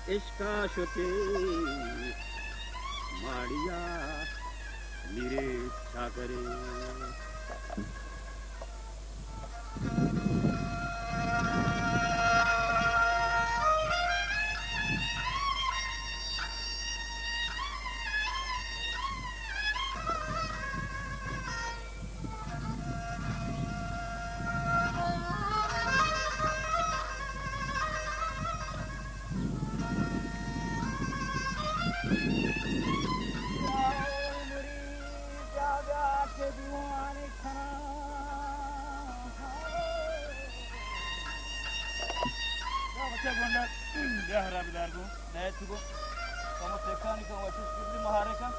عشقا شتے ماڑیا میرے چاکرے۔ بیا ہرا بدار گوں، دایت گوں۔ کمو تکانی کن، وشش کردی مہارے کن۔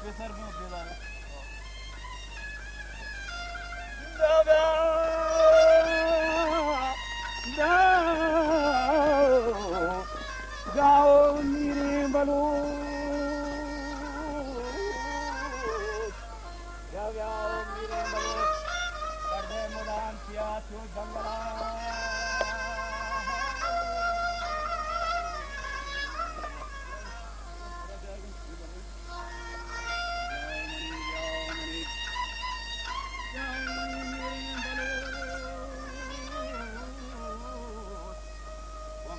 پیسر گوں، پیدارے۔ گاؤ میریں بلوچ، گاؤ میریں بلوچ، گردے مدام چیا چو جنگلا۔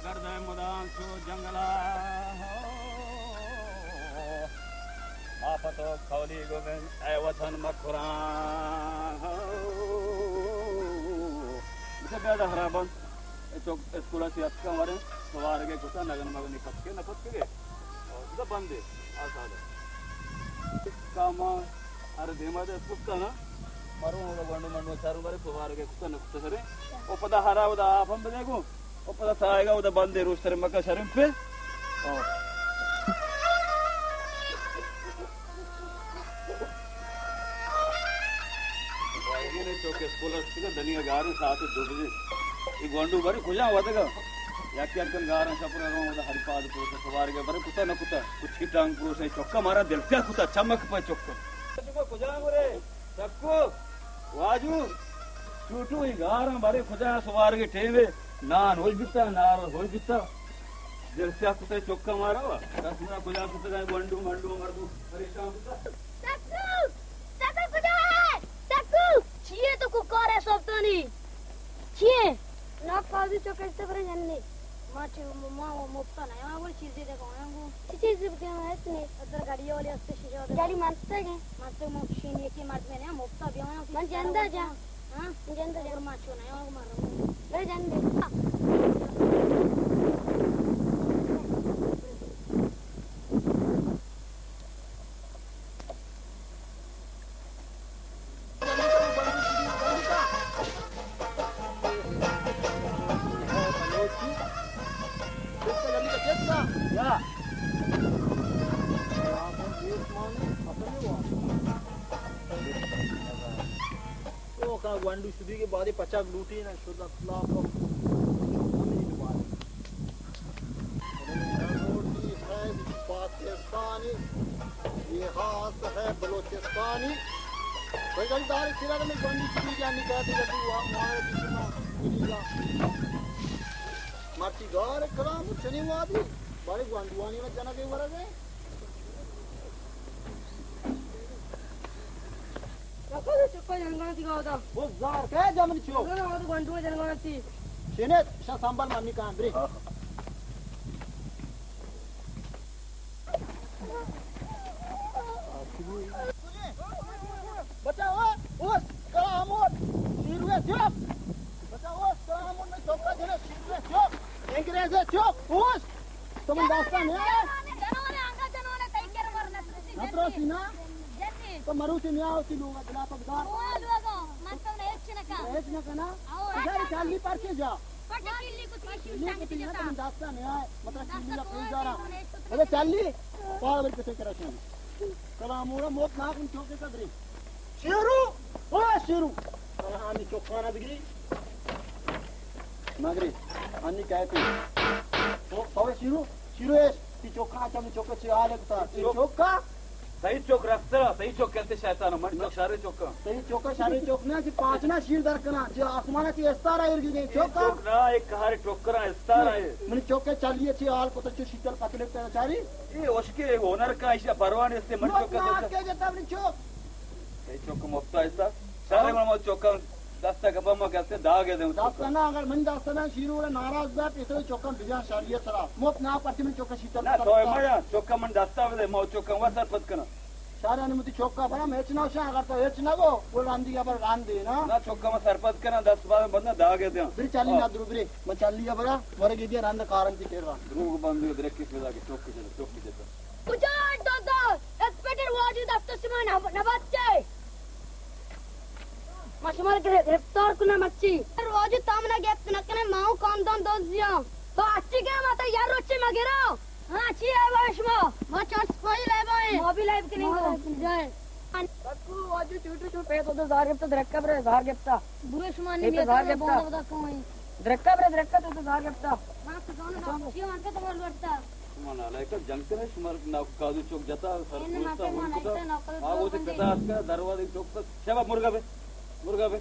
گردے مدام چو جنگلا۔ آفت و کولی گوبند اے وطن مکران۔ بچہ بیادہ خراب انت۔ اے چوک اسکول ءَ چہ اتکاں وریں، سوارگ ءَ کتا نگن مگن ءَ پتکے نہ پتکگے۔ اور بندے آسادہ۔ کاما ار دیما دے اسکول کا نا۔ مرو اودا گونڈو منڈو چاروں بارے سوارگ ءَ کتا نہ کتا سرے۔ او پدا ہرا اودا آپ ہم بدے گو۔ او پدا سائیگا اودا بندے روش سرے مکا شرم پہ۔ او۔ وایگین چوک اسکول است کہ دنیا گاریں ساعت دو بجے۔ اے گونڈو بری کجا ودگا؟ یک یک دن گاریں شپر رو ودا ہری پاد پروش سوارگ ءَ بری کتا نہ کتا۔ کچھ کی ٹانگ پروش چوکا مارا دل کیا کتا چمک پہ چوکا۔ کجا مرے؟ سکو، واجو، چوٹو، اے گاراں بارے کجا سوارگ ٹیم ہے، نان ہوش بیتا، نار ہوش بیتا۔ دل سیاہ کتے چوکا مارا وا۔ کس منا کجا کتے گئے، گونڈو منڈو مردو پریشان بیتا۔ سکو، سکو کجا ہے؟ سکو، چیے تو کو کار ہے سوفتانی؟ چیے؟ نا قاضی چوک استے برے جننے۔ ما چی، ما مفتا نہ آیا، گڑا چیزے دے کو آیا گو۔ چی چیز بھی کیا ہے اس نے؟ ادھر گاڑی والی استے شیشہ دے۔ گاڑی مانتے گے؟ مانتے مو شینی کی مرد میں نے مفتا بھی آیا۔ من جندا جا۔ ہاں؟ من جندا جا۔ ما چو نہ آیا، ما رو۔ برے جن دے۔ تو کا گونڈو شدی کے بعد پچاک لوٹی نہ شد اطلاع کو۔ روٹی ہے پاکستانی، یہ خاص ہے بلوچستانی۔ بھائی جان، دار سرا میں گونڈی چیز جان نکالتی جاتی ہوا، وہاں کی سنا، یہ جا۔ مرچی گار کلام چنی وادی، بڑے گونڈوانی میں جنا کے ورگے۔ چکو، چکو جنگان تھی گاودا۔ بزار کے جمن چو۔ جنگان آودا گونڈو جنگان تھی۔ شنت، شا سنبل منی کان بری۔ بچا، او، اوس، کلامور، شیروے چوک۔ بچا، اوس، کلامور میں چوکا جنے، شیروے چوک۔ انگریزے چوک، اوس۔ تو من داستان ہے؟ جنون، جنون، انگا جنون، تئی کر ور نہ ترسی، نہ ترسی نا؟ جنی۔ تو مروچی نیا ہوتی لوگا، دلا پگدار۔ او لوگا، من تو نے ہچ نہ کہا۔ ہچ نہ کہنا؟ او، اگر ہچ نہ چالی کہا۔ پرچے جا؟ پٹا کلی کو تیشی چالی شانگی کو تینا جتا۔ تو من داستان ہے، مطلب داستان کلی کو پیش دارا۔ مطلب چالی، پاور کتے کرا شان۔ کلامورا موت نہ کن چوکے قدری۔ شیرو، او شیرو۔ کلام چوکانا بگری۔ مگری، انی کہتے۔ تو، تو شیرو، شیرو ایش، تی چوکا، چمی چوکا چی حال ہے کتا؟ تی چوکا؟ تئی چک رسترا، تئی چک کہتے شیطان، من چک شریں چکاں۔ تئی چک شریں چک نہ، چی پاچنا شیر در کنا، چی آسمانا چی استارا ایر گیگیں چکاں۔ چک نہ، ایک کہار ٹکراں استارا ایر۔ منی چک چلی چی حال کتا، چی شیتل پتلے پہ چاری۔ اے اشکے ہنر کا، ایشا پرواہ نیست، من چک نہ کے جتا منی چک۔ تئی چک مفتا ایسا؟ شرے من مو چکاں دستا کپا ما کسے داگے دے۔ دستا نہ، اگر من دستا نہ، شیرو را ناراض بیت، اتو چکاں بجان شریعت سرا۔ مفت نہ پرچی من چکاں شیتل نہ، تو ما جان، چکاں من دستا بدے، ما چکاں وا سرپد کناں۔ شارا نے متی چکا برا، میں ہچ نہ شاں، اگر تو ہچ نہ گو، وہ راندی ابر راندے نا۔ نہ، چکاں ما سرپد کناں، دست بعد بندہ داگے دیاں۔ بری چلی نہ درو بری، من چلی ابرا، ورگی دیا راند کارن کی تیر ران۔ دروگ بندی درکی پیدا کے چک کے چلے، چک کے چلے۔ کجا اڈ دادا؟ اسپیٹر واجی دست شما نب-، نبات چے؟ ما شما را گرفتار کنم اچی۔ واجی تام نہ گپت نہ کنے، ما و خاندان دوزیاں۔ تو اچی گئے ما تا یار روچے مگرا۔ ہاں، چی ہے وہ شما؟ ما چار سپاہی لیبا ہیں۔ ما بھی لیب کنیں ما گو۔ لیب کنیں۔ جائے۔ بکو واجی چوٹو چو پہ تو زار گپتا، درکا برے زار گپتا۔ برے شما نے میتا زار گپتا۔ بونا بدا کون ہے؟ درکا برے درکا تو زار گپتا۔ ما سزانا چی وانتا تمہار لوٹتا۔ شما نالائکا جنگ کنے، شما ناکو کادو چوک جتا، سر این پوستا، ماتے من ملکتا۔ نائتا نوکل آ، وہ تے بندے۔ پتا اس کا دروازے چوک پر۔ شبا مرغا بے، مرغا بے۔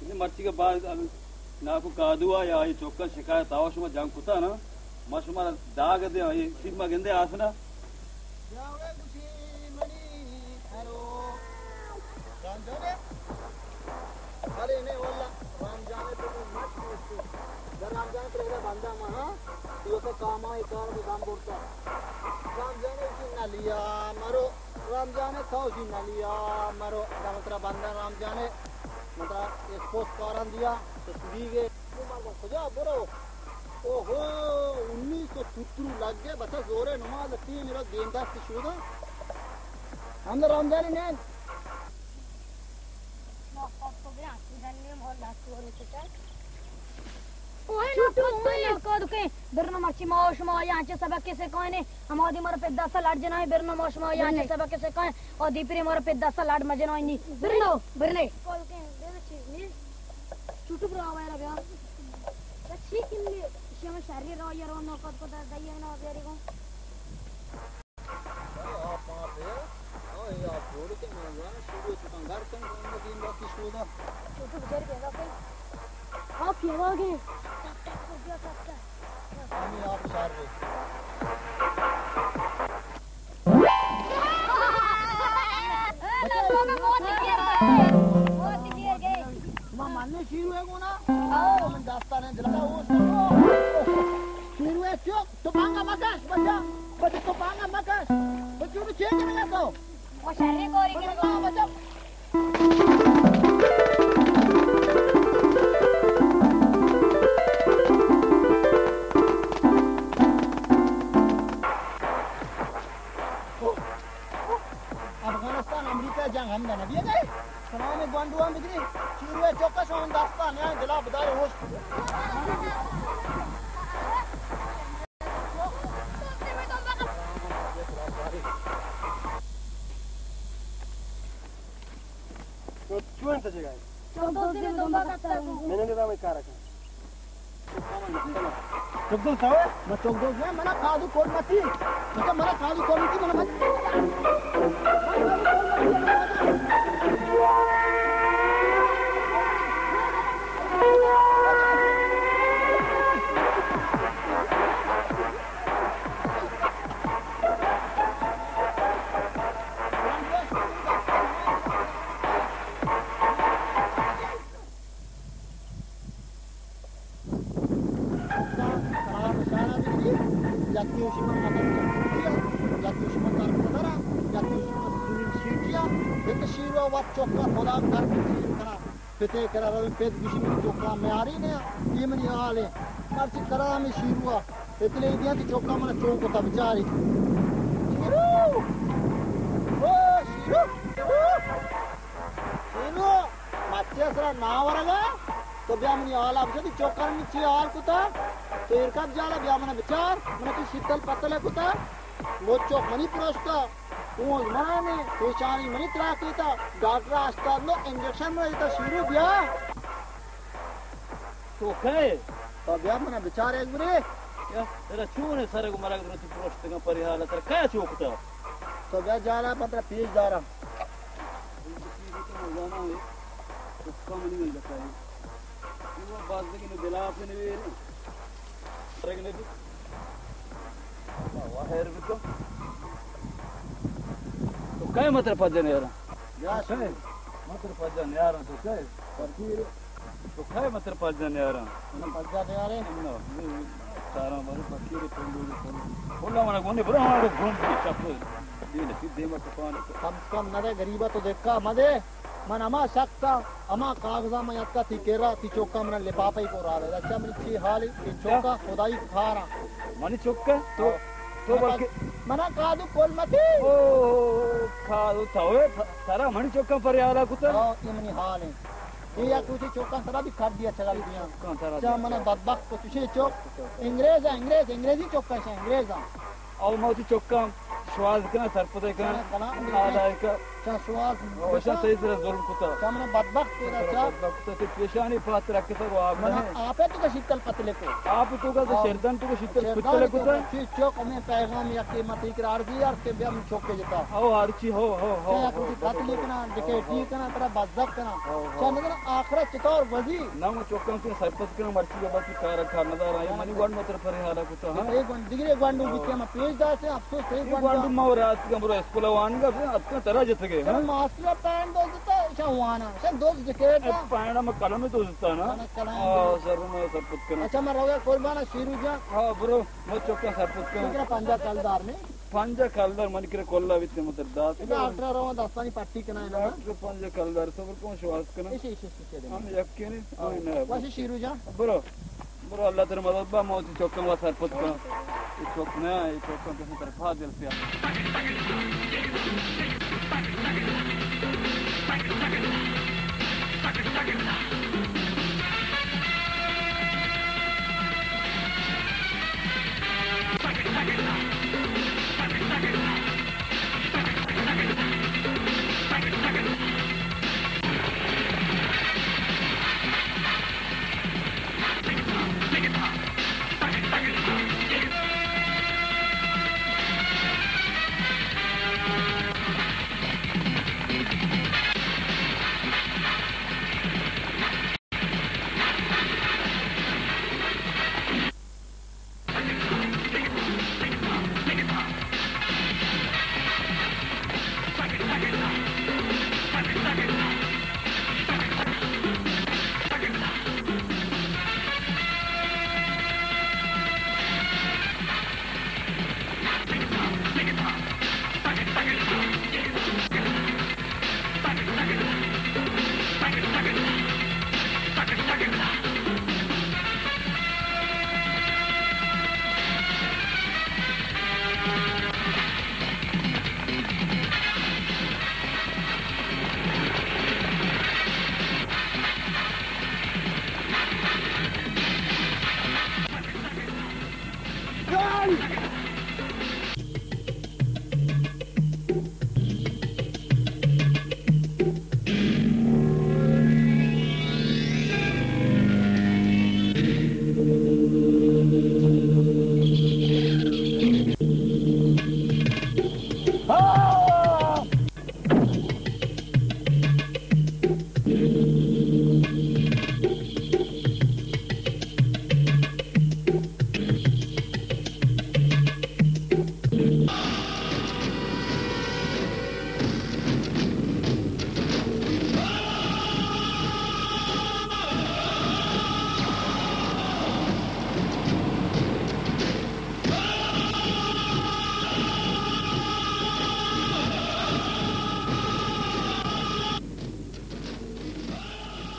انہیں مرچی کے بعد اب ناکو کادو آ یا یہ چوکا شکایت آو شما جنگ کتا نا، ما شما داگ دے، یہ سیب ما گندے آسنا۔ جاوے گوشی منی تھرو۔ رام جانے؟ ارے نہیں واللہ، رام جانے تو مت پوچھو۔ در رام جانے پر ایک بندہ ماں، ہاں؟ تو تو کام آئی کار تو دام بورتا۔ رام جانے کی نہ لیا مرو، رام جانے تو کی نہ لیا مرو۔ دام ترا بندہ رام جانے، مطلب اسپوس کاران دیا، تو سبھی گئے۔ کجا برو؟ اوہو، انیس سو ستر لگ گئے، بچا زورے نماز تی میرا دین دست شودا۔ ہم رمضان نے۔ اوہے نا، چھوٹو، اوہے نا۔ برنا مرچی ما و شما آیا انچے سبق کسے کائنے، ہما دی مارا پہ دس لڑ جنائیں، برنا ما شما آیا انچے سبق کسے کائیں، اور دیپری مارا پہ دس لڑ مجنائیں نی۔ برنا، برنے۔ کول کے، دے دے چیز نی۔ چھوٹو برا آوائے را بیا۔ چی کلی؟ شما شری را یا رو نوکت کو در دئیے نا بیاری کو۔ آپ آپ ہے۔ آ، یہ آپ جوڑ کے میں جانا شروع تو گھر کن دین باقی شروع دا۔ چھوٹو بچار پیدا کئی۔ آپ پیدا گئے۔ ٹپ ٹپ کر دیا ٹپ ٹپ۔ ہمیں آپ شار رہے۔ شما مانے شیرو ہے گونا؟ من داستان ہے دلتا ہو۔ شیرو ہے چپ، تو پانگا مکش، بچا۔ بچا، تو پانگا مکش۔ بچا، تو چیک کرے گا تو؟ وہ شہری کوری کرے گا۔ بچا۔ افغانستان امریکہ جنگ ہم نہ بیے گئے۔ سلام گوانڈوان بگری، چیروے چوکا شون دستان یا دلا بدار ہوش۔ تو چون تجھے گئے؟ چوک دوست دے میں دنبا کتا ہوں۔ میں نے دادا میں کارا کن۔ چوک دوست ہے؟ میں چوک دوست ہے، منا کادو کول متی۔ مطلب منا کادو کول متی، منا متی۔ یکی شما مدد کیا، یکی شما کار پدرا، یکی شما زمین شیٹیا، یک شیرو وقت چوکا خدا کر شیر کنا۔ پتے کرا روی پت گوشی منی چوکا میاری نیا، یہ منی حال ہے۔ مرچی کرا ہمیں شیروا، اتلے دیاں کہ چوکا منا چون کتا بچاری۔ شیرو! او شیرو! شیرو! شیرو! مچے سرا ناورگا، تو بیا منی حالا بچے، تو چوکا منی چی حال کتا؟ تو ایرکا بجالا بیا منا بچار، منا چی شیتل پتلے کتا؟ مچ چوک منی پروشتا۔ پونز منا نے، پیشانی منی تراکیتا، ڈاکٹر استاد نو انجیکشن منا دیتا، شیرو بیا۔ تو کئے؟ تو بیا منا بچار ایک برے۔ یا، ترا چون ہے سرگ مرگ درتی پروشتگاں پری حال، ترا کیا چوکتا؟ تو بیا جانا، پہ ترا پیش داراں۔ تو مزانا ہے، تو کم نہیں مل جاتا ہے۔ تو باز دیگه نو دلاپ نویرے۔ رگنے بھی۔ واہ، خیر بھی تو۔ تو کئے متر پجن یارا؟ یا شکر۔ متر پجن یارا تو کئے؟ فقیر۔ تو کئے متر پجن یارا؟ من پجن یارے؟ نہ، چاراں بارے فقیر پنڈو۔ پنڈو۔ پنڈو منا گونے برا ہمارا گھوم کے چپ۔ دین سی دیما کپان۔ کم سے کم نہ دے، غریبا تو دیکھا مدے۔ من ہما شخص آں، ہما کاغذاں من اتکا تئی کرا، تئی چوکاں منا لپاپئی کو راہ دے۔ اچھا، منی چی حال ہے؟ تئی چوکا خدائی کھارا۔ منی چوکا؟ تو، ہاں۔ تو منا بلکہ منا کادو کل متی۔ او، کادو تو ہے، ترا منی چوکاں پر یارا کتا؟ ہاں، یہ منی حال ہے۔ یہ یا کچھ چوکاں ترا بھی کر دیا چلا دیا۔ چوکاں ترا چا دیا۔ منا بدبخت کو تشے چوک۔ انگریز، انگریز، انگریزی چوکا شا، انگریز۔ او ما وتی چکاں شواز کناں، سرپد کناں، چا کلاں، آدائے کا۔ چا شواز او، اشاں تئی سرا ظلم کتا۔ چا منا بدبخت کتا، چا۔ بدبخت کتا، تو پیشانی پات رکھتا کو آپ منا نہ۔ آپ تو کا شیتل پتلے کو۔ آپ تو کا، ہاں۔ شیردان تو کا شیتل شیردان پتلے تو کتا۔ چی چوک میں پیغام یا کہ مت اقرار دی یار کہ بیا من چوک کے جتا۔ او ہر چی ہو، ہو، ہو، چا ہو، کچھ ہو، پتلے ہو، کنا، ہو، ڈکیٹی ہو۔ کنا، ترا بزدت کنا۔ ہو، ہو۔ چا نظر آخرت چطور وزی۔ نہ، من چکاں تو سرپد کناں، مرچی بابا تو کار کار نہ داراں۔ اے منی گونڈ متر پرے حالا کتا، ہاں؟ اے گونڈ، دگرے گونڈو ہو۔ بیتی ہما پیش داتے، افسوس، اے اے گونڈو۔ گونڈو ما رات کا برو اسکول وانگا، اتکا ترا جتگے، ہاں؟ ماسٹر پین دوزتا، شا وانا، شا دوز جکیتا۔ اے پین ما قلم دوزتا نا۔ کلم آ، دوز۔ سر میں سرپد کناں۔ اچھا، من روگا قربان شیرو جان۔ ہاں، برو۔ ما چکا سرپد کناں۔ ترا پنجاہ کلدار نے؟ پنجاہ کلدار منی کرا کلا بیت متر دات۔ ڈاکٹر رو دستانی پٹی کناں نا۔ ڈاکٹر پنجاہ کلدار صبر کن شواز کناں۔ ایشی، ایشی، ایشی، ایشی۔ ہم یکے نے، ہاں۔ آئی نہ۔ واشی شیرو جان۔ برو۔ برو اللہ تر مدد با موتی چکا وا سرپد کناں۔ یہ چک نہ، یہ چکا کسی طرف دل پیا۔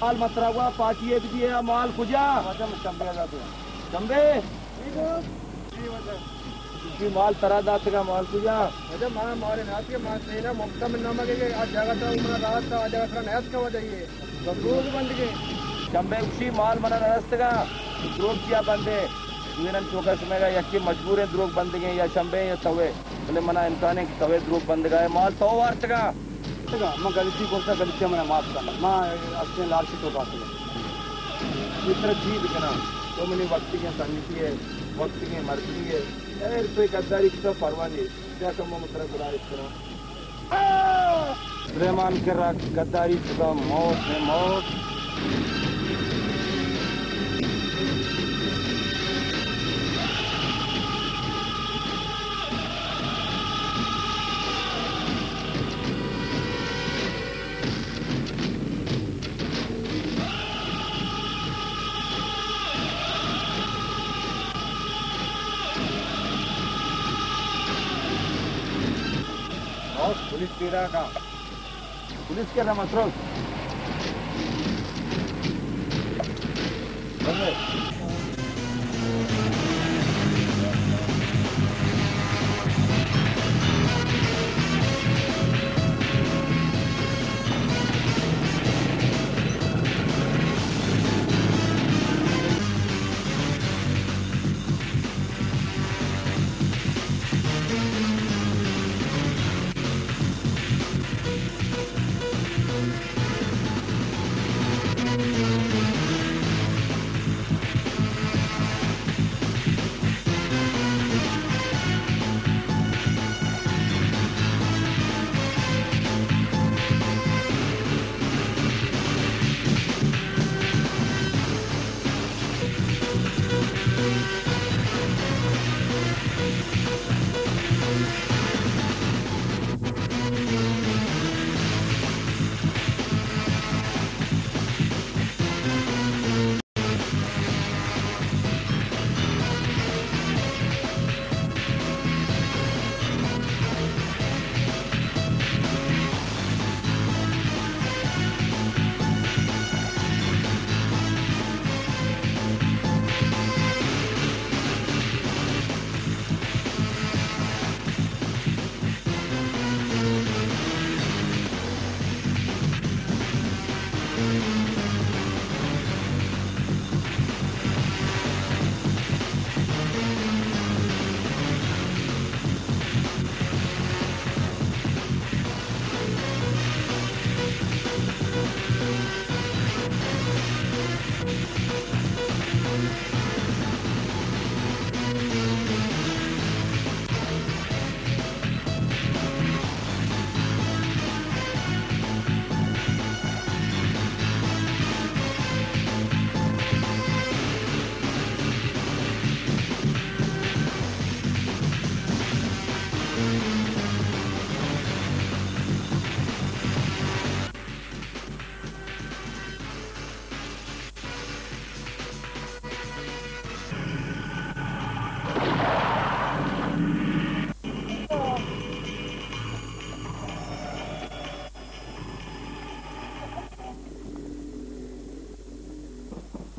مال مترا گوا پارٹی ءَ بدیے، مال کجا؟ واجہ من شمبے ءَ داتگ۔ شمبے؟ جی واجہ۔ شی مال ترا داتگا، مال کجا؟ واجہ ما مال نہ داتگے، ما سینا مفتا من نامگے، آ جگہ تا منا رات تا، آ جگہ ترا نہ داتگا واجہ یہ۔ دروگ بندگے۔ شمبے گوشی مال منا نہ رستگا، دروگ چیا بندے؟ دوئینانی توکا شمئیگا یکے مجبوریں دروگ بندگیں، یا شمبے یا توے، بلے منا امکانیں کہ توے دروگ بندگا ہے، مال تو وارتگا۔ تگا، من غلطی کرتا، غلطی منا معاف کن۔ ما اصلیں لالچی تو باتگا۔ یہ طرح جی بکنا۔ تو منی وقتیگیں سنگتی ئے، وقتیگیں مردمے ئے۔ خیر، تو اے گداری کتو، پرواہ نیست۔ بیا کمو من ترا گلائیش کناں۔ سلیمان کرا گداری چکا، موت ہے موت۔ پولیس پیداک اَ۔ پولیس کرا مسروق۔ بلے۔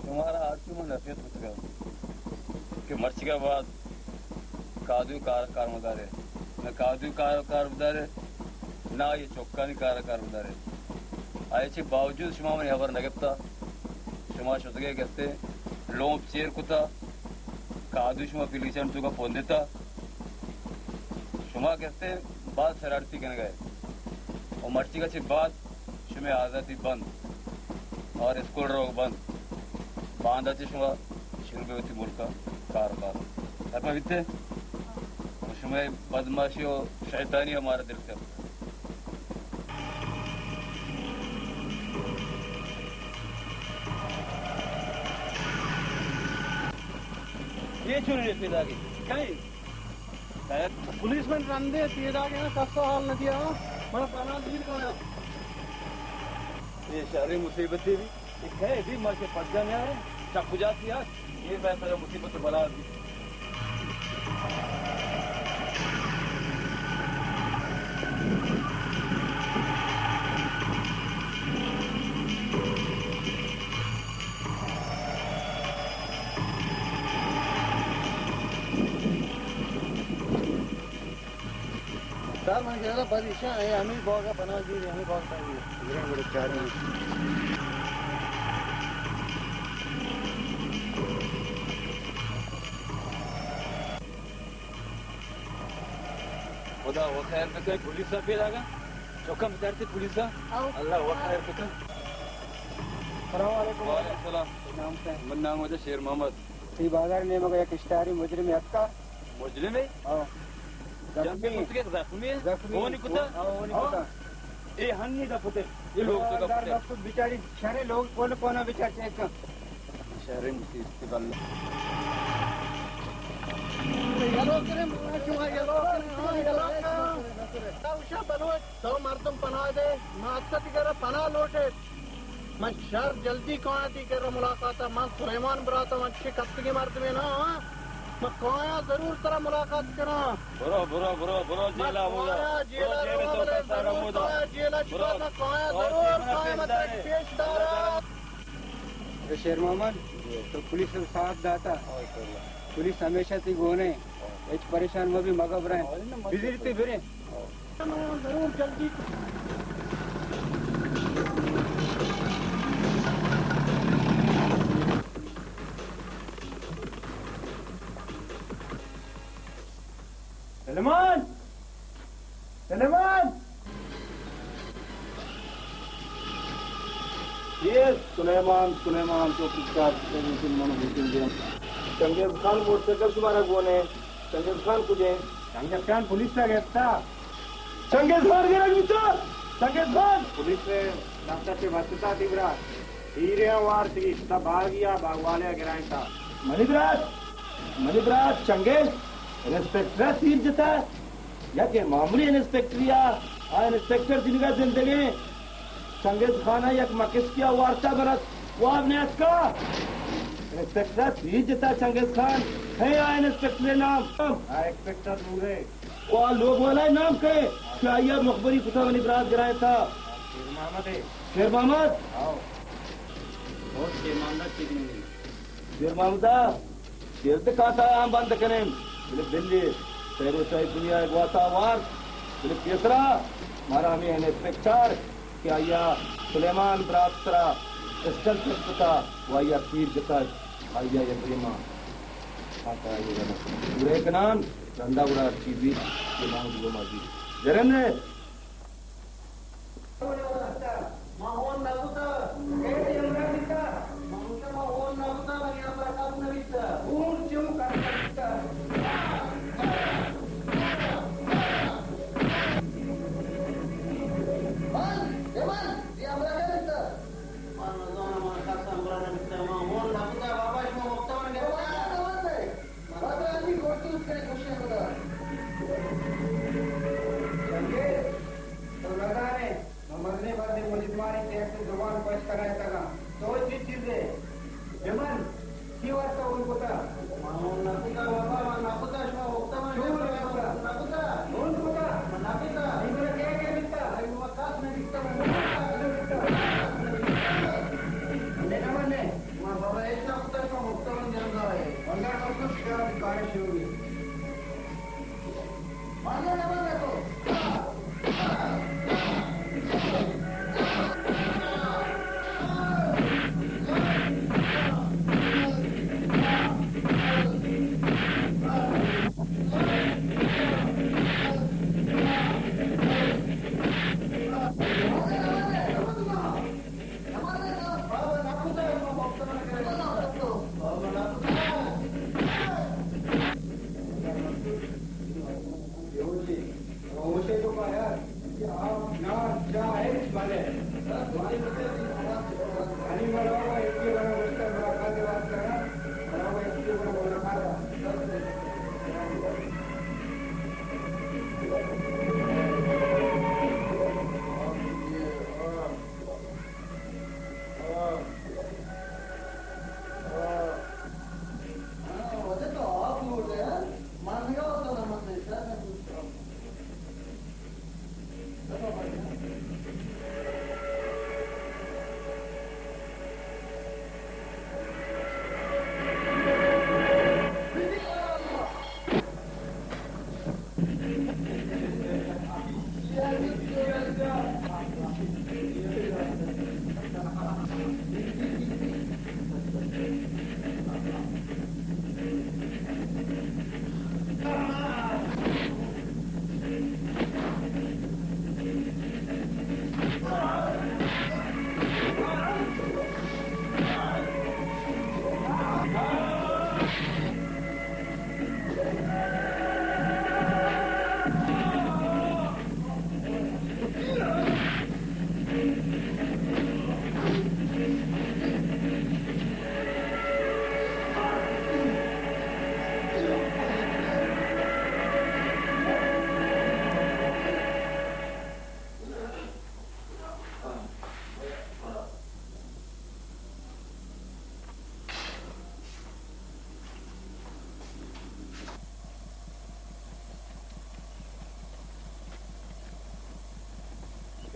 شمارا ہرچی من نصیحت کتگ کہ مرچیگا بعد کادوی کار کار مدارے، نہ کادوی کار کار بدارے، نہ آئی چکانی کار کار بدارے۔ آئی چہ باوجود شما منی خبر نہ گپتا، شما شتگے گستے لومپ چیر کتا، کادو شما پلیسان توکا پوندتا، شما گستے باز شرارتی کنگا ئے۔ و مرچیگا چہ بعد شمئے آزاتی بند اور اسکول روگ بند۔ باندا چہ شما شروع بے وتی ملکا کار بار۔ سرپا بیتے؟ و شمئے بدماشی و شیطانی ہمارا دل کپت۔ یہ چون ہے پیدا کی؟ کہیں؟ پولیس من رندے پیداک ایں، کس ءَ حال نہ دیا، من پناہ گیر کناں۔ اے شریں مصیبتے بی، اے کئے بی، ما چہ پجا نیاریں، چہ کجا سی آت، اے بہتر مصیبت بلا بی۔ سر من گرا پریشان، اے ہمیں باغ پناہ گیر، ہمیں باغ پناہ گیر۔ گریں گڑا چاریں۔ خدا و خیر بکن، پولیس ءَ پیداگا۔ چکم بچارتے پولیس ءَ۔ او۔ اللہ و خیر بکن۔ السلام علیکم۔ وعلیکم السلام۔ نام کیا؟ من نام واجہ شیر محمد۔ تی بازار نیمگ یک اشتہاری مجرم اتکا۔ مجرم ہے؟ ہاں۔ زخمی۔ زخمی ہے؟ زخمی۔ ہونی کتا؟ ہاں، ہونی کتا۔ اے ہنی دا پتر، اے لوگ تو دا پتر۔ بخود بیچاری شرے لوگ کون کون بیچار چیک کن۔ شرے مصیبت واللہ۔ یلو کریں، شما یلو کریں، ہاں، یلو کریں۔ اوشا بلوچ، تو مردم پناہ دے، ما اتکتی کرا پناہ لوٹے۔ من شر جلدی کایاں تی کرا ملاقات ء۔ من سلیمان برات ء، من چی کپتگیں مردمے نہ آں۔ من کایاں ضرور ترا ملاقات کناں۔ برو، برو، برو، برو، من جیلا، برو۔ کایاں جیلا، برو، جیل تو برو، کسا برو، رمودا۔ کایاں جیلا، برو۔ چکا من کایاں تو ضرور، جیل کایاں من ترا پیش داراں۔ اے شیر محمد، تو پولیس ء ساتھ داتا۔ پولیس ہمیشہ تی گونے۔ ہچ پریشان مہ بی، مہ گھبرائیں۔ بزیر تی بریں۔ ضرور جلدی۔ سلیمان! سلیمان! چیئے؟ سلیمان، سلیمان، تو کچھ کار، من حسین دیم۔ چنگیز خان موٹر سائیکل شمارا گونے۔ چنگیز خان کجے؟ چنگیز خان پولیس ء گپتا۔ چنگیز خان گرگ بیتا۔ چنگیز خان! پولیس ء دفتر چہ بچتا دیورا۔ تیرے وارتگی، شتا باغیا، باغوالے گرائنتا۔ منی برات، منی برات چنگیز انسپکٹر ء تیر جتا۔ یک معمولی انسپکٹری آ، آ انسپکٹر دنگا زندگیں۔ چنگیز خان ء یک مکسکیا وارتا برت، واب نیاتکا۔ انسپکٹر ء تیر جتا چنگیز خان۔ ہے آ انسپکٹر نام؟ آ انسپکٹر نورے۔ او آ لوگ والا نام کئے کہ آئی ء مخبری کتا منی برات گرائے تھا؟ شیر محمد ہے۔ شیر محمد؟ آؤ۔ بہت شیر محمد ٹھیک نہیں۔ شیر محمد، شیر دے کاتا ہم بند کنیں۔ بلے بلی، پیرو چاہی دنیا گواتا وار۔ بلے پیسرا، مارا ہمیں انسپکٹر کہ آئی ء سلیمان برات سرا پسٹل چست کتا و آئی ء تیر جتا، آئی ء یک دیما آتا آئی ء پورے کنان، رندا گڑا چی بیت، سلیمان گڑا ما بیت۔ جرن ہے۔ چنگیز، تو نزانے، من مزنیں بردے مجرمانی تحت زبان پچ کنائے تگاں۔ تو چی چیزے؟ بمن، کی واسطہ اون کتا؟ من نہ کتا بابا، من نہ کتا، شما وقتا من چون نہ کتا؟ نہ کتا۔ اون کتا؟ من نہ کتا۔ ایمرا کیا کیا بیتا؟ ای بابا کاس نہ بیتا، من نہ کتا۔ نہ منے۔ ما بابا ایک نہ کتا، شما وقتا من جان دارے۔ اللہ کا کچھ کار کارش ہوگی۔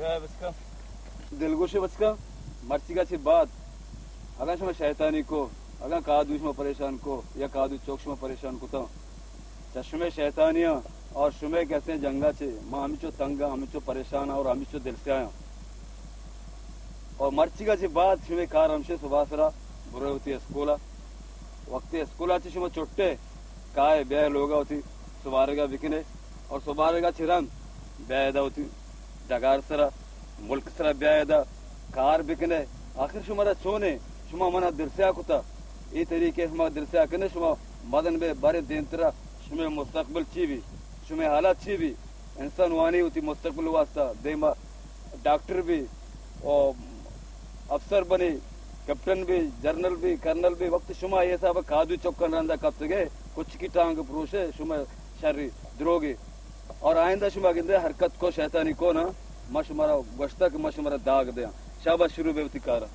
بچکا، دلگوش بچکا، مرچیگا چہ بعد اگاں شما شیطانی کو، اگاں کادو شما پریشان کو یا کادو چوک شما پریشان کتا، چہ شمے شیطانیاں اور شمے کسیں جنگا چہ ما ہمچو تنگاں، ہمچو پریشاناں اور ہمچو دلسیاہاں۔ اور مرچیگا چہ بعد شمے کار ہمشے، صبح سرا برو وتی اسکولا۔ وقتی اسکولا چہ شما چھٹے کائے، بیائے لوگا وتی سبارگا بکنے اور سبارگا چہ رند بیائے ادا وتی ڈگار سرا، ملک سرا بیائے ادا کار بکنے۔ آخر شمارا چونے؟ شما منا درسیا کتا، اے طریقے شما درسیا کنے، شما مزن بے بارے دیمترا شمے مستقبل چی بی، شمے حالات چی بی؟ انسان وانی وتی مستقبل واسطہ دیما ڈاکٹر بی، او افسر بنی، کیپٹن بی، جنرل بی، کرنل بی، وقت شما اے حساب کادو چکن رندا کپتگے، کچکی ٹانگ پروشے، شما شری دروگی۔ اور آئندہ شما گندے حرکت کو، شیطانی کو نا، ما شمارا گوشتا کہ ما شمارا داغ دیاں۔ شاباش، شروع بے وتی کارا۔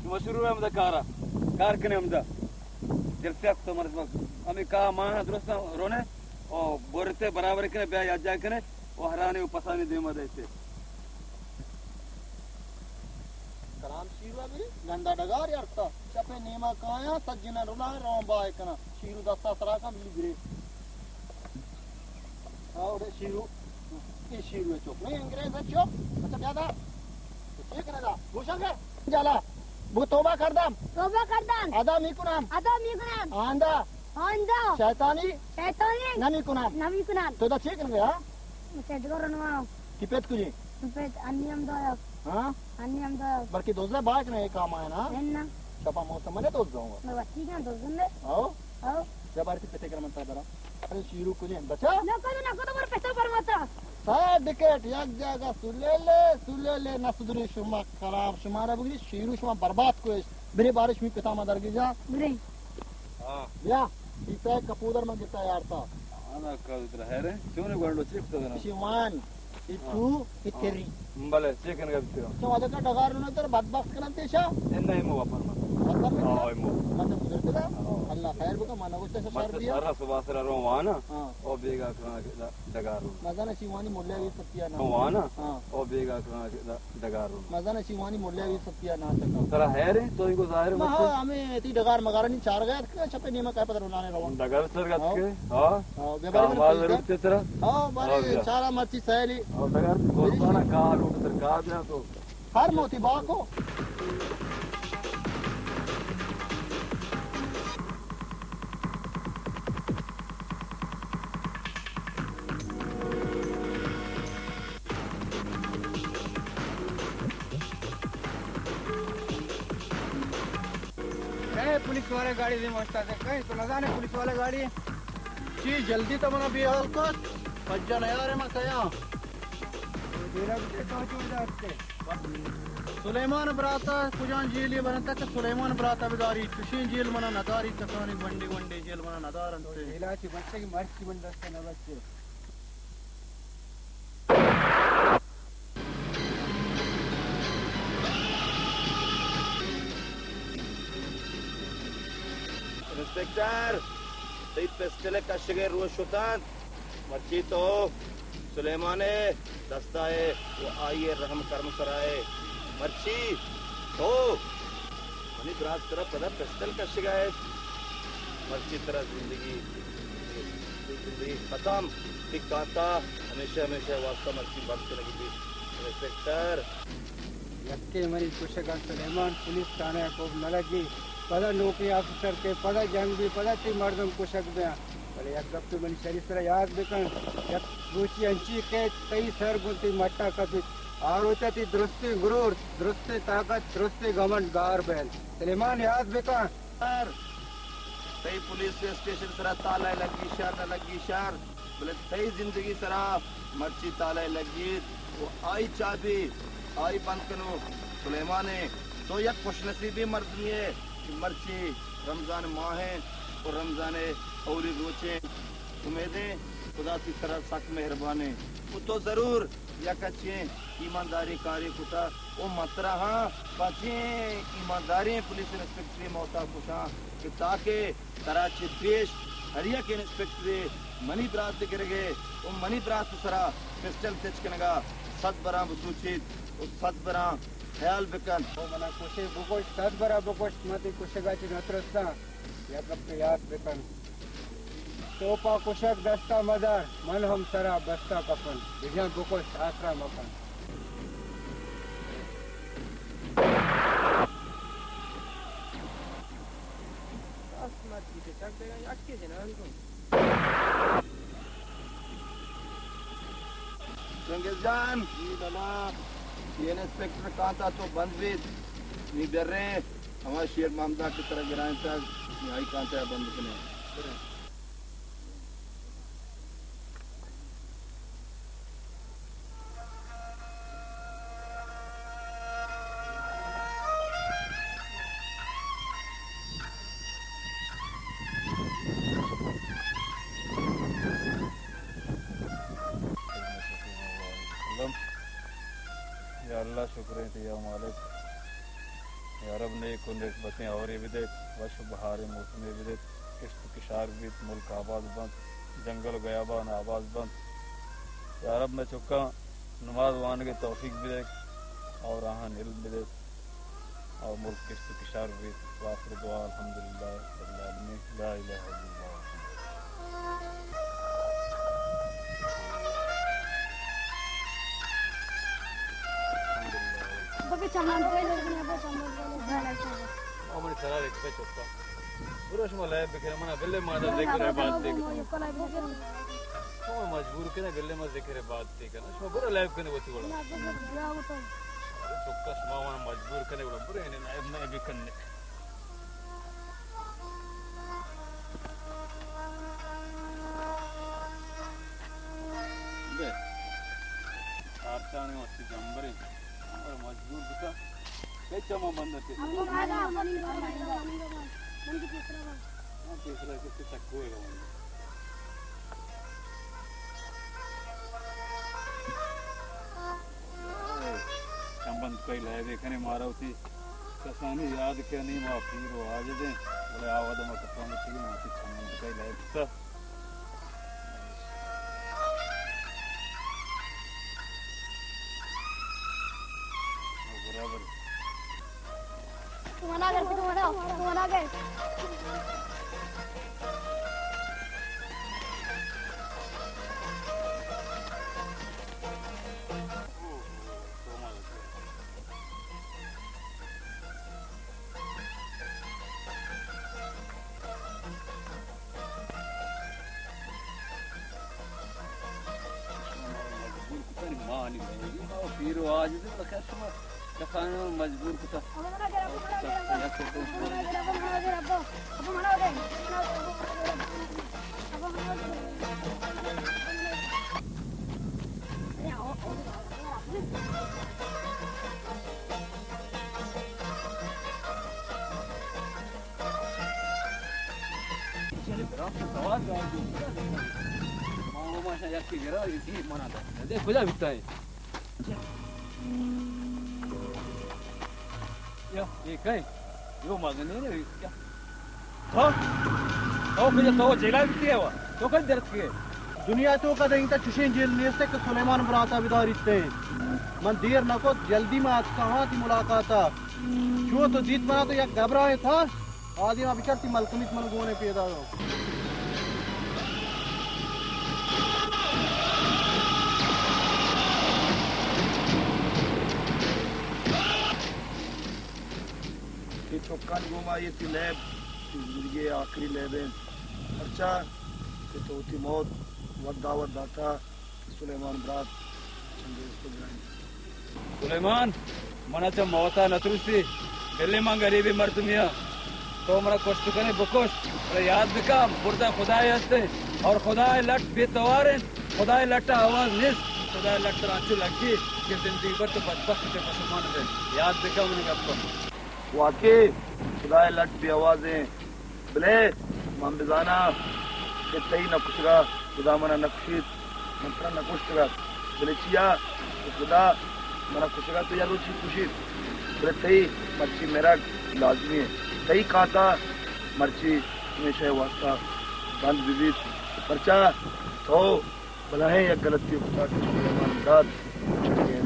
شما شروع بے ہمدا کارا۔ کار کنے ہمدا۔ جلسہ کو تو مرز ہمیں کا مانا درست رونے۔ او بورتے برابر کنے، بیا یاد جا کنے، او ہرانے او پسانی دیما دیتے۔ کرام شیرو ء بری گندا ڈگار یارتا، شپے نیما کایاں، سجنا رلا روان بائے کنا، شیرو دستا سرا کا بلی گرے۔ آوڑے شیرو، اے شیرو ء چوک نہیں، انگریز ء چوک۔ اچھا، بیا دا۔ تو چی کرے دا؟ گوشا کر۔ جالا۔ بگو توبہ کردم۔ توبہ کردم۔ ادا میکنم۔ ادا میکنم۔ آندا۔ آئندہ۔ شیطانی۔ شیطانی۔ نمی کنم۔ نمی کنم۔ تو دا چی کنگے، ہاں؟ مچے دگو رنوا۔ تی پت کجی؟ پت انی ہم دایا۔ ہاں؟ انی ہم دایا۔ بلکہ دوزہ بائک نے کام آیا نا؟ ہے نا۔ شپا موسم نے دوزہ ہوں۔ میں وقتی کیا دوزہ نے؟ آؤ۔ آؤ۔ جب آرتی پتے کر من تا برا۔ ارے شیرو کجی بچا؟ نہ کدو، نہ کدو، مر پتا پرماتا۔ سا ڈکیٹ یک جاگہ سلے لے، سلے لے، نہ سدری شما خراب، شمارا بگری شیرو شما برباد کوش۔ برے بارش می پتا ما درگی جا۔ برے۔ ہاں۔ بیا، پیسہ کپودر من گتا یارتا۔ آنا کا ادھر ہے رے؟ چونے گوڑو چیک تو نا؟ شیوان، ای ہاں۔ تو، ای ہاں۔ تیری۔ بلے، چیک کن گپتے ہو۔ تو آدھا کا ڈگار نہ تر بدبخت کنن تیشا؟ اے نہیں مو واپر مت۔ واپر مت؟ ہاں، مو۔ مت گزر کے دا؟ ہاں۔ اللہ خیر بکا، مانا گوشتا شر مت بیا۔ سارا صبح سرا رو وانا۔ ہاں۔ او بیگا کنا ڈگار رو۔ مزانا شیوانی مولوی ستیا نا۔ وانا۔ ہاں۔ او بیگا کنا ڈگار رو۔ مزن شیوانی مولیا وی ستیا ناٹکا۔ ترا حیر ہے، تو انگو ظاہر ہے ما مجھ سے۔ ہاں، ہمیں تی ڈگار مگارانی چار گیا تھا، چھپے نیمہ کا پتہ رولانے روان۔ ڈگار سر گت ہاں۔ کے؟ ہاں۔ ہاں، بے بارے کام میں آ پوچھتا۔ ضرورت ہے ترا؟ ہاں، بارے ہاں، بیا۔ چارا مرچی سہلی۔ ہاں، ڈگار تو کون بارا کار اٹھ تر کار دیا تو۔ ہر موتی باکو۔ اے پولیس والا گاڑی دیم واسطہ سے کہیں تو نزانے پولیس والا گاڑی ہے۔ چی جلدی تو منا بے حال کت، پجا نیارے ما تیا۔ دیرا بچے تو چوڑ جاتے۔ سلیمان براتا کجان جیلی بنتا کہ سلیمان براتا بداری، چشین جیل منا نداری، کسانی گونڈی گونڈی جیل منا ندارنتے۔ جیلا چی بچے کہ مرچی بن دست نہ بچے۔ انسپکٹر، تئی پسٹل ء کشگ ء روچ شتنت۔ مرچی تو سلیمان ء دستا ء و آئی ء رحم کرم سرا ء۔ مرچی تو منی برات سرا پدا پسٹل کشگ ء ات۔ مرچی ترا زندگی، زندگی ختم۔ تئی کانتا ہمیشہ ہمیشہ ء واسطہ مرچی بند کنگی بیت۔ انسپکٹر۔ یکے منی کشگ ء سلیمان پولیس تھانہ ء کوب نہ لگی۔ پدا نوکیں آفیسر کے، پدا جنگ بی، پدا تئی مردم کشگ بیاں۔ بلے یک گپے منی شری سرا یاد بکن، یک روچی انچی کیت تئی سر گوں تئی مٹا کپیت، آ روچا تئی درستیں گرور، درستیں طاقت، درستیں گمنڈ گار بینت۔ سلیمان یاد بکن۔ سر، تئی پولیس اسٹیشن سرا تالہ لگی شر نہ لگی شر، بلے تئی زندگی سرا مرچی تالہ لگیت و آئی چابی، آئی بند کنوک سلیمان ء۔ تو یک خوش نصیبیں مردمے ئے کہ مرچی رمضان ماہ ء و رمضان ء اولی روچ ء۔ امیدیں خدا تئی سرا سک مہربانیں و تو ضرور یک اچیں ایمانداریں کارے کتا و من ترا ہاں پہ اچیں ایمانداریں پولیس انسپکٹرے موتا کشاں کہ تاکہ ترا چہ پیش ہر یک انسپکٹرے منی برات گرگے و منی برات سرا پسٹل تچ کنگا صد براں بسوچیت و صد براں خیال بکن۔ تو منا کشے بکش، صد برا بکش، من تئی کشگا چہ نترساں۔ یک گپے یاد بکن، توپا کشگ دستا مدار، من ہم سرا بستا کپن۔ بجن بکش، آسرا مکن۔ چنگیز جان، جی جناب۔ یہ انسپکٹر کانتا تو بند بیت، نی برے، ہما شیر مامدا کہ ترا گرائیں تک، نی آئی کانتا بند کنے۔ یا اللہ، شکر انت یا مالک۔ یا رب، نیک و نیک بتیں ہورے بدیت، وش و بہاریں موسمے بدیت، کشت و کشار بیت، ملک آباد بنت، جنگل و گیابان آباد بنت۔ یا رب، مئے چکاں نماز وانگ ء توفیق بدیت اور آہاں علم بدیت اور ملک کشت و کشار بیت۔ وآخر دعا الحمدللہ رب العالمین۔ لا الہ الا اللہ۔ بابا چمن کوئی لوگ نہیں، بابا چمن کوئی لوگ نہیں۔ ہمیں سرا ریکھتا چکا۔ برو شما لائب بکنے، منا بلے ما دا ذکر عبادت دیکھ۔ شما مجبور کنے، بلے ما ذکر عبادت دیکھ کنا۔ شما برو لائب کنے وتی وڑا۔ ارے چکا، شما منا مجبور کنے وڑا، برو یعنی لائب نہ بکنے۔ بے۔ چارچانے وقتی جمبرے۔ ہمارا مجبور بکا۔ کئی چما بندر کے؟ ہاں، تیسرا کس کے چکو ہے بندر۔ چمبند کئی لہدے کنے مارا وتی کسانی یاد کہ نی ما پیر و عاجز ایں، بلے آ وہد ما کسانی تھی ما وتی چمبند کئی لہد کتا۔ برابر۔ تو منا کر، تو منا، تو منا کر۔ مجبور کتن ما نی بھائی، ما پیر و عاجز، بلے خیر شما کسان مجبور کتا۔ کجا بیتا ہے؟ یا، یہ کہیں؟ یہ مزنی نہیں، یہ کیا؟ ہاں؟ تو کجا تو جیلا بیتی ہے وا؟ تو کجا درد کیے؟ دنیا تو کا دیں تا چشیں جیل نیستے کہ سلیمان براتا بداریتے۔ من دیر نہ کو، جلدی ما اتکا ہاں تی ملاقاتا۔ چو تو دیت منا تو یک گھبرائیں تھا، آدی ما بچار تی ملکمیت من گونے پیدا ہو۔ کہ چکان گوما یہ تی لیب، تی زندگی آخری لیب ہیں۔ پرچا کہ تو تی موت ودا ودا تھا۔ سلیمان برات چنگیز تو بلائیں۔ سلیمان، منا چہ موتا نہ ترسی، بلے من غریبیں مردمے آں۔ تو منا کشت کنے بکش، بلے یاد بکن، بردا خدائے ہستے اور خدائے لٹ بے توار انت، خدائے لٹ آواز نیست، خدائے لٹ ترا انچو لگی کہ زندگی بھر تو بدبخت تے پشمان بے۔ یاد بکن منی گپا۔ واقعی خدائے لٹ بے آواز انت۔ بلے من بزاناں کہ تئی نہ کشگا خدا منا نہ کشیت، من ترا نہ کشتگ ات۔ بلے چیا کہ خدا منا کشگا تو یک روچے کشیت، بلے تئی مرچی مرگ لازمی انت۔ تئی کانتا مرچی ہمیشہ ء واستا بند بہ بیت، پرچا تو بلاہیں یک غلطی کتا کہ سلیمان داد چکے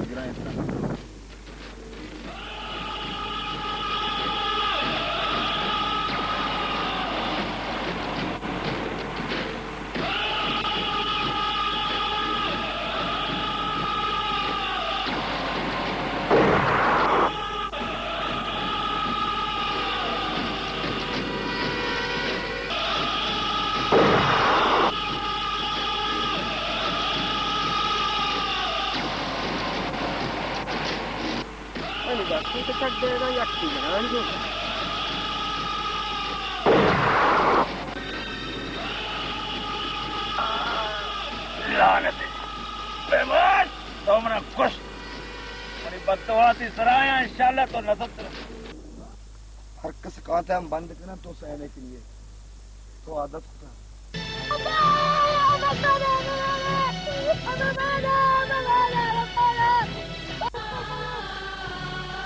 منی دستی تو چک دے گا، یک چیز نہ آنجو۔ لعنت ہے۔ پیمان، تو منا کشت۔ منی بددعا تی سرا یا، انشاءاللہ تو نزت۔ ہر کس کانتے ہم بند کنن تو سہنے کنیے۔ تو عادت کتا۔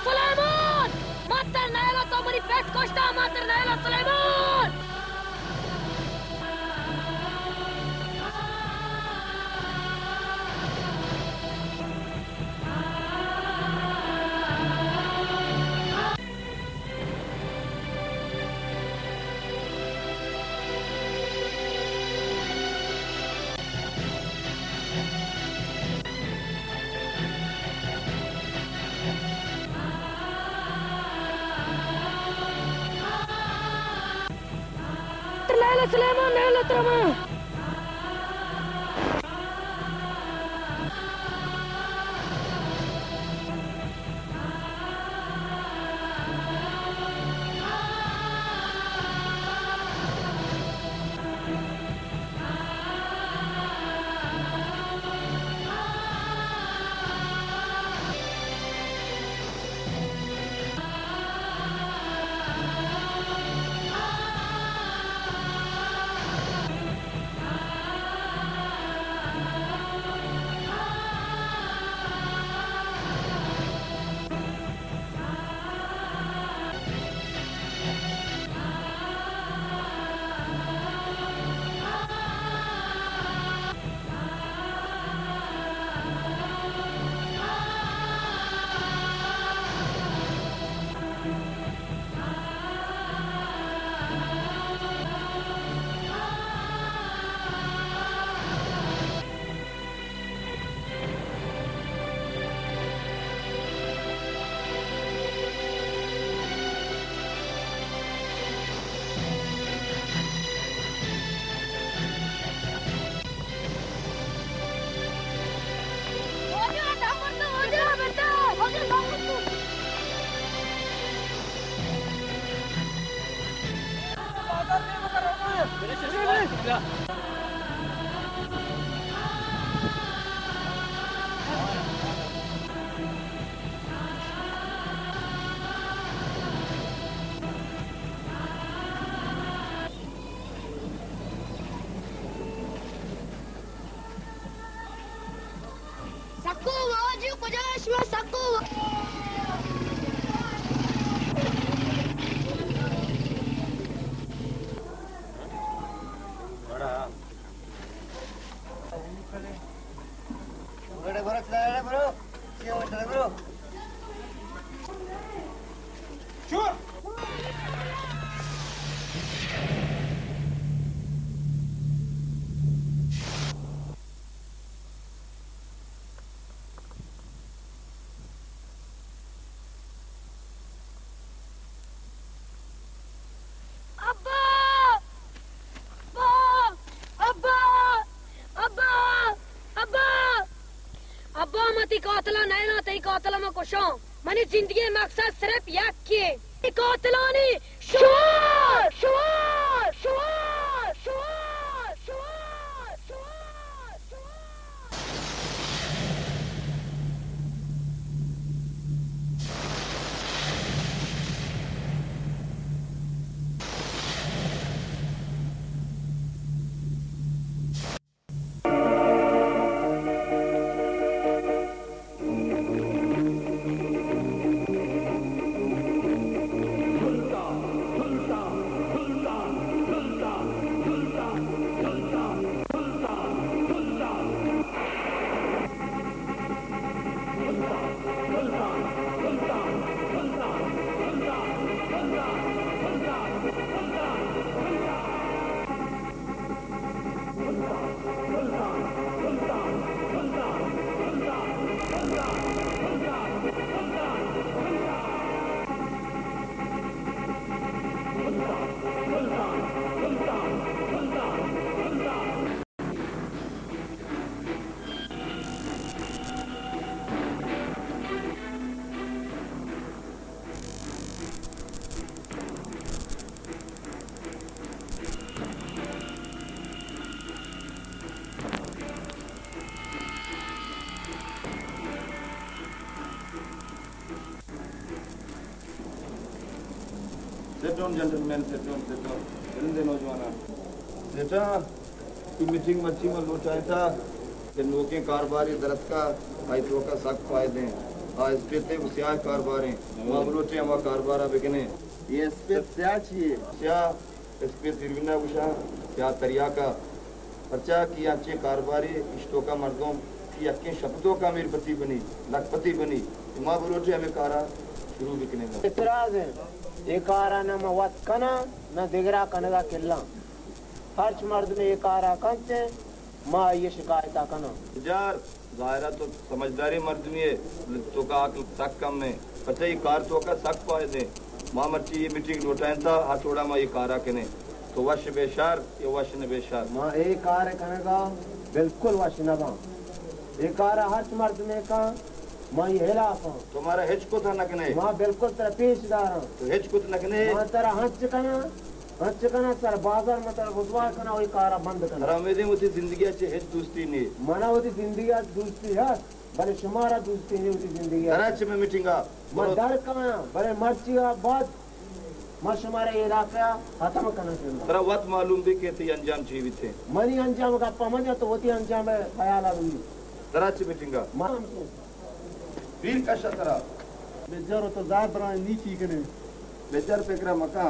سلیمان! ماتر نیلا، تو منی پت کشتا، ماتر نیلا سلیمان! لیلا سلیمان، لیلا ترما۔ سکو واجو کجا شما سکو؟ برو، برو، برو، برو۔ ابا! ابا! ابا! ابا! ابا! ابا، من تئی قاتلاں نئیلاں، تئی قاتلاں من کشاں۔ منی زندگی ءِ مقصد صرف یکے۔ تئی قاتلانی شمار! شمار! Sit down, gentlemen, sit down, sit down. بلندیں نوجواناں۔ سیٹاں، اے میٹنگ مرچی ما لوٹائینتا کہ نوکیں کاربارے درتکا، آئی توکا سک فائدہ ایں۔ آ اسپیتیں و سیاہ کارباریں۔ ما بلوٹیں ہما کاربارا بکنیں۔ اے اسپیت سیاہ چی اے؟ سیاہ اسپیت ہیروئنا گوشاں، سیاہ تریاکا۔ پرچا کہ انچیں کاربارے ایش توکا مردم کہ یکیں شپ توکا میرپتی بنی، لکھپتی بنی، ما بلوٹیں ہمے کارا شروع بکنیں۔ اعتراض ایں، اے کارا نہ ما وت کناں، نہ دگرا کنگا کلاں۔ ہرچ مردمے اے کارا کنت، ما آئی شکایتا کناں۔ بجار، ظاہرا تو سمجھداریں مردمے ئے، توکا عقل سک کم ایں، پرچا اے کار توکا سک فائدہ ایں۔ ما مرچی اے میٹنگ لوٹائینتا، ہر وڑا ما اے کارا کنیں۔ تو وش بے شر یا وش نہ بے شر۔ ما اے کار کنگا بالکل وش نہ باں۔ اے کارا ہرچ مردمے کن، ما اے ہلاپ آں۔ تو مارا ہچ کت نہ کنے؟ ما بالکل ترا پیش داراں۔ تو ہچ کت نہ کنے؟ ما ترا ہنچ کناں، ہنچ کناں، سر بازار ما ترا رسوا کناں، اے کارا بند کناں۔ ترا امیدیں وتی زندگیا چہ ہچ دوستی نے؟ منا وتی زندگیا دوستی ہست۔ بلے شمارا دوستی نے وتی زندگی ء۔ ترا چہ مئے میٹنگ ء ما برو۔ در کایاں، بلے مرچی ء بعد ما شمارا اے علاقہ ء ختم کناں چندا۔ ترا وت معلوم بی کہ تئی انجام چی بیتیں۔ منی انجام گپا مجن، تو وتی انجام ء خیال ء بگی۔ ترا چہ میٹنگ ء ما پیر کش ء ترا۔ بجار تو زار برائیں نی چی کنے۔ بجار فکر ء مکن۔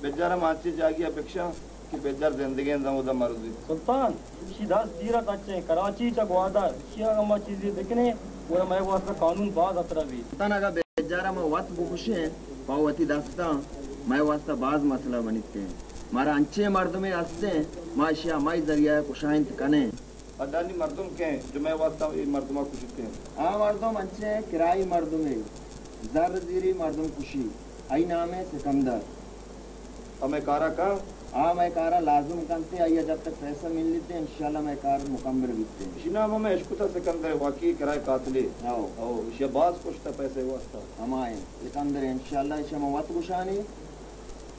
بجار ء ما انچیں جاگہے ء بکشاں کہ بجار زندگیں داں اودا مرزی۔ سلطان، ایشی دست دیر ات انچیں کراچی چہ گوادر، ایشی ء اگاں ما چیزے بکنیں، گڑا مئے واسطہ قانون باز ہترہ بیت۔ سلطان، اگاں بجار ء ما وت بکشیں پہ وتی دستاں، مئے واسطہ باز مسئلہ بنیت۔ مارا انچیں مردمے ہستیں، ما ایشی ء مئے ذریعہ ء کشائینت کنیں۔ پدا نی مردم کئے جو مئے واستا اے مردما کشیت؟ آ مردم انچیں کرائی مردمے، زر زیری مردم کشی، آئی نام ء سکندر۔ آ مئے کارا کن؟ آ مئے کارا لازم کنتے، آئی ء جب تک پیسہ ملیتے، انشاءاللہ مئے کار مکمل بیتے۔ اشی نام ہمیں اشکتا سکندر، واقعی کرائے قاتلے۔ ہاؤ۔ ہاؤ، اشی باز کشتا پیسے واسطہ۔ ہمائیں سکندر، انشاءاللہ اشی ما وت گشانی۔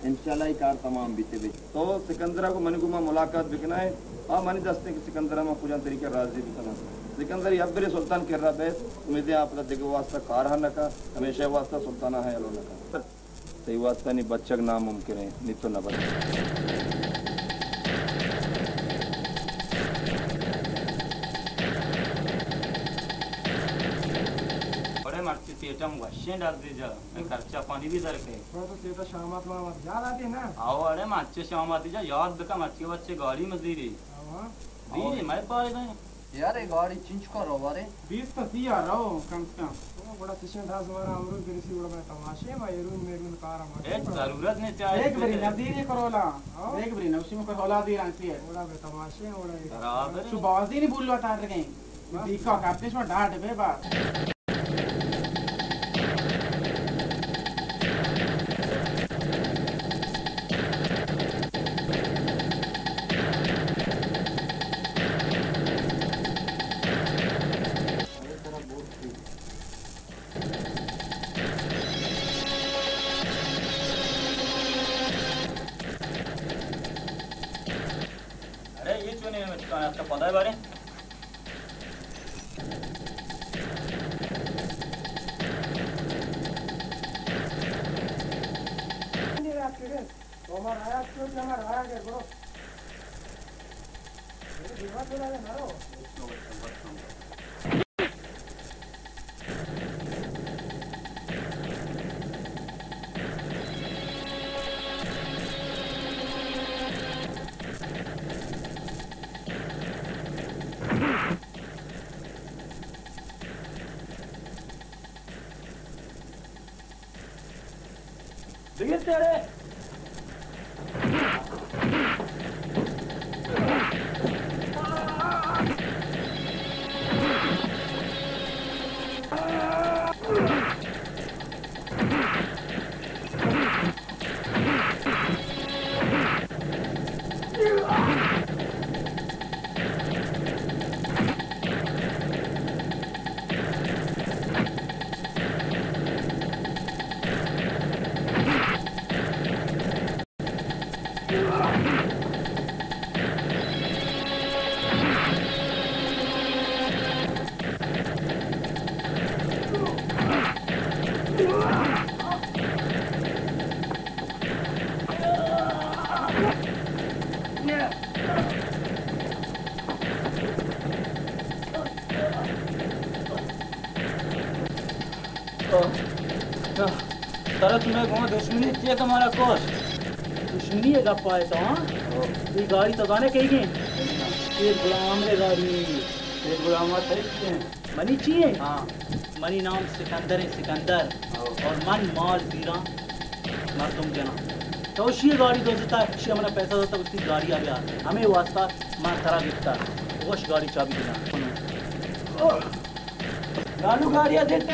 انشاءاللہ اے کار تمام بیتے بی۔ تو سکندرا گوں منی گوما ملاقات بکنائے، آ منی دستیں کہ سکندرا من کجام طریقہ راضی بکناں۔ سکندر یک برے سلطان کرا بیت، امیدیں آ پدا دگہ واسطہ کار ہم نکا، ہمیشہ واسطہ سلطانا ہم یلو نکا۔ تئی واسطہ نی بچگ ناممکن ایں، نی تو نہ بچ۔ بڑے مرچی سیٹم وشیں ڈردی جا۔ اے خرچہ پانی بھی در کئے۔ تو تو سیٹا شامات مامات یاد آتی نا؟ آو، اڑے مرچی شامات جا یاد بکا، مرچی بچے گاڑی مزیری۔ آو۔ دی، میں پائے دیں۔ یار، اے گاڑی چنچ کو رو بارے؟ بیست تا سی آ رو، کم سے کم۔ او، بڑا چشیں داز مارا امروز برسی، بڑا میں تماشے، ما ایرون میرون کارا ما۔ اے ضرورت نہیں چاہے۔ ایک بری نزیری کرولا۔ ہاں۔ ایک بری نوشی میں کرولا دی رانسی ہے۔ بڑا میں تماشے، بڑا۔ برابر۔ شو بازی نہیں بولوا تار گئے۔ دیکھا کپتے شما ڈاڈ بے با۔ ارے، یہ چونے میں ٹکانا اس کا پتہ ہے بارے؟ بگیر تیرے۔ میں گوں دشمنی چیئے تو مارا کش؟ دشمنی ءِ گپ ءَ ئے تو، ہاں؟ ہو۔ اے گاڑی تو زانے کئی گیں؟ شیر غلام ءِ گاڑی۔ شیر غلام ءَ تئی چی ایں؟ منی چی ایں؟ ہاں۔ منی نام سکندر ایں، سکندر۔ ہو۔ اور من مال زیراں، مردم جناں۔ تو اشی ءِ گاڑی دزتا، اشی ءَ منا پیسہ داتا، گوشتی گاڑی ءَ بیار۔ ہمے واسطہ من ترا گپتا۔ وش گاڑی چابی دینا۔ لالو گاڑی ءَ دیتے۔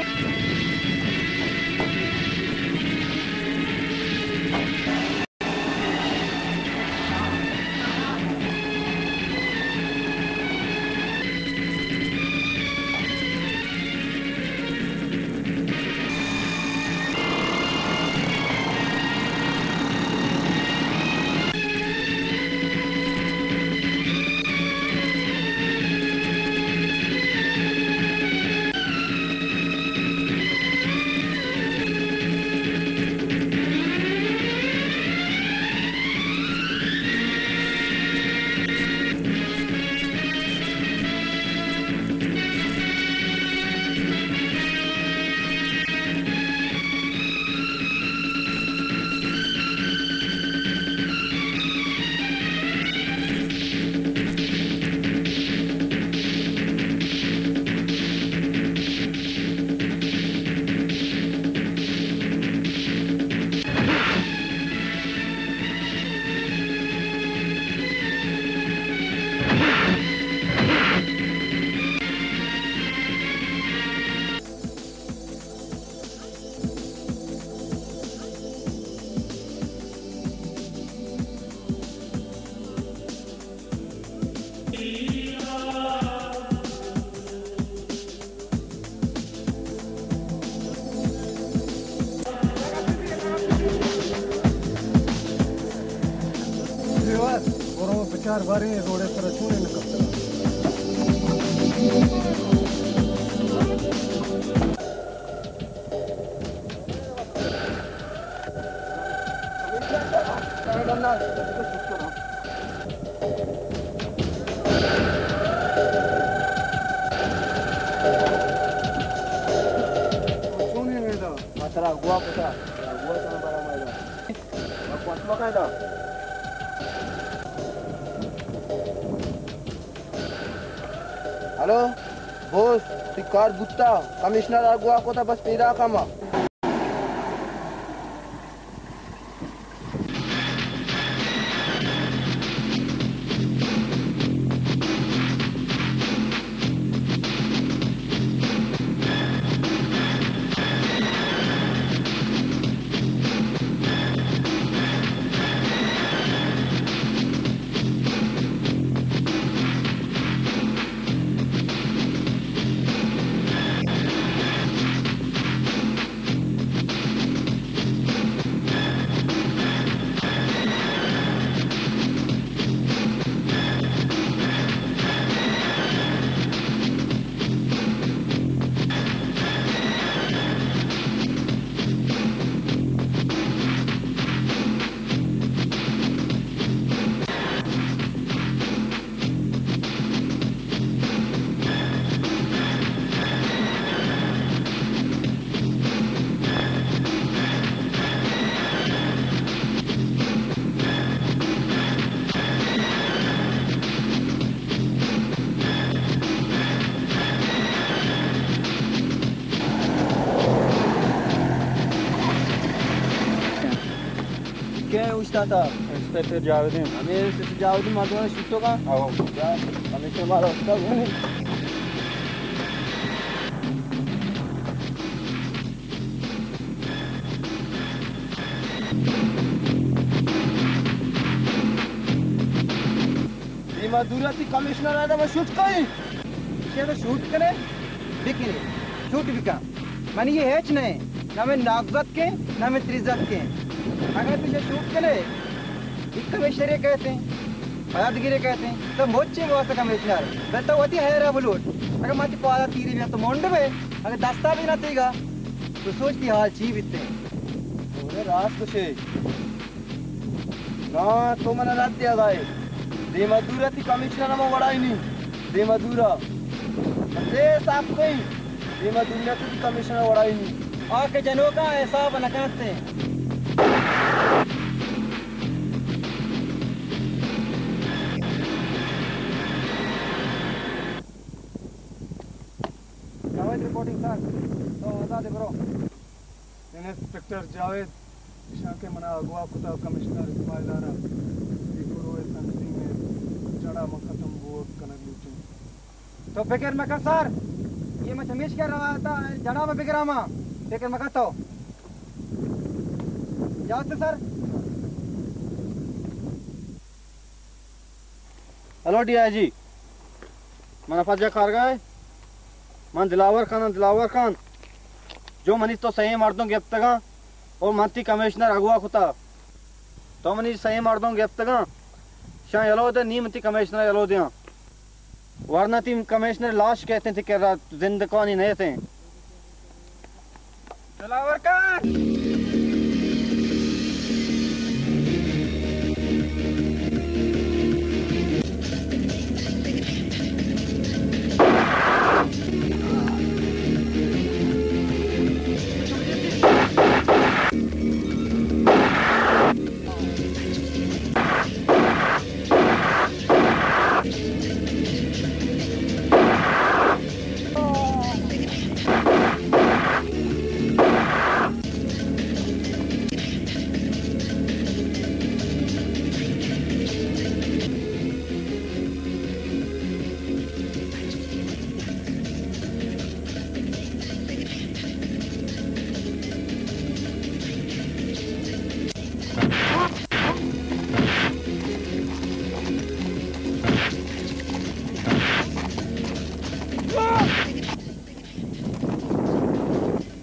دیوار، برو بچار باریں روڈ ءِ سرا چونیں نہ کپتگ۔ چونیں ادا؟ ما ترا اغوا کتا، اغوا ترا برا ما ادا۔ ما کوٹ مکن ادا۔ ہلو، بوس، تئی کار بوتا، کمشنر ءَ اغوا کتا، بس پیداک آں ما۔ کئے اوشتاتا؟ انسپکٹر جاویدین۔ ہمے انسپکٹر جاویدین مردماں شوتوکا؟ آو۔ یا، ہمیشہ مارا اشکا گونے۔ دیما دورا تئی کمشنر آدم شوٹ کئی؟ ایشی تو شوٹ کنے، بکنے، شوٹ بکن۔ منی یہ ہیچ نہیں، نہ میں ناگزت کے، نہ میں تریزت کے۔ اگر تو یہ شوٹ کنے، ایک کمشنر یہ کہتے ہیں، پدا دگرے کہتے ہیں، تو مچے واسطہ کمشنر، بل تو وتی حیرا بلوٹ۔ اگر ماتی پادا تیری بھی تو مونڈ میں، اگر دستا بھی نہ تیگا، تو سوچ تئی حال چی بیتے۔ تو نے راست کشے۔ نا، تو من رد دیگا ئے۔ دیما دورا تئی کمشنر ہما وڑائی نی۔ دیما دورا۔ سے صاف کئی۔ دیما دورا تئی کمشنر وڑائی نی۔ آ کہ جنوکاں حساب نہ کنت۔ جاوید رپورٹنگ سر، تو آزاد برو۔ انسپکٹر جاوید، ایشاں کہ منا اغوا کتا کمشنر اسماعیل آرا، اے گروہ تنظیم ءِ جڑا ما ختم بوگ کنگ لوٹیں۔ تو فکر مکن سر، یہ من چمیش کر رہا تھا، جڑا میں فکر آما، فکر مکن تو۔ جاتے سر۔ ہلو ڈی آئی جی، من پجا کارگاہ ءَ، من دلاور خان، دلاور خان، جو منی تو سئیں مردم گپتگاں اور من تی کمشنر اغوا کتا۔ تو منی سئیں مردم گپتگاں، شاں یلو دے، نی من تی کمشنر یلو دیاں۔ ورنہ تی کمشنر لاش کہتے تی کرا زندکانی نیتیں۔ دلاور خان!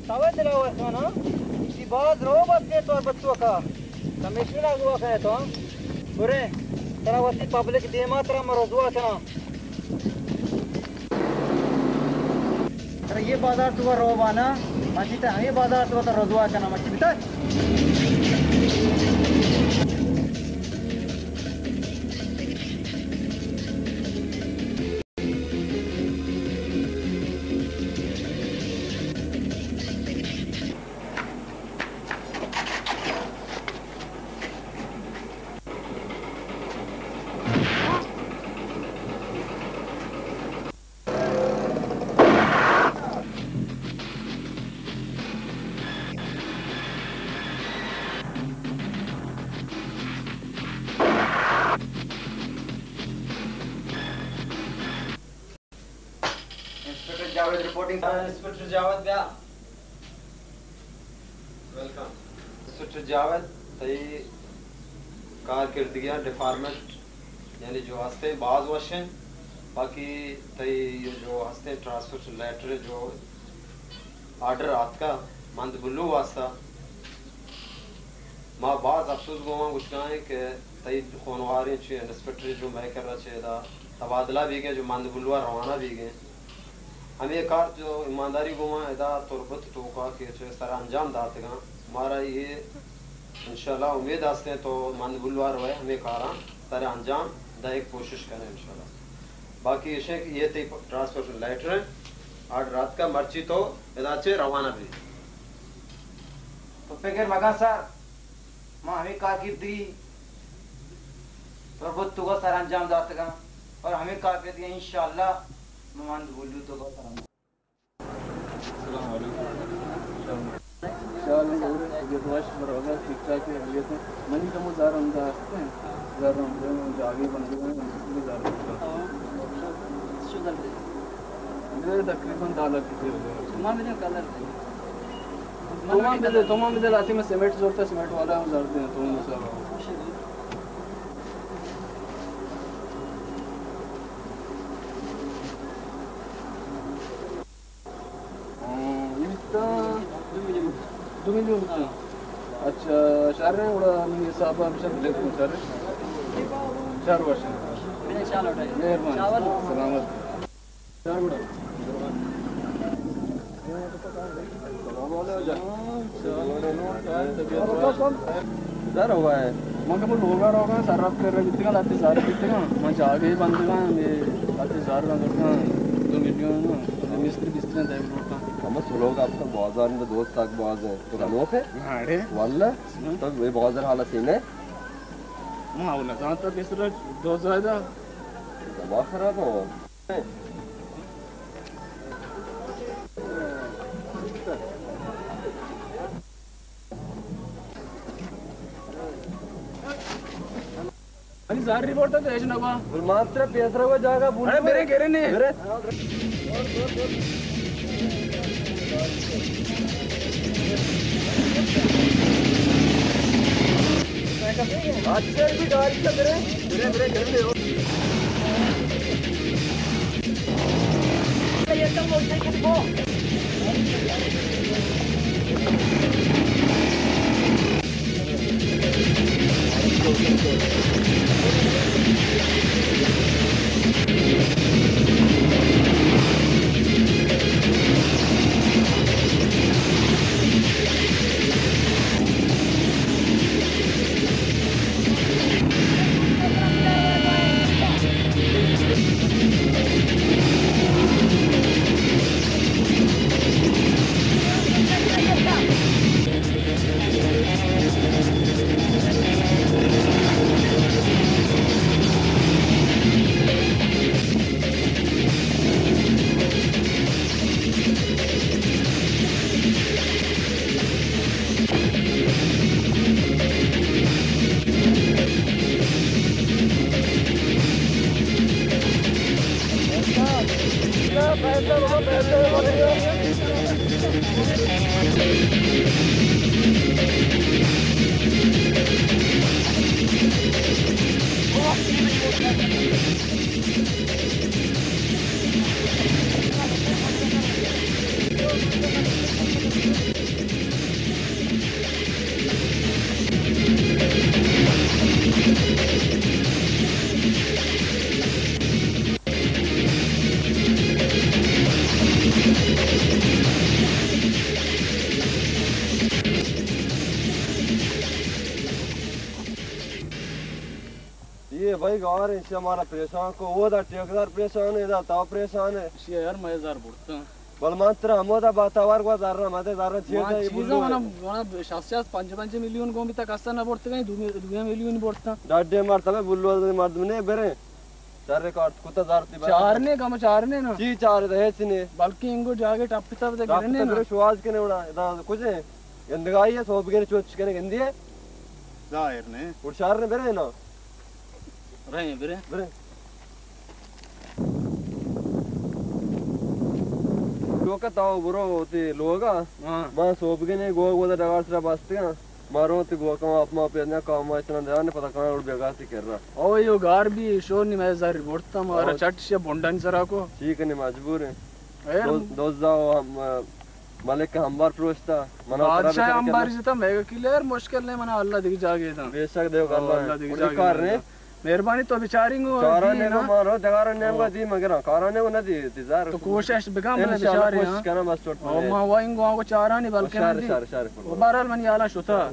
تو دلاور خان، تی باز رو بستے تو بچو کا۔ کمشنر اغوا کنے تو۔ برے، ترا وتی پبلک دیما ترا من رسوا کناں۔ ترا یہ بازار تو رو بانا، مچی تا ہمیں بازار تو ترا رسوا کناں، مچی بتا۔ انسپکٹر جاوید رپورٹنگ۔ انسپکٹر جاوید بیا۔ ویلکم۔ انسپکٹر جاوید، تئی کارکردگی ءَ ڈپارٹمنٹ یعنی جو ہستیں باز وش ہیں، باقی تئی جو ہستیں ٹرانسفر لیٹر جو آرڈر آتکا مند بلو واسطہ، ما باز افسوس گوما گوشگا ہیں کہ تئی خونواریں چی انسپکٹر جو مئے کرا چہ ادا تبادلہ بیگے، جو مند بلوا روانہ بیگے۔ ہمے کار جو ایمانداری گوما ادا تربت توکا کہ چہ سر انجام داتگاں، مارا یہ انشاءاللہ امید ہستیں تو مند بلوا روئے ہمے کاراں سر انجام دئیگ کوشش کنے انشاءاللہ۔ باقی ایشیں کہ یہ تئی ٹرانسفر لیٹر ہیں، آرڈر آتکا مرچی تو ادا چہ روانہ بی۔ تو فکر مکن سر، ما ہمے کارکردگی تربت توکا سر انجام داتگاں اور ہمے کارکردگی انشاءاللہ ما مند بلو توکا سر انجام۔ السلام علیکم۔ شال میں اور طبیعت وش برابر ٹھیک ٹھاک ہے، طبیعت ہے۔ منی کم زر ہم داشت ہیں، زر ہم دے، ہم جاگے بندے ہیں، ہم زر ہم دے۔ تقریباً دہ لاکھ روپے ہو گئے۔ تمام بدے، تمام بدے، لاتی میں سیمنٹ زورتا، سیمنٹ والا ہم زر دیں، تمام سر۔ ہاں، یہ بیتا دو میلیون بیتا۔ اچھا، شر ہیں، گڑا منی حساب ءَ ہمیشہ بلیک کن شر ہیں۔ شر وش ہیں۔ مہربانی۔ سلامت۔ شر گڑا۔ سلام علیکم۔ زر ہوا ہے۔ من کہ لوگا روگا سر رفت کر رہے بیتگا، لاتی زر بیتگا۔ من جاگے بندگا، لاتی زر بندگا۔ دو میلیون، مستری بستری دے لوٹا۔ ہمے سلوگ آپ کا بازار میں دوست تک باز ہے۔ تو گنوخ ہے؟ ہاں، اڑے۔ واللہ؟ ہاں۔ تو یہ بازار حالت ہی نہیں؟ ما وہ نہ جانتا، پیسرا دو زیادہ۔ دماغ خراب ہو۔ انی زاری بورتا تو ایش نگوا۔ گل ماترا پیسرا کو جاگا بول۔ ارے میرے گرے نے۔ میرے۔ اچھا، بھی گاڑی سے میرے۔ میرے، میرے گرے نے۔ یہ بھائی گار ہیں، اسے ہمارا پریشان کو، وہ دا ٹھیکیدار پریشان ہے، ادا تا پریشان ہے۔ اسی یار، میں ہزار بڑھتا۔ بل من ترا ہمودا باتاور گوا زرنا، مدے زرنا چیز ما ہے، چیزا بلو منا، ہے۔ منا شصت، شصت، پنچ، پنچ میلیون گون بیتا کسا نہ بڑھتا گئی، دو می-، دو میلیون بڑھتا۔ ڈڈے مرد، تبے بلو مردم نے برے۔ شر کارت کتا زارتی برے۔ چار نے، کم چار نے نا۔ چی چار دے، ہیچ نے۔ بلکہ انگو جاگے ٹپ تب دے ٹپ گرنے تب نا۔ برے شواز کنے وڑا، ادا کچھ ہے۔ گندگائی ہے، سوب گنے چوچ کنے گندی ہے۔ ظاہر نے۔ اور شر نے برے نا۔ رہیں، برے۔ برے۔ لوکا تاو برو تی لوگا۔ ہاں۔ ما سوبگنے گوگ ودا ڈگار سرا بستگاں۔ ما رو تی گوکا ما اپما پیدنا کام ما اتنا دیان پتا کان اور بیگا تی کر رہا۔ او یو گار بھی شور نی میں زر بورتا مارا اور چٹ شے بونڈن سرا کو۔ ٹھیک ہے، مجبور ہیں۔ اے دوز-، دوزا و ہم، ملک ہمبار پروشتا۔ منا بادشاہ ہمبار جتا، میں کلیر مشکل نہیں، منا اللہ دیگه جاگے دا۔ بے شک دیو او اللہ۔ اللہ دیگه جاگے کار دا۔ نہیں۔ مہربانی تو بیچاری گو چارا دی نے نا۔ مارو دگارا نے گو دی مگر کارا نے نہ دی، دی زار۔ تو کوشش بکن، بلے انشاءاللہ بیچاری، کوشش ہاں۔ کرنا بس چوٹ او پہ۔ ما وائیں گو آنگو چارانی بلکہ شر، دی۔ شر، شر۔ و بہرحال منی حالا شتا۔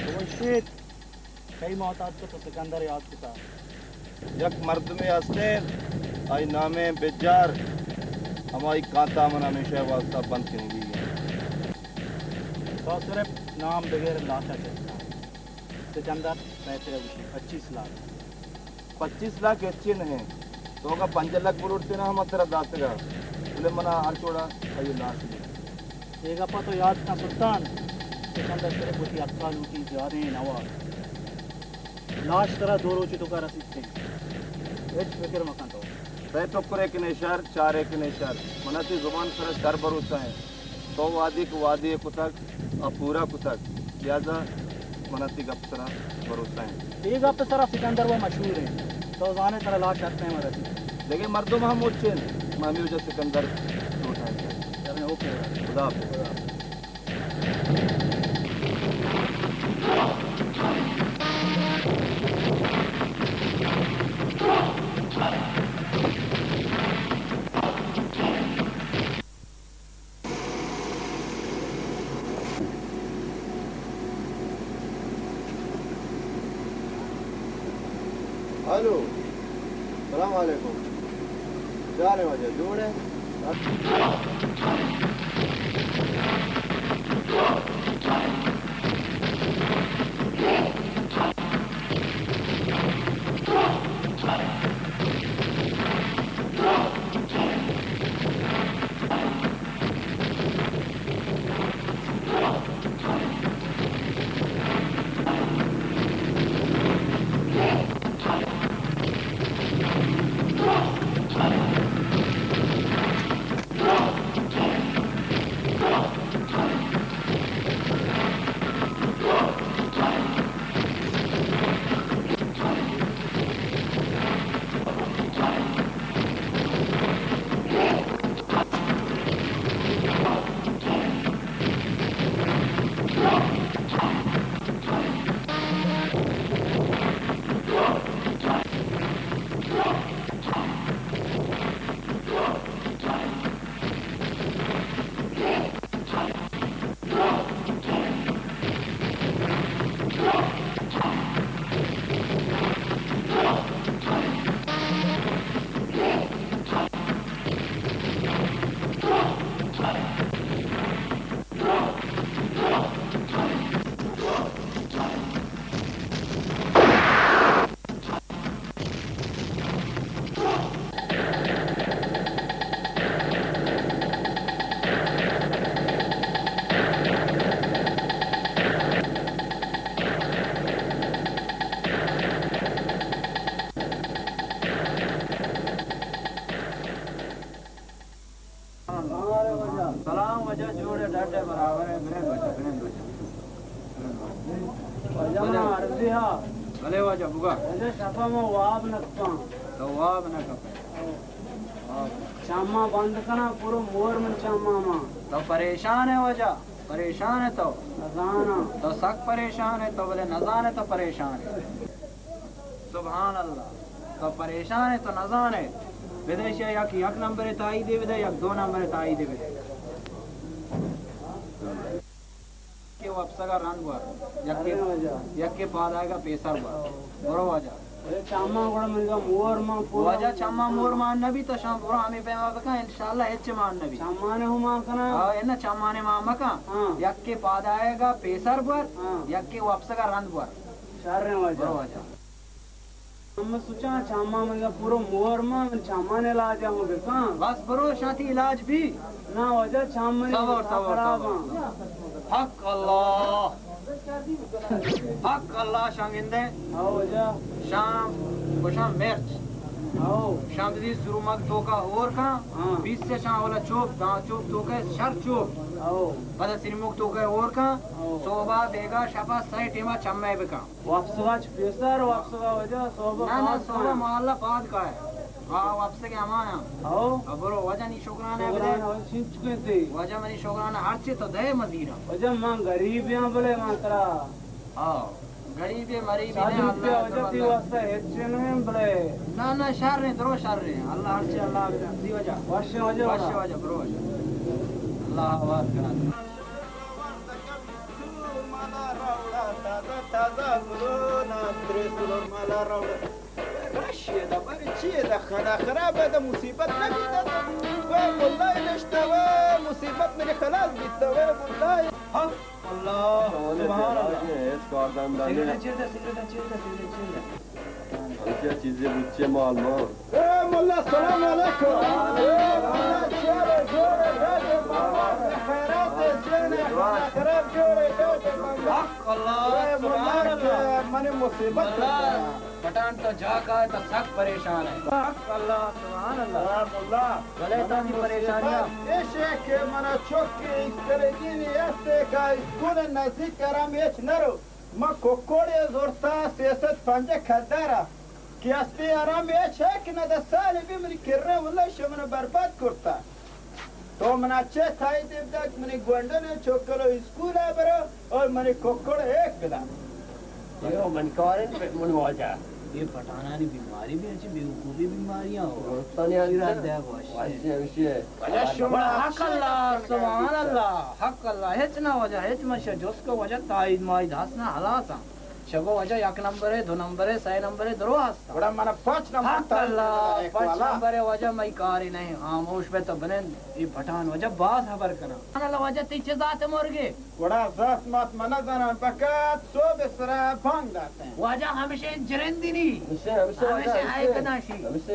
خورشید، کئی محتاج تو سکندر یاد کتا؟ یک مردمے ہستیں، آئی نامیں بجار، ہمائی کانتا من ہمیشہ واسطہ بند کنگی ہے۔ تو صرف نام بغیر لاشا چستا۔ سکندر پیسے گوشی پچیس لاکھ۔ پچیس لاکھ ہچی نہ انت۔ تو اگاں پنجاہ لاکھ بلوٹتے نا، ہما ترا داتگا۔ بلے منا ہر چوڑا آئی لاش بی۔ اے گپا تو یاد کن سلطان، سکندر صرف وتی حقا لوٹی، زیادہ نوا۔ لاش ترا دو روچ توکا رسیت۔ ہچ فکر مکن تو۔ سئے ٹکرے کنے شر، چارے کنے شر۔ منا تئی زبان سرا شر بھروسہ انت۔ تو وعدے کہ وعدے کتگ، آ پورا کتگ، لہذا منا تئی گپ سرا بھروسہ انت۔ اے گپ سرا سکندر و مشہور انت۔ تو زانے ترا لاش ہر ٹائم رسیت۔ دگہ مردم ہم مچ انت، ما ہمے وجہ سکندر لوٹائیں۔ چلیں، اوکے۔ خدا حافظ۔ ہلو، سلام علیکم۔ چاریں واجہ، جوڑ ئے؟ سلام واجہ، جوڑ ئے، ڈڈ ئے، برابر ئے، بلند واجہ، بلند واجہ۔ واجہ، من عرضی ہا۔ بلے واجہ، بگا۔ واجہ، شپا ما واب نہ کپاں۔ تو واب نہ کپے؟ واب۔ چاما بند کناں، پورو مور من چاما ما۔ تو پریشان ئے واجہ، پریشان ئے تو۔ نزاناں۔ تو سک پریشان ئے تو، بلے نزان ئے تو پریشان ئے۔ سبحان اللہ۔ تو پریشان ئے، تو نزان ئے۔ بدے شے یک، یک نمبر تائید بدے، یک دو نمبر تائید بدے۔ کہ وپسگا رند بر، یک کہ، یک کہ پادائگا پیسر بر۔ برو واجہ۔ اے چاما گڑا منگا مور مان پورا۔ واجہ چاما مور مان نبی تو شام برو ہمیں پیما بکن، انشاءاللہ ہچ مان نبی۔ چامانے ہو مان کنا؟ ہاں، انا چامانے مان مکن۔ ہاں۔ یک کہ پادائگا پیسر بر، ہاں۔ یک کہ وپسگا رند بر۔ شر ہیں واجہ۔ برو واجہ۔ ہم سوچاں چاما منگا پورو مور مان، چامان علاج ہم بکاں۔ بس برو شاتی علاج بھی۔ نا واجہ چامان صبر، صبر، خراب صبر۔ ہیں۔ حق اللہ۔ حق اللہ شانگندے۔ ہاں واجہ۔ شام، گوشاں مرچ۔ ہاں۔ شام دی سرومگ توکا اور کاں۔ ہاں۔ بیس سے شام والا چوپ، داں چوپ توکا شر چوپ۔ ہاں۔ پدا سریمگ توکا اور کاں۔ ہاں۔ صوبہ بیگا شپا سئے ٹیما چمے بکاں۔ وپسگا چہ پیسر، وپسگا واجہ صوبہ نہ، نہ، پاد صوبہ کائے۔ محلہ پاد کائے۔ آ، وپسگے ہمایاں۔ ہو۔ آ، برو واجہ نی شکرانے بدے۔ شکرانے واجہ چنچکے تے۔ واجہ منی شکرانے ہرچے تو دے مزیرا۔ واجہ من غریب ہاں بلے من ترا۔ ہاں، غریبے مریبے نہ، اللہ واجہ تی واسطہ ہچ نہ بلے۔ نہ، نہ، شر ہیں، درو شر ہیں۔ اللہ ہرچے اللہ بدے۔ دی واجہ۔ وش واجہ وش۔ واجہ، برو واجہ۔ اللہ آباد کرا۔ مالا راوڑا، تازہ تازہ گلونا، ترے سلور مالا راوڑا۔ رشی دا، بری چی دا، خدا خراب دا، مصیبت نبی دا۔ وے ملا نشتا، وے مصیبت میرے خلاص بیتا، وے ملا۔ حق اللہ، سبحان اللہ۔ سگریٹ چیر دا، سگریٹ چیر دا، سگریٹ چیر دا۔ چیزے بچے مال مان۔ اے ملا، سلام علیکم۔ اے ملا، چیرے جوڑے ڈاڈے ماما، خیرات جینے، خراب جوڑے ڈاڈے ماما۔ حق اللہ، اے ملا، سبحان اللہ۔ کہ من مصیبت ملا، پٹھان تو جا کا ہے تو سخت پریشان ہے۔ حق اللہ، سبحان اللہ۔ اے ملا، بلے تو من بھی پریشانی مصیبت ہے۔ ایش ہے کہ منا چوکی اس طرح کی نہیں ایسے کا اسکول نزدیک کرم ایچ نرو۔ ما ککڑے زرتا سیصد پنجاہ کلدارا کہ استے آرام ایچ ہے کہ نہ دہ سال بی منی کرا واللہ شمن برباد کرتا۔ تو منا چے تائید بدگ منی گونڈن چوکلو اسکول برو اور منی ککڑ ایک بدا۔ اے من کارن من واجہ۔ اے پٹھانانی بیماری بھی انچی بیوقوفی بیماریاں ہو۔ درستانی ایراد دے گوش۔ واشی ہمشی ہے۔ بلے شما بڑا حق اللہ، سبحان اللہ، حق اللہ، ہچ نہ واجہ، ہچ من شہ جست کو واجہ تائید مائید ہست نہ ہلاس ہاں۔ شگو واجہ یک نمبر ہے، دو نمبر ہے، سہ نمبر ہے، درو ہست۔ گڑا من پنچ نمبر حق تائید اللہ، ایک پنچ والا۔ نمبر ہے واجہ، مئی کاری نہیں، خاموش بے تو بنند، یہ پٹھان واجہ باز خبر کنا۔ سبحان اللہ واجہ، تی چہ ذات مرگے؟ گڑا ذات مات من زاناں، فقط صبح سرا بانگ داتے ہیں۔ واجہ ہمشہ جرندی نہیں۔ ہمشہ، ہمشہ واجہ، ہمشہ ہے ہمشہ۔ کداشی۔ ہمشہ۔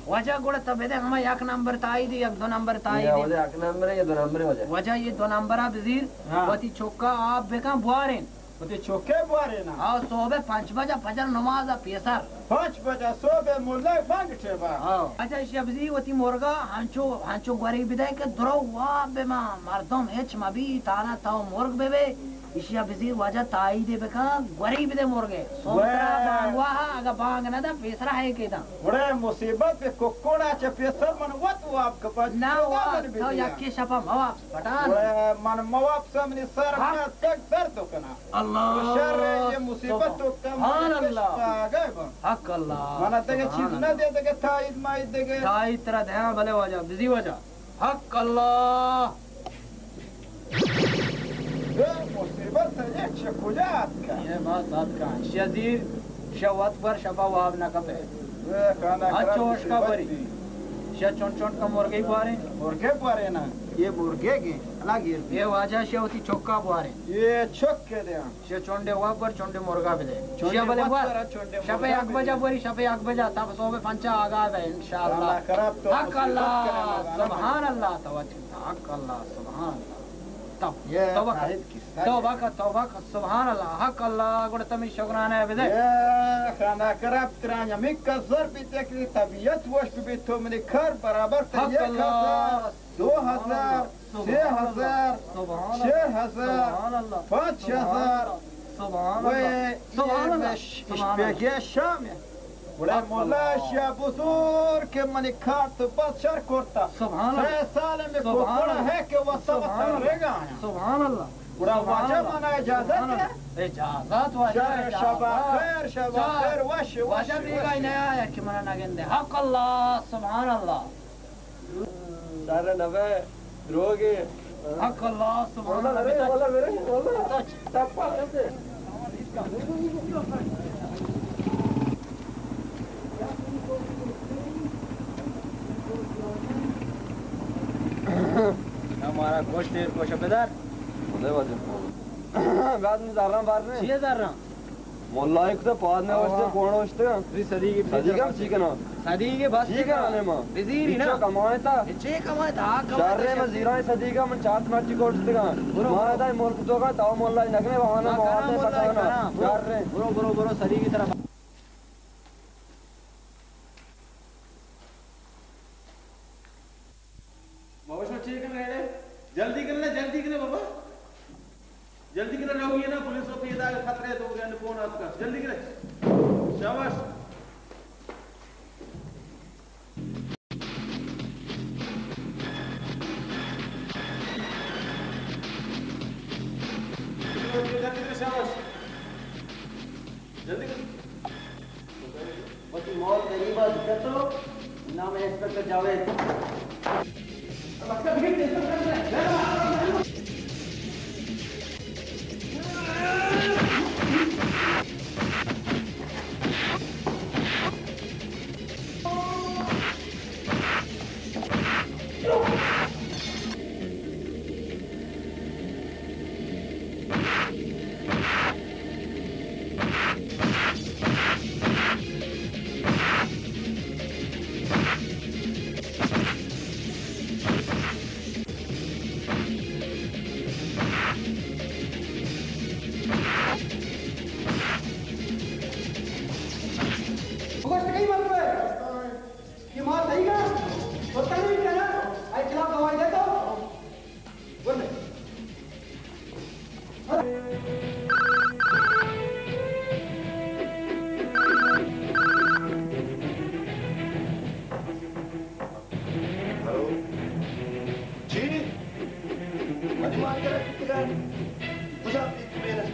واجہ گڑا تو بدے ہما یک نمبر تائید، یک دو نمبر تائید۔ یا واجہ یک نمبر ہے یا دو نمبر ہے واجہ۔ واجہ یہ دو نمبر آ بزیر، ہاں۔ وتی چوکا آپ بکن بوارین۔ وتی چوکے بوارین۔ ہاں، صبح پنچ بجہ فجر نماز آ پیسر۔ پنچ بجہ صبح ملا بانگ ٹیبا۔ ہاں۔ واجہ اشیا بزیر وتی مرگا ہنچو، ہنچو گوری بدے کہ درو واب بما مردم ہچ مبی تانا تو مرگ ببے۔ ایشی ء بزیر واجہ تائیدے بکن، گوری بدے مرگے۔ سومترا وے۔ بانگواہ ء اگہ بانگ نہ داں، پیسرا ہے کے داں۔ گڑا مصیبت بے ککڑا چہ پیسر من وت واب کپاں۔ نہ خدا واب، من تو بدیا۔ یکے شپا مہ واب پٹان۔ گڑا من مہ واب سا منی سر ہاں۔ میں تک درد کنا۔ اللہ۔ شر ہے یہ مصیبت تو کم سبحان اللہ۔ آگے بن۔ حق اللہ۔ من دگہ چیز سبحان نہ دے اللہ۔ دگہ تائید مائید دگہ۔ تائید ترا دیاں بلے واجہ، بزی واجہ۔ حق اللہ۔ اے مصیبت ہے، یہ چہ کجا آتکا؟ یہ بات آتکا۔ شزیر، شہ وت بر شپا واب نہ کپے۔ اے خانہ خراب انچو اشکا مصیبت بری۔ بی۔ شہ چنڈ چنڈ کا مرگے بوارے۔ مرگے بوارے نا۔ یہ مرگے گے، الگ یہ۔ یہ واجہ شہ وتی چکا بوارے۔ یہ چک کے دیا۔ شہ چنڈے واب بر، چنڈے مرگا بدے۔ چنڈے شہ بلے واب بر، بر۔ چنڈے شپے مرگا یک بجا بدے۔ بوری، شپے یک بجا، تب صبح پنچا آگاہ بے، انشاءاللہ۔ اللہ خراب تو حق مصیبت اللہ، کرے مزانا سبحان بی۔ اللہ، توجہ، حق اللہ، سبحان اللہ۔ تب، یہ توبہ کر۔ شاہد قصہ توبہ ہے۔ کر، توبہ کر، سبحان اللہ، حق اللہ، گڑا تمی شکرانے بدے۔ یہ خانہ خراب تران یمی کسر بی تکلی طبیعت وش بی تو منی کار برابر تے حق یک اللہ۔ ہزار۔ دو ہزار، سبحان اللہ، سبحان اللہ، سبحان اللہ، چار ہزار، سبحان اللہ، پانچ ہزار۔ سبحان اللہ، سبحان اللہ، وے سبحان اللہ۔ اش-، اشپیگے شام ہے۔ گڑا حق ملا اللہ۔ شیا بزور کہ منی کار تو بس شر کرتا۔ سبحان اللہ۔ سہ سال میں سبحان کوکڑا اللہ۔ ہے کہ وہ سب سبحان اللہ۔ ترگا ہے۔ سبحان اللہ۔ گڑا سبحان واجہ اللہ۔ منا اجازت سبحان ہے؟ اللہ۔ اجازت واجہ، شر اجازت۔ شبا خیر، شبا شر۔ خیر، وش، وش، واجہ بیگاہ وش۔ نیا ہے کہ منا نگندے۔ حق اللہ، سبحان اللہ۔ شر نبے، دروگے۔ حق اللہ، سبحان اللہ، واللہ، بتاچ۔ واللہ، واللہ۔ بتاچ۔ تپا۔ ہمارا گوشت ایر کوش بدار۔ خدای واجب۔ بعد میں زراں بار نہیں۔ چیئے زراں؟ ملا ایک تو پاد نہ اوشتے، کون اوشتے؟ بھی صدیقی، صدیقی ہم چی کنا؟ صدیقی بس چی کنا نے ماں؟ بزیری نا۔ چو کمائے تا؟ چے کمائے تا؟ آ کمائے تا شر رے، میں زیران صدیقی من چار مرچی کوشتے گا۔ برو، مارا برو۔ دای ملک تو کا، تاو ملا نگنے، وہانا ملا مواتے کنا، ملا پتانا۔ کنا۔ برو، شر رے۔ برو، برو، برو، صدیقی طرف۔ بابا شما چے کن رہے؟ جلدی کن لے، جلدی کن لے بابا۔ جلدی کن لے، روگی نا، پولیس و پیدا خطرے تو گئے، فون آتکا۔ جلدی کن لے۔ شاباش۔ جلدی کن لے، شاباش۔ جلدی کن۔ وتی مول غریب ء دکتو، نام انسپکٹر جاوید۔ کجا بیتگ؟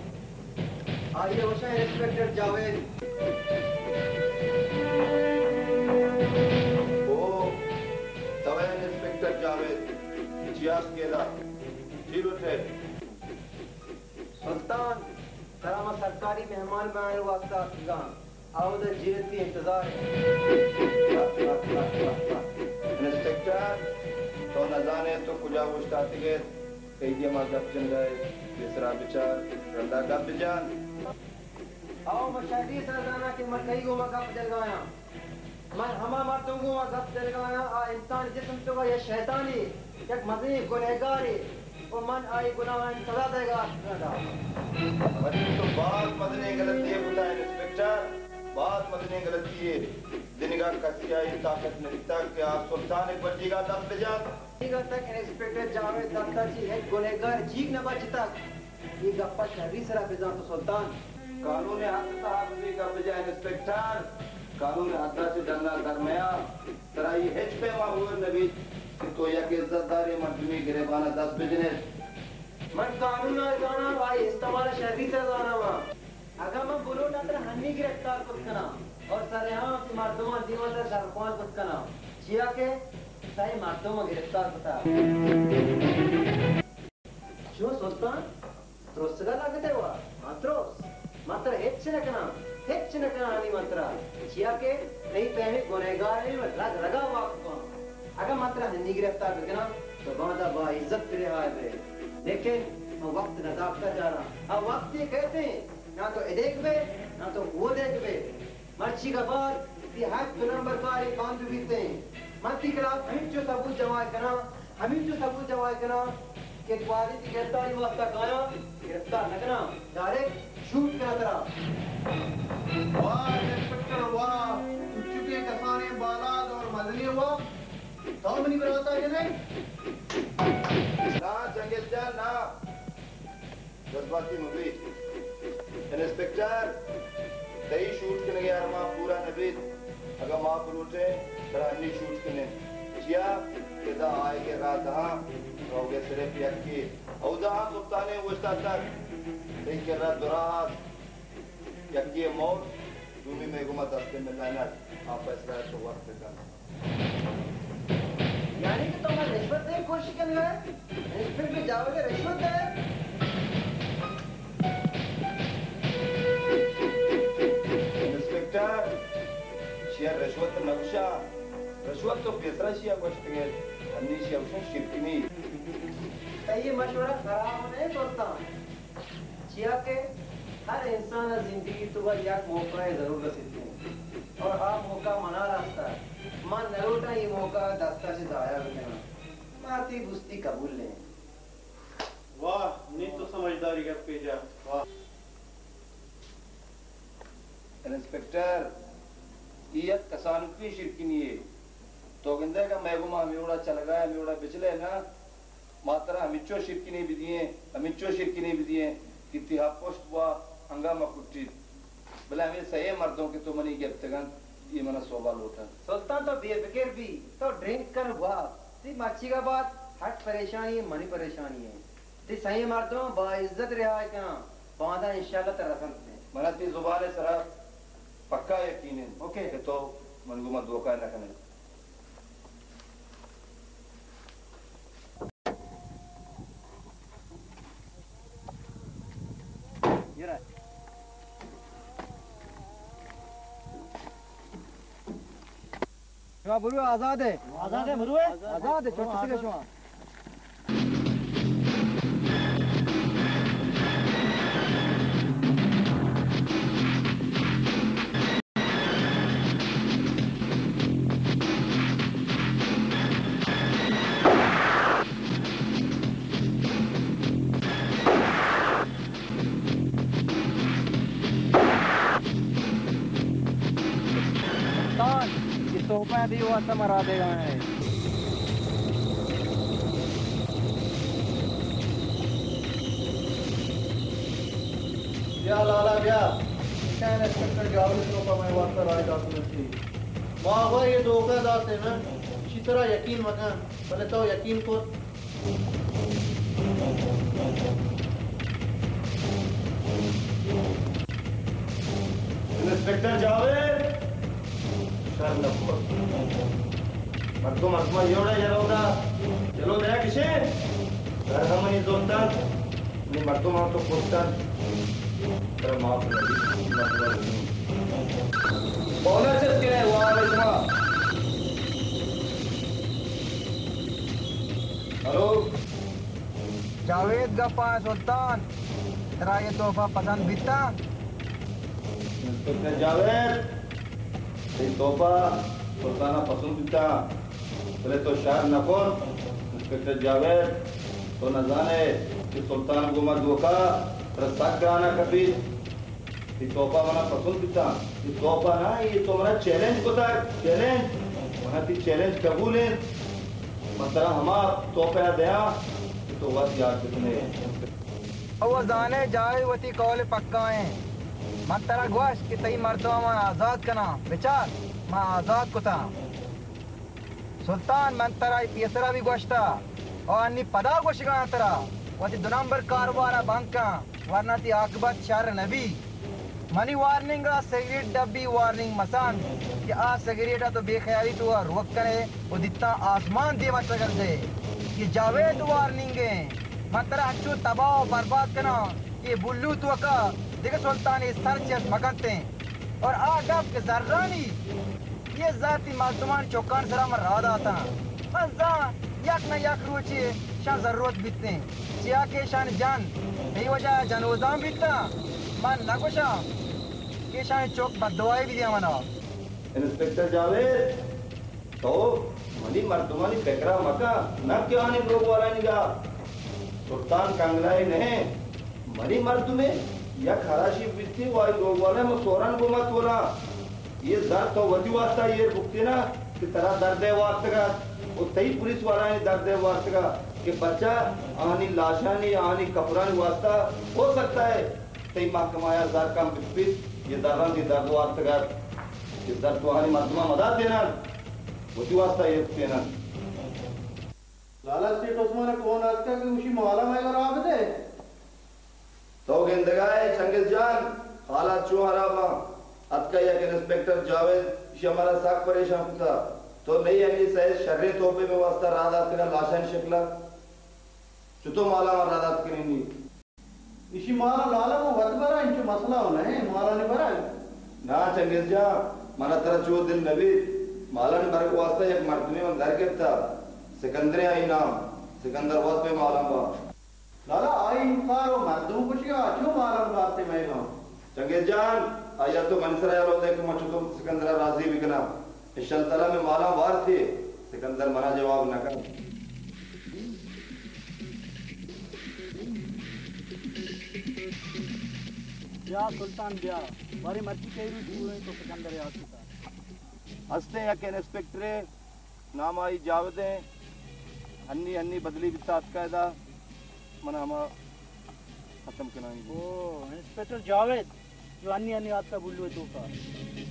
آئی ءَ گوشاں انسپکٹر جاوید۔ او، تو ئے انسپکٹر جاوید، چیا کیلا؟ چی لوٹ ئے؟ سلطان، ترا ما سرکاری مہمان بنائیں واسطہ اتکگاں۔ آ اودا جیل ءَ تئی انتظار ءَ۔ انسپکٹر، تو نزان ئے تو کجا اوشتاتگ ئے؟ کئی دیما گپ جنگ ءَ ئے؟ پیسرا بچار، رندا گپ بجن۔ او، من شری سرا زاناں کہ من کئی گوما گپ جنگ ءَ آں۔ من ہما مردم گوما گپ جنگ ءَ آں، آ انسان جسم توکا یا شیطانے، یک مزنیں گنہگارے۔ و من آئی گناہانی سزا دئیگا اتکگاں۔ بلے تو باز مزنیں غلطی ءَ کتگ انسپکٹر، باز مزنیں غلطی ءَ۔ دنیگا کسی ءَ اے طاقت نہ بیتگ کہ آ سلطان ءِ پجیگا دست بجنت۔ دنیگا تک انسپکٹر جاوید دستا چہ ہچ گنہگار چیک نہ بچتگ۔ اے گپا شری سرا بزانت سلطان۔ قانون ءِ حد ءِ تہا بزی گپ بجن انسپکٹر، قانون ءِ حد ءَ چہ ڈنا در میا۔ ترا اے ہچ پیما ہور نہ بیت کہ تو یک عزت داریں مردمے گریبان ءَ دست بجن ئے۔ من قانون ءَ زاناں، آئی استعمال ءَ شری سرا زاناں۔ اگاں من بلوٹاں ترا ہنی گرفتار کت کناں اور سرعام چہ مردماں دیما ترا شرخوان کت کناں، چیا کہ تئی مردماں گرفتار کتگ۔ چون سلطان؟ ترسگا لگت ئے وا؟ مترس۔ من ترا ہچ نہ کناں، ہچ نہ کناں ہنی من ترا۔ چیا کہ تئی پیمیں گنہگار ءَ من رگ رگا واک باں۔ اگاں من ترا ہنی گرفتار بکناں تو باندا با عزت رہا بئے۔ لیکن من وقت نداشتہ چاراں۔ آ وقت ءَ کئیت ایں، ناں تو ادیک بئے، ناں تو اودیک بئے۔ مرچیگا بعد تئی ہشت نمبر کارے بند بیت ایں۔ من تئی خلاف ہمینچو ثبوت جمع کناں، ہمینچو ثبوت جمع کناں کہ گوادر تئی گرفتاری واسطہ کایاں، گرفتار نہ کناں، ڈائریکٹ شوٹ کناں ترا۔ واہ انسپکٹر واہ، انچکیں کسانیں بالاد اور مزنیں واہ، تو منی براتا جنئے؟ نا جنگل جان نا۔ جذباتی مہ بیت۔ انسپکٹر، تئی شوٹ کنگ ءِ ارمان پورا نہ بیت۔ اگاں ما بلوٹیں، ترا انی شوٹ کنیں۔ چیا کہ ادا آیگ ءِ راہ دہاں، روگ ءِ صرف یکے۔ اودا ہم سلطانے اوشتاتگ۔ تئی کرا دو راہ است۔ یکے موت، دومی مئے گوما دست ءِ ملائینگ۔ آ فیصلہ ءَ تو وت بکن۔ یعنی کہ تو منا رشوت دئیگ ءِ کوشش کنگ ءَ ئے؟ انسپکٹر جاوید ءَ رشوت دئے؟ انسپکٹر، شیا رشوت نہ گوشاں، رشوت تو پیسرا شیا گوشتگ ئے، ہنی شیا گوشاں شیرکنی۔ تئی اے مشورہ خراب نہ اِنت سلطان۔ چیا کہ ہر انسان ءَ زندگی ءِ توکا یک موقع ءِ ضرور رسیت اِنت اور آ موقع منا رستگ۔ من نہ لوٹاں اے موقع ءَ دست ءَ چہ ضائع بکناں۔ ما تئی دوستی قبول ایں۔ واہ، نی تو سمجھداری گپے جت۔ واہ۔ انسپکٹر، اے یک کسانکیں شیرکنی یے۔ تو گندئے کہ مئے گوما ہمے وڑا چلگا ئے، ہمے وڑا بچلئے نا؟ ما ترا ہمینچو شیرکنی بدییں، ہمینچو شیرکنی بدییں کہ تئی ہپ پشت بوا، ہنگامہ کٹیت۔ بلے ہمے سئے مردم کہ تو منی گپتگ اَنت، اے منا سوبا لوٹ اَنت۔ سلطان تو بے فکر بی، تو ڈرنک کن و گوا۔ تئی مرچیگا بعد ہر پریشانی منی پریشانی اِنت۔ تئی سئے مردم با عزت رہائی کناں، باندا انشاءاللہ ترا رسنت۔ منا تئی زبان ءِ سرا پکا یقین اِنت، اوکے، کہ تو من گوما دھوکہ نہ کنئے۔ شما برو، آزاد ئے۔ آزاد ئے، برو ئے۔ آزاد ئے، چوٹ کسی شما۔ سلطان، اے تحفہ تئی واسطہ مرا دیگا اِنت۔ بیا لالا بیا، ایشاں انسپکٹر جاوید ءِ تحفہ مئے واسطہ راہ داتگ اَنت۔ ما وَ اے دھوکہ دات اِنت، چی ترا یقین مکن، بلے تو یقین کت۔ انسپکٹر جاوید، شر نہ کت۔ مردم از ما یوڑا یروگا جلو دیا کشے۔ گھر ہمنی زورتن، نی مردم ہم تو کشتن۔ ترا معاف نہ بیت، مردم نہ بیت۔ بولا چس کے وار شما۔ ہلو۔ جاوید گپاں سلطان، ترا یہ تحفہ پسند بیتا؟ انسپکٹر جاوید، تئی تحفہ سلطان ءَ پسند بیتا، بلے تو شر نہ کن۔ انسپکٹر جاوید، تو نہ زانے کہ سلطان گوما دھوکا ترا سک گرانا کپیت۔ تئی تحفہ منا پسند بیتا۔ اے تحفہ نہ، اے تو منا چیلنج کتا، چیلنج۔ منا تئی چیلنج قبول انت۔ من ترا ہما تحفہ دیاں کہ تو وت یاد بکنے۔ او زانے جاوید وتی قول پکا ایں۔ من ترا گوشت کہ تئی مردم من آزاد کناں۔ بچار، من آزاد کتاں۔ سلطان، من ترا اے پیسرا بھی گوشتا، او انی پدا گوشگاں ترا، وتی دو نمبر کاروبارا بند کن، ورنہ تئی عاقبت شر نبی۔ منی وارننگا سگریٹ ڈبی وارننگ مسند کہ آ سگریٹا تو بے خیالی تو روک کنے و دیتاں آسمان دیما چگل دے۔ یہ جاوید وارننگ ایں، من ترا ہنچو تباہ و برباد کناں کہ بلو توکا دگہ سلطانے سر چست مکنتیں۔ اور آ گپ کہ زرانی یہ زر تئی مردمانی چکانی سرا من راہ داتاں۔ من زان یک نہ یک روچے شان ضرورت بیتیں۔ چیا کہ شان جن تئی وجہ جنوزان بیتاں۔ من نہ گوشاں کہ شان چک بددعائی بدیاں منا۔ انسپکٹر جاوید، تو منی مردمانی فکرا مکن، نہ کہ آنی لوگوالانی گا۔ سلطان کنگلائے نہ، منی مردمے یک ہراشی بیتی و آئی لوگوالے من سوران گوما تولاں۔ یہ زر تو وتی واسطہ ایر بکتینا کہ ترا دردے وارتگا و تئی پولیس والانی دردے وارتگا کہ بچہ آنی لاشانی، آنی کپرانی واسطہ ہو سکتا ہے تئی محکمہ یا زر کم بپیت، یہ زران دی درد وارتگا کہ زر تو آنی مردمہ مدد دینا، وتی واسطہ ایر بکتینا۔ لالا سیٹھ عثمان ء فون اتکگ کہ گوشی مالا مئے گورا بدے۔ تو گندگا ئے چنگیز جان، حالات چون ہراباں۔ اتکا یک انسپکٹر جاوید، ایشی ء مارا سک پریشان کتا۔ تو نئی انی سائز شریں توپے مئے واسطہ راہ داتگا لاشانی شکلا۔ چتو مالا ما راہ دات کنینی؟ ایشی مالا لالا ما وت براں، انچو مسئلہ و نہ ایں مالانی برگ۔ نا چنگیز جان، منا ترا چو دل نہ بیت۔ مالانی برگ واسطہ یک مردمے من در گپتا، سکندرے آئی نام، سکندر وت پہ مالاں با۔ لالا، آئی انکار و مردم کشگا چو مالان بارتے مئے گاں؟ چنگیز جان، آیا تو منی سرا یلو دے کہ من چتو سکندرا راضی بکناں۔ انشاءاللہ تعالی مئے مالاں وارتے، سکندر منا جواب نہ کن۔ بیا سلطان بیا، بارے مرچی کئی روچ پورے تو سکندر یاد کتا۔ ہستیں یک انسپکٹرے، نام آئی جاوید ایں، ہنی ہنی بدلی بیتا اتکا ادا، من ہما ختم کنائیں۔ او انسپکٹر جاوید، جو ہنی ہنی آتکا بلو توکا،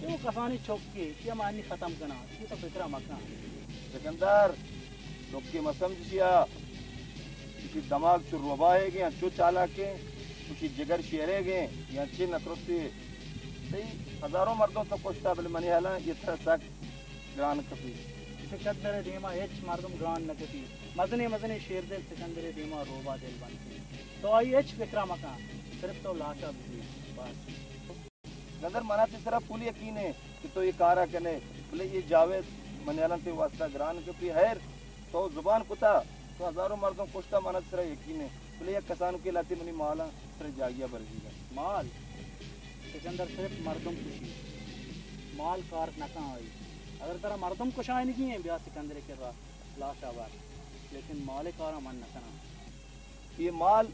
اے وہ کسانی چوکی کہ ہم ہنی ختم کنا، یہ تو فکرہ مکن۔ سکندر، چوکی مسم جشیا، اسی دماغ چو روباہے گے، چو چالاکے، اسی جگر شیرے گے، یا چی نکرتی۔ تئی ہزاروں مردم تو کشتا، بلے منی حالاں یہ ترا سک گران کپی۔ سکندر ء دیما ہچ مردم گران نہ کپی۔ مزنیں مزنیں شیردل سکندر ء دیما روبا دل بنت۔ تو آئی ہچ فکرا مکن، صرف تو لاشا بزیر۔ بس۔ سکندر، منا تئی سرا پول یقین ہے کہ تو یہ کارا کنے، بلے یہ جاوید منی حالاں تئی واسطہ گران کپی۔ خیر، تو زبان کتا، تو ہزاروں مردم کشتا، منا تئی سرا یقین ہے، بلے یک کسانکے لہتے منی مالاں ترا جاگیا برزیگا۔ مال؟ سکندر صرف مردم کشی، مال کار نہ کن آئی۔ اگر ترا مردم کشائینگی ہیں، بیا سکندر ء کرا لاشا بر، لیکن مال ء کارا من نہ کناں۔ یہ مال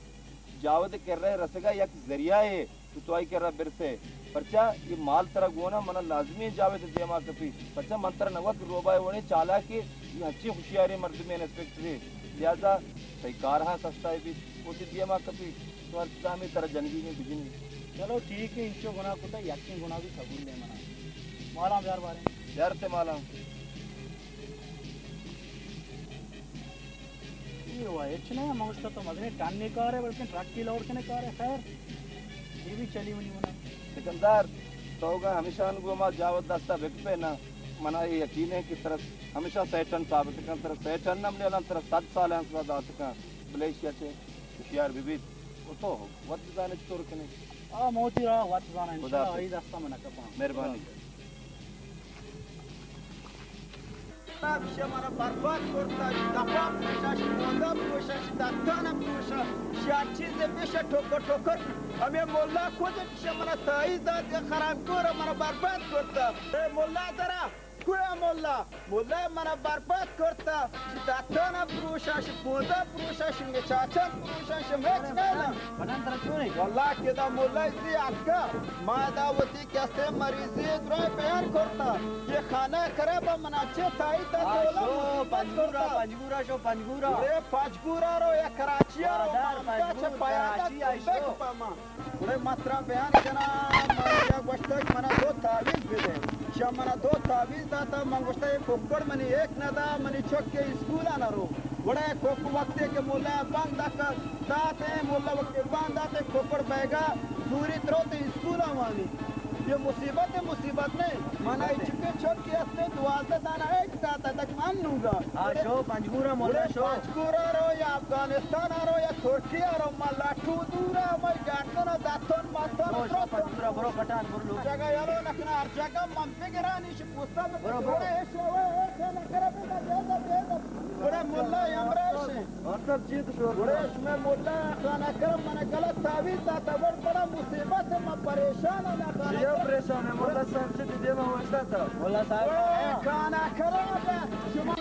جاوید ء کرا رسگا یک ذریعہ ہے، تو تو آئی کرا برسے۔ پرچا یہ مال ترا گونا، منا لازمی ہے جاوید ء دیما کپی۔ پرچا من ترا نگوت روبا وڑیں چالاکے، یہ ہنچیں ہوشیاریں مردمے انسپکٹرے، لہذا تئی کار ہاں سستا ہے بیت، وتی دیما کپی۔ تو ہر چیزا ہمیں ترا جنگی میں بجنی۔ چلو ٹھیک ہے، انچو گناہ کتا، یکیں گناہ بھی قبول نہیں منا۔ مالاں بیار باریں۔ بیار تے مالاں۔ یہ ہچ نہ، من گوشتا تو مزنیں ٹنے کارے، بلکیں ٹرکی لوڈ کنے کارے، خیر، اے بھی چلی منی منا۔ سکندر، تو گا ہمیشان گو ما جاوید دستا بکپے نا، منا اے یقین ہے کہ ترا ہمیشہ سیٹن ثابت کن، ترا سیٹن نہ بلے الان ترا صد سال ہنسلا دات کن، بلے ایشی اچے ہوشیار بہ بیت، و تو وت بزانے چطور کنے۔ آ، موتی راہ وت زاناں، خدا انشاءاللہ، حافظ۔ آئی دستا من کپاں۔ مہربانی۔ شما منا برباد کرتا، شی دپا پروشا، شی موندا پروشا، شی دتانا پروشا، شی ہر چیز پیشا ٹوکر ٹوکر۔ ہمیں ملا کجا شما منا تائید دات کہ خراب کور منا برباد کرتا۔ اے ملا درا، کویا ملا؟ ملا منا برباد کرتا، شی دتانا پروشا، شی موندا پروشا، شی مچاچا پروشا، شی ہچ نیلا۔ بدن ترا چونے؟ واللہ کہ دا ملا زی اکا، ما دا وتی کسے مریضی درا بیان کرتا، یہ خانہ خراب منا چے تائید دا آ، تولا شو مصیبت پنجگورا، کرتا۔ پنجگورا شو پنجگورا۔ اے پنجگورا رو یا کراچی رو، گوادر، ما ہمدا چہ پنجگور، پیادہ کراچی آ، شو۔ گڑے ما ترا بیان کناں، من یا گوشتگ منا دو تعویذ بدے۔ شا منا دو تعویذ داتا، من گوشتا، اے ککڑ منی ایک نہ دا، منی چک کے اسکولا نہ رو۔ گڑا اے کک وقتے کہ ملا بند دات، داتے، ملا وقتے بند داتے، ککڑ بیگا زوری تروتے اسکولا وانی۔ یہ مصیبت ہے، مصیبت نہیں۔ منا اے چکے چک کے استے دوازدہ دانا ایک داتا تک من نوگا۔ آ، شو پنجگورا ملا گڑے شو۔ پنجگورا رو یا افغانستان رو یا ترکیہ رو، ما لٹو دورا، ما گردن داتون ماتون شو، شو پنجگورا برو پٹان برو لوگ۔ جگہ یلو نکنا ہر جگہ من بگرانی شی پوستا برو، برو۔ گڑے ایش رو، اے خانہ کرا بدا، بدا، بدا۔ گڑے ملا امراش۔ مطلب چی تو شور؟ گڑے شما ملا خانہ کرم منا غلط تعویذ داتا، بڑ بڑا مصیبت ہے، ما پریشان ہے نا خانہ چیا کرم۔ پریشان ہے؟ ملا صاحب چی دیما واسطہ تا؟ ملا صاحب۔ اے خانہ کرم، شما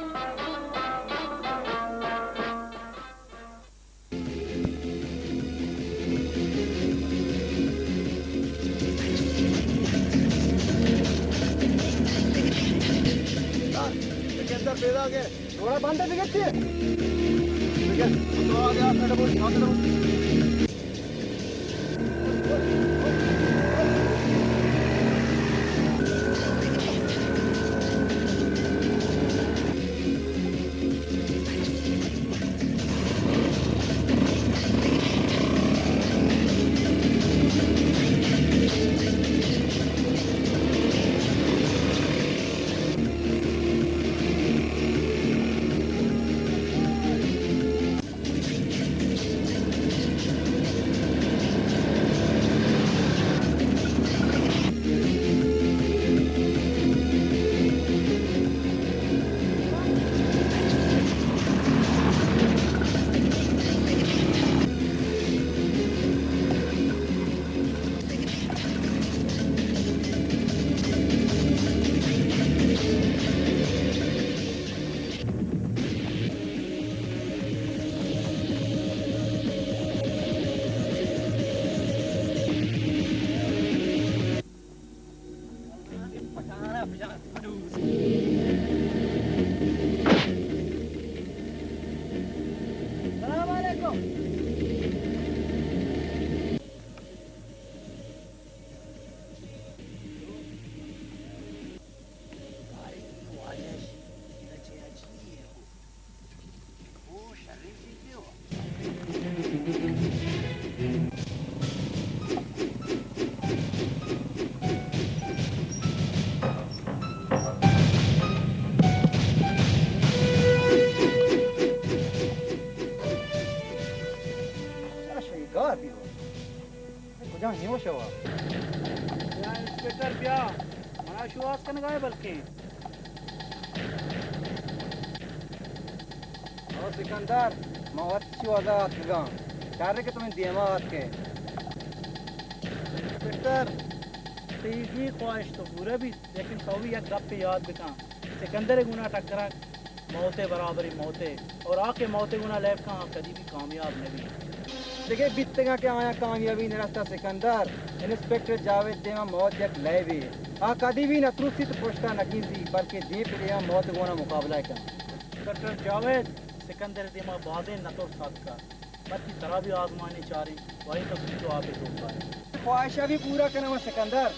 سکندر پیدا گئے۔ روڑا بند ہے، بگڑتی ہے۔ بگڑ۔ تو آگے آ، سڑک پر، آ، سڑک پر۔ السلام علیکم۔ چرا شنگار بیو؟ کجا نیو شوا؟ بیا انسپکٹر بیا، منا شوہاز کنگا ہے بلکیں۔ او سکندر، ما وت چی وضع آتکگاں، شر کہ تو من دیما آتکے۔ انسپکٹر، تئی جی خواہش تو پورا بیت، لیکن تو بھی یک گپے یاد بکن، سکندر گونا ٹکرک موت ءِ برابر ایں، موت ءِ۔ اور آ کہ موت ءِ گونا لیب کن، آ کدی بھی کامیاب نہ بیت۔ دگہ بیتگاں کہ آیاں کامیابی نہ رستہ سکندر، انسپکٹر جاوید دیما موت یک لیبے۔ آ کدی بھی نہ ترسیت، پشتا نہ گنزی، بلکہ دیم پہ دیما موت گونا مقابلہ کن۔ انسپکٹر جاوید، سکندر دیما بازیں نہ ترس آتکا، بلکہ ترا بھی آزمانی چاریں، وائی تو چو آپ توکا ہے۔ خواہشہ بھی پورا کناں سکندر۔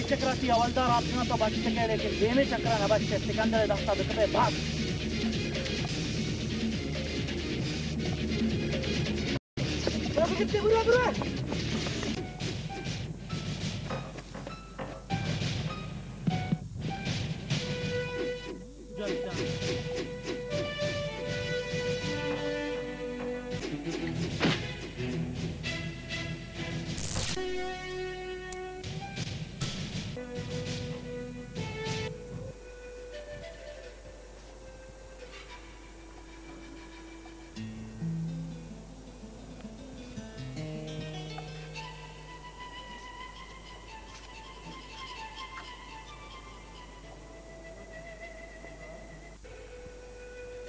چکرا تی حوالدار آتکاں تو بچ سکے، لیکن دیمے چکرا نہ بچے، سکندر ءِ دستا بکپے بس۔ برو، برو، برو۔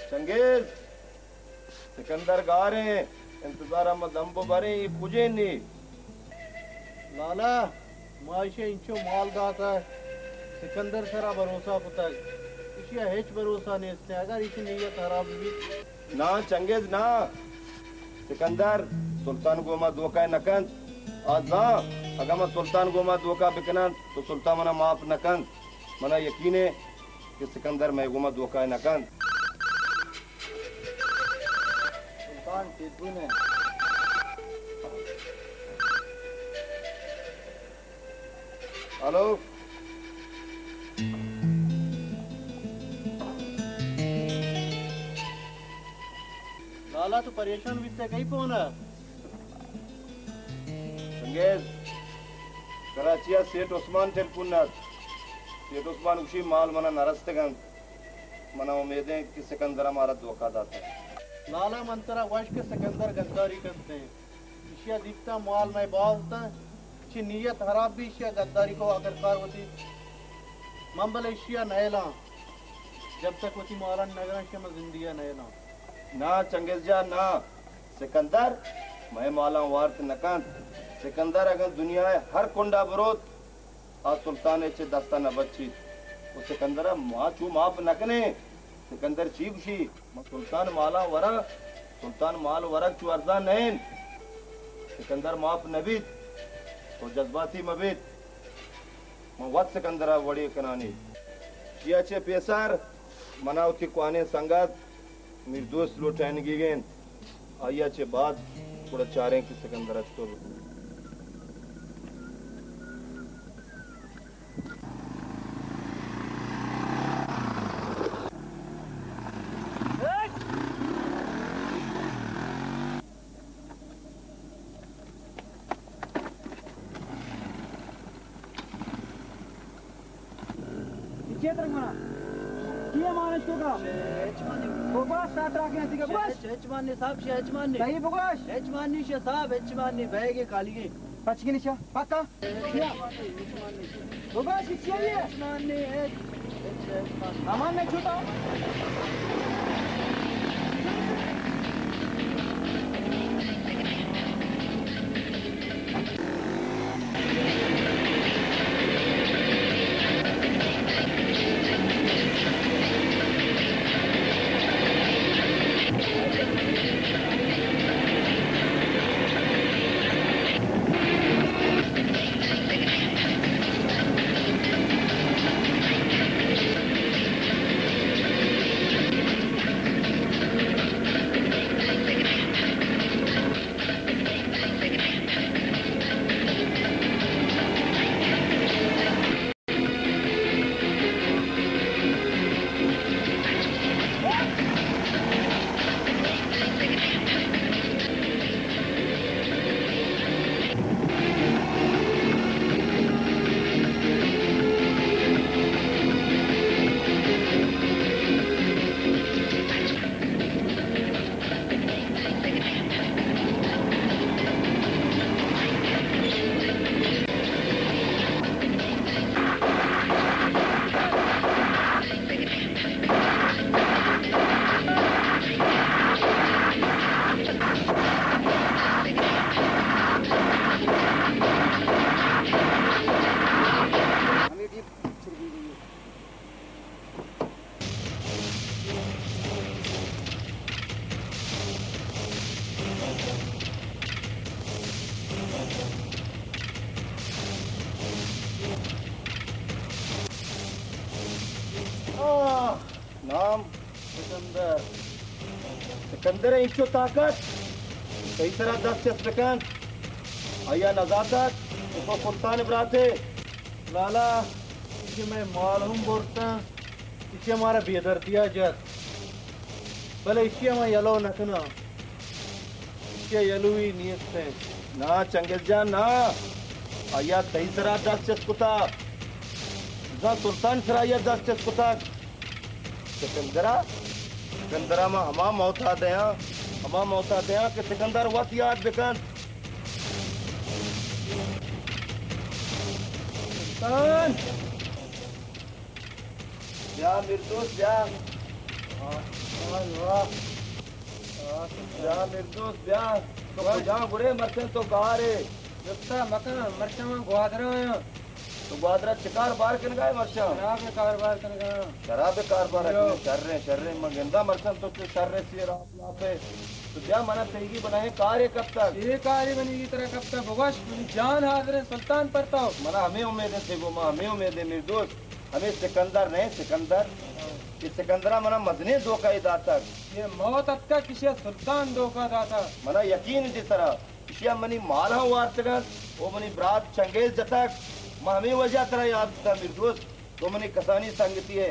چنگیز! سکندر گاریں، انتظار ءَ ما دمب بریں، اے کجیں نی؟ لالا، ما ایشی ءَ انچو مال داتگ، سکندر سرا بھروسہ کتگ، ایشی ءَ ہچ بھروسہ نیست، اگر ایشی نیت حراب بیت۔ نا چنگیز نا، سکندر سلطان گوما دھوکہ نہ کنت۔ آ زان، اگاں ما سلطان گوما دھوکہ بکناں تو سلطان منا معاف نہ کنت۔ منا یقین ایں کہ سکندر مئے گوما دھوکہ نہ کنت۔ سلطان ٹیلیفون ایں۔ ہلو۔ لالا، تو پریشان بیتگ ئے کئی پون ءَ؟ چنگیز، کراچی ءَ سیٹھ عثمان ٹیلیفون ات۔ سیٹھ عثمان گوشی مال منا نہ رستگ انت۔ منا امید انت کہ سکندر ءَ مارا دھوکہ داتگ۔ لالا، من ترا گوشت کہ سکندر گداری کنت انت۔ ایشی ءَ دیستاں مال مئے باز اتاں، چہ نیت حراب بی ایشی ءَ گداری کو، آخرکار وتی من بلے ایشی ءَ نئیلاں۔ جب تک وتی مالاں نہ گراں، ایشی ءَ من زندگی ءَ نئیلاں۔ نا چنگیز جان نا، سکندر مئے مالاں وارت نہ کنت۔ سکندر اگاں دنیا ءِ ہر کنڈ ءَ بروت، آ سلطان ءِ چہ دست ءَ نہ بچیت۔ و سکندر ءَ ما چو معاف نہ کنیں۔ سکندر چی گوشی؟ من سلطان مالاں وراں، سلطان مال ورگ چو ارزان نہ انت۔ سکندر معاف نہ بیت، تو جذباتی مہ بیت۔ من وت سکندر ءَ وڑے کنانی۔ چیا چہ پیسر منا وتی کوانیں سنگت میر دوست لوٹائینگیگ انت۔ آئی ءَ چہ بعد گڑا چاریں کہ سکندر ءَ چطور بکنیں۔ چے ترک منا؟ چی ہے مانش تو کا؟ ہچ مان نہیں۔ بگوش، سات راکے نتی کا، بگوش۔ ہچ مان نہیں صاحب، شے ہچ مان نہیں۔ صحیح بگوش۔ ہچ مان نہیں شے صاحب، ہچ مان نہیں، بیگ ہے خالی ہے۔ پچ کے نیچے، پکا؟ بگوش، چی ہے؟ ہچ مان نہیں، ہچ۔ ہچ، ہچ مان نہیں۔ امان میں چھوٹا۔ سکندر ء انچو طاقت، تئی سرا دست چست بکنت۔ آیا نزاتگ کہ تو سلطان ء برات ئے؟ لالا، ایشی مئے مال ہم برتاں، ایشی مارا بے دردیا جت، بلے ایشی ما یلو نکناں، ایشی یلوی نیست انت۔ نا چنگیز جان، نا، آیا تئی سرا دست چست کتا، بزاں سلطان سرا آیا دست چست کتا۔ سکندرا، سکندرا ما ہما موتا دیاں، ہما موتا دیاں کہ سکندر وت یاد بکنت۔ سلطان! بیا میردوست، بیا۔ واہ، واہ، واہ۔ بیا میردوست، بیا۔ تو واہ۔ کجا گڑے مرچن تو گارے؟ جستا مکن، مرچن من گوادر آیاں۔ تو گوادر ء چہ کار بار کنگا ئے مرچاں؟ شراب ء کاروبار کنگا۔ شراب ء کاروبار ء کنگا؟ شریں، شریں، من گنداں مرچاں تو چو شریں سیر آپ لاپ ئے۔ تو بیا منا تئیگی بلاہیں کارے کپتگ۔ چے کارے منیگی ترا کپتگ؟ بگوش، منی جان حاضر انت سلطان پر تو۔ منا ہمے امید انت تئی گوما، ہمے امید انت میردوست۔ ہمے سکندر نہ انت، سکندر؟ اے سکندر ء منا مزنیں دھوکہ ئے داتگ۔ اے موت اتکگ کہ ایشی ء سلطان دھوکہ داتگ۔ منا یقین انت ترا۔ ایشی ء منی مال ہم وارتگ انت و منی برات چنگیز جتگ۔ من ہمے وجہ ء ترا یات کتگ میردوست، تو منی کسانی سنگتی ئے۔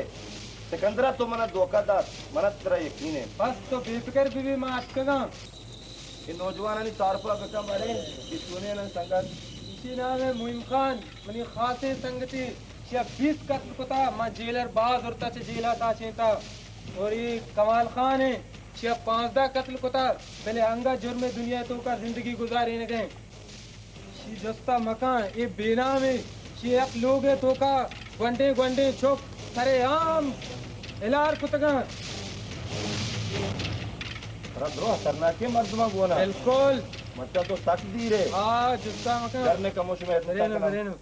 سکندر ء تو منا دھوکہ دات، منا ترا یقین انت۔ بس تو بے فکر بہ بی، من اتکگاں۔ اے نوجوانانی تعارف ء بکن باریں، اے چونیں انت سنگت؟ ایشی نام انت معین خان، منی خاصیں سنگتے۔ ایشی ء بیست قتل کتا، من جیل ء باز زرتا، چہ جیل ء تاچینتا۔ اور اے کمال خان انت، ایشی ء پانزدہ قتل کتا، بلے انگت جرم ء دنیا ء توکا زندگی گزارینگ ء انت۔ ایشی جستا مکن، اے بے نام انت، ایشی یک لوگ ء توکا گونڈیں گونڈیں چک سرے عام ہلار کتگاں۔ ترا درو خطرناکیں مردماں گون ء۔ بالکل۔ مرچا تو سک دیر ئے۔ آ، جستا مکن۔ ڈر نہ کمو شمئے برینو، برینو۔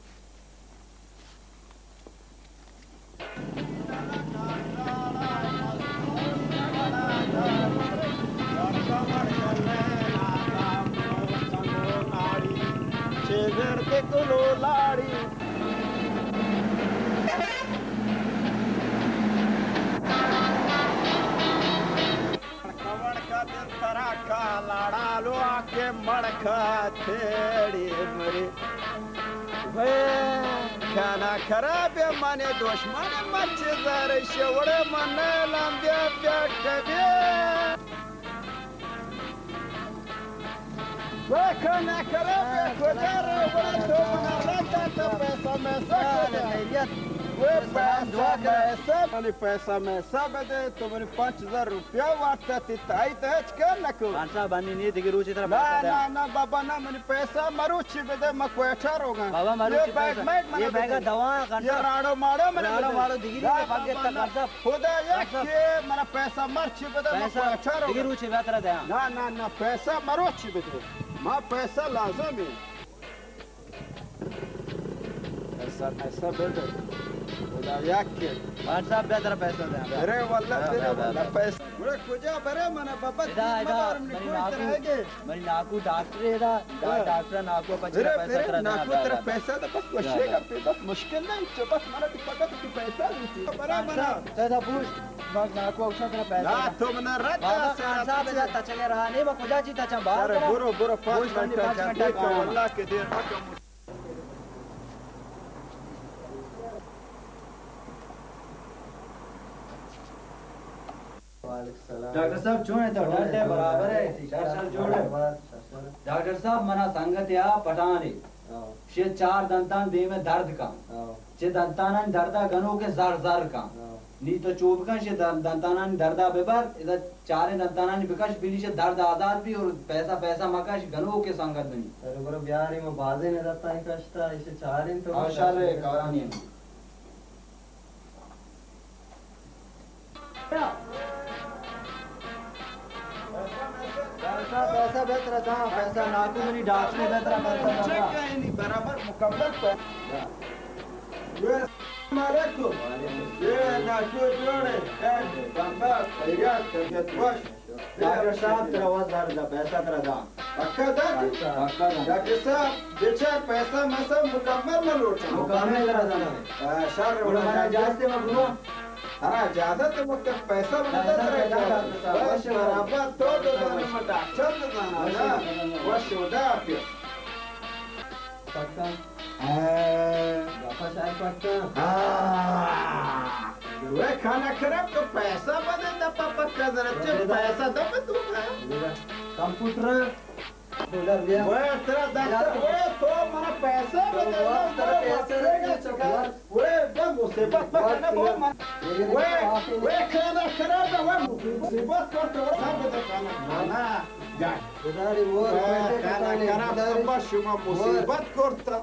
کمڑ کا دل ترا کا لاڑالو آ کے مڑکا تیڑی مری۔ وے کھانا خراب ہے، مانے دشمن مچ زر شوڑے من لمبیا بیا کبھی۔ وے کھانا خراب ہے، کجا رو بڑے تو منا رکھتا تو پیسہ میں سب خیریت۔ وے پیسہ میں سب، منی پیسہ میں سب دے، تو منی پانچ ہزار روپیہ وارتا تی تائی تے ہچ کار نکو۔ خان صاحب، انی نی دگہ روچے ترا نہ، پیسہ دے۔ نہ، نہ، بابا، نہ، منی پیسہ مروچی بدے، ما کوئٹہ روگاں۔ بابا، مروچی یہ بیگ، پیسہ۔ میگ منا یہ بیگ بدے۔ دوا کنٹرول۔ یہ راڑو ماڑو منا راڑو بدے۔ ماڑو دگری بابا، پاگے تا نہ، خان صاحب۔ خدا یک خان صاحب۔ کہ منا پیسہ مرچی بدے، ما پیسہ کوئٹہ روگاں۔ دگہ روچے بیا ترا دیاں۔ نہ، نہ، نہ، پیسہ مروچی بدے۔ ما پیسہ لازم ہے۔ پیسہ، پیسہ بدے۔ خدا یک کے۔ خان صاحب، بیا ترا پیسہ دے۔ ارے واللہ، بیا، بیا، بیا، بیا۔ پیسہ۔ گڑا کجا برے منا بابا، ادا، ادا، مدار منی کوئی ناکو، ترہ گے۔ منی ناکو ڈاکٹر ہے ادا، ڈا-، ہاں۔ ڈاکٹر ناکو پچھلے ارے، پیسہ ارے، ترا دینا، ناکو بیا، ترا بیا۔ پیسہ دا بس، بیا، وشی بیا۔ کرتے بس، منا تو فقط تو پیسہ دیتی۔ برا خان منا۔ صاحب، تو دا پوچھ، مگ ناکو اوشا ترا پیسہ نا، دا۔ تو منا رد بابا، خان صاحب، ادا تچگے رہا نہیں، میں کجا چی تچا بار ارے، کرا۔ برو، برو، پانچ پوچھ منٹ منی، کا پانچ جاتی منٹ کا۔ تو واللہ کے دیر مکن۔ وعلیکم السلام۔ ڈاکٹر صاحب، چون ئے تو؟ ڈاڈ ئے، برابر ئے؟ شر شر جوڑ ئے؟ برابر، شر شر۔ ڈاکٹر صاحب، منا سنگت یا پٹھان ئے۔ ہاں۔ شے چار دنتان دیم ء درد کن۔ ہاں۔ چہ دنتانانی دردا گنوک ء زر زر کن۔ ہاں۔ نی تو چو بکن، شے دن-، دنتانانی دردا ببر، ادا چاریں دنتانانی بکش، بلی شے درد آزاد بی اور پیسہ، پیسہ مکش، گنوکیں سنگت منی۔ ارے برو بیاری، ما بازیں ندتاں کشتا، ایشے چاریں تو ہاں، شر ہے، کارانی ہے۔ پیسہ، پیسہ بہتر تھا، پیسہ ناکو منی ڈاکٹر بہتر پیسہ تھا۔ برابر مکمل پیسہ۔ السلام علیکم۔ اے ناکو جوڑ ئے؟ اے بمبا، خیریت، طبیعت وش؟ ڈاکٹر صاحب، ترا وت زر دا، پیسہ ترا دا۔ پکا دا؟ پکا۔ پکا دا۔ ڈاکٹر صاحب، بچار پیسہ مسا مکمل نہ لوٹا۔ مکمل ترا دا۔ آ، شر گڑا منا اجازت دے، ما برواں۔ ترا اجازت ہے، وقت پیسہ بنا، ترا اجازت ہے۔ بس برابر، تو تو زانے، من ڈاکٹر تو زانا نا۔ وش، خدا حافظ۔ پکا۔ ہاں۔ گپا شاید پکا۔ ہاں۔ وہ کھانا خراب تو پیسہ بدے، دپا پکا ذرا چے پیسہ دپا تو۔ کمپیوٹر۔ ڈالر بیا۔ وہ ترا دکتر، وہ تو منا پیسہ بدے، وہ ترا پیسہ دے، چکا۔ وہ بس مصیبت پکا نا، وہ من، وہ، وہ کھانا خراب ہے، وہ مصیبت کرتا، وہ سب بدے کھانا۔ نا، نا، جا۔ بداری مور، وہ پیسے کھانا کسانے، خراب بداری۔ تو بس شما مور۔ مصیبت کرتا۔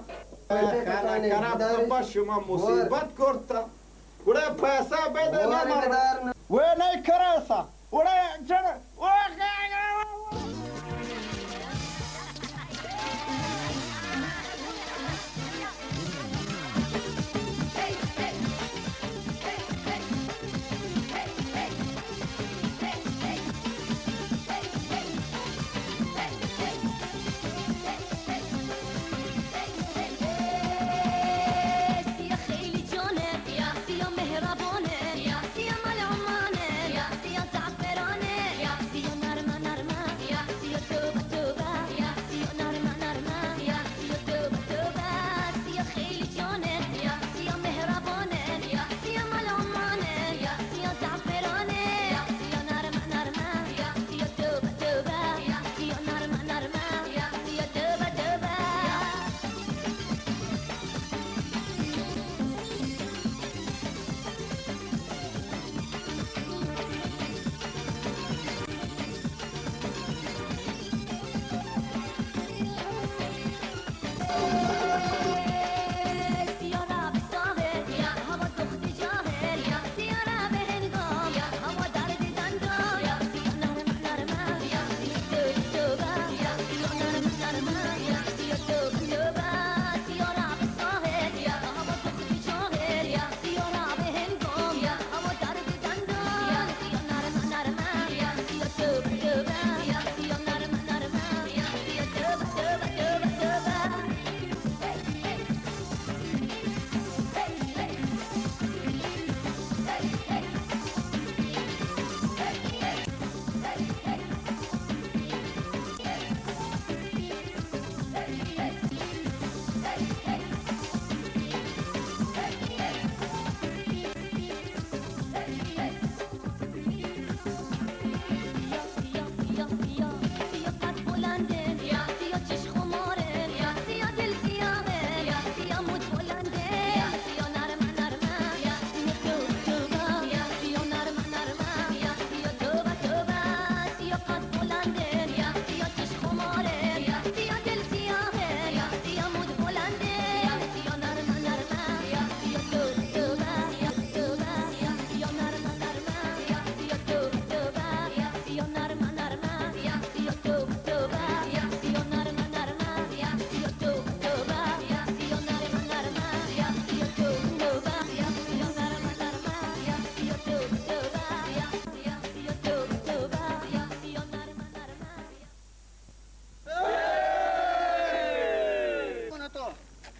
پیسے کھانا کسانے، خراب تو بداری۔ بس شما مور۔ مصیبت کرتا۔ گڑا پیسہ بدے نا، مور مر۔ بدار نا۔ وہ نہیں کرا سا۔ گڑا جڑ۔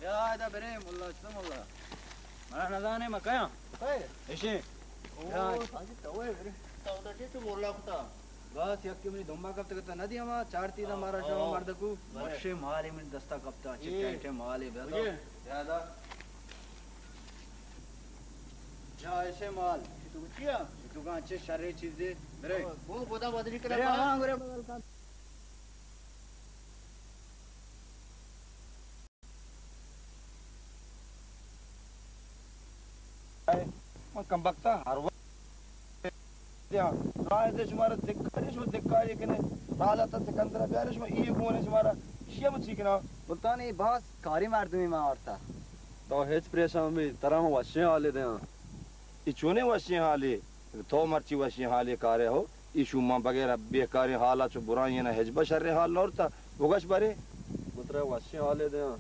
بیا ادا برے ملا، چطور ملا؟ منا نزانے ما کیا؟ کئے؟ اشے۔ او، بیا۔ ساجد تو اے برے۔ تو تو ٹی تو ملا کتا۔ بس یکی منی دمبا کپتگ ات، نہ دی ہما چارتی دا مارا شما مردکو۔ بلے۔ وشے مالے منی دستا کپتا، چے اے۔ ٹائٹے مالے بیا تو۔ بیا دا۔ یا ایسے مال۔ تو چیا؟ تو کہاں چے شرے چیزے؟ برے۔ او، گودا بدلی کرا برے، ہاں، برے بدل کن۔ من کمبختا ہر وقت دیاں۔ راہ دے شمارا دکاری، شما دکاری کنے۔ حالت سکندر بیارے شما ای گونے شمارا۔ شیما چی کنا؟ سلطان، ای باز کاری مردمی ما آورتا۔ تو ہچ پریشان مبی، ترا ہم وشیں حالے دیاں۔ ای چونیں وشیں حالے؟ تو مرچی وشیں حالے کارے ہو؟ ای شومان بغیر بیکاریں حالا چو برائیں نہ ہچبر شریں حال نورتا۔ بگش برے۔ من ترا وشیں حالے دیاں،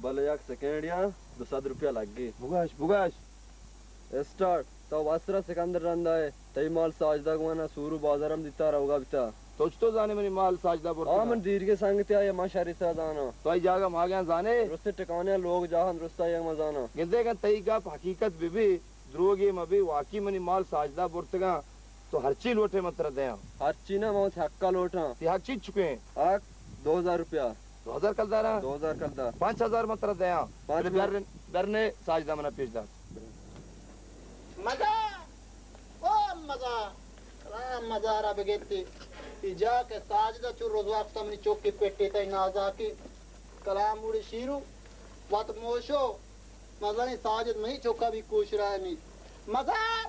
بلے یک سیکنڈیا دو سد روپیہ لگی۔ بگش، بگش۔ اسٹارٹ۔ تو واسرا سکندر رندا ہے، تئی مال ساجدہ گوانا سورو بازارم دیتا روگا بیتا۔ تو چطور زانے منی مال ساجدہ برتا؟ آ من دیرگے سنگتے آیا، من شری سرا زانا۔ تو ای جاگہ ماگیاں زانے؟ درست ٹکانے لوگ جاہاں درست آیا من زانا۔ گندے گن تئی گپ حقیقت بی بی۔ دروگے مہ بی، واقعی منی مال ساجدہ برتگاں، تو ہرچی لوٹے من ترا دیاں۔ ہرچی نہ، من وتی حقا لوٹاں۔ تئی حق چی چکیں؟ حق دو ہزار روپیہ۔ دو ہزار کلداراں؟ دو ہزار کلدار۔ پنچ ہزار من ترا دیاں۔ پنچ بلے ہزار۔ بر، برنے ساجدہ منا پیش دار۔ مزار! او مزار! کلام مزارا بگیتی۔ ای جا کہ ساجدہ چو رزوا کتا منی چوکی پٹی تئی نازاکی۔ کلام موڑی شیرو، وت موشو۔ مزنیں ساجد منی چکا بی کوشرانی۔ مزار!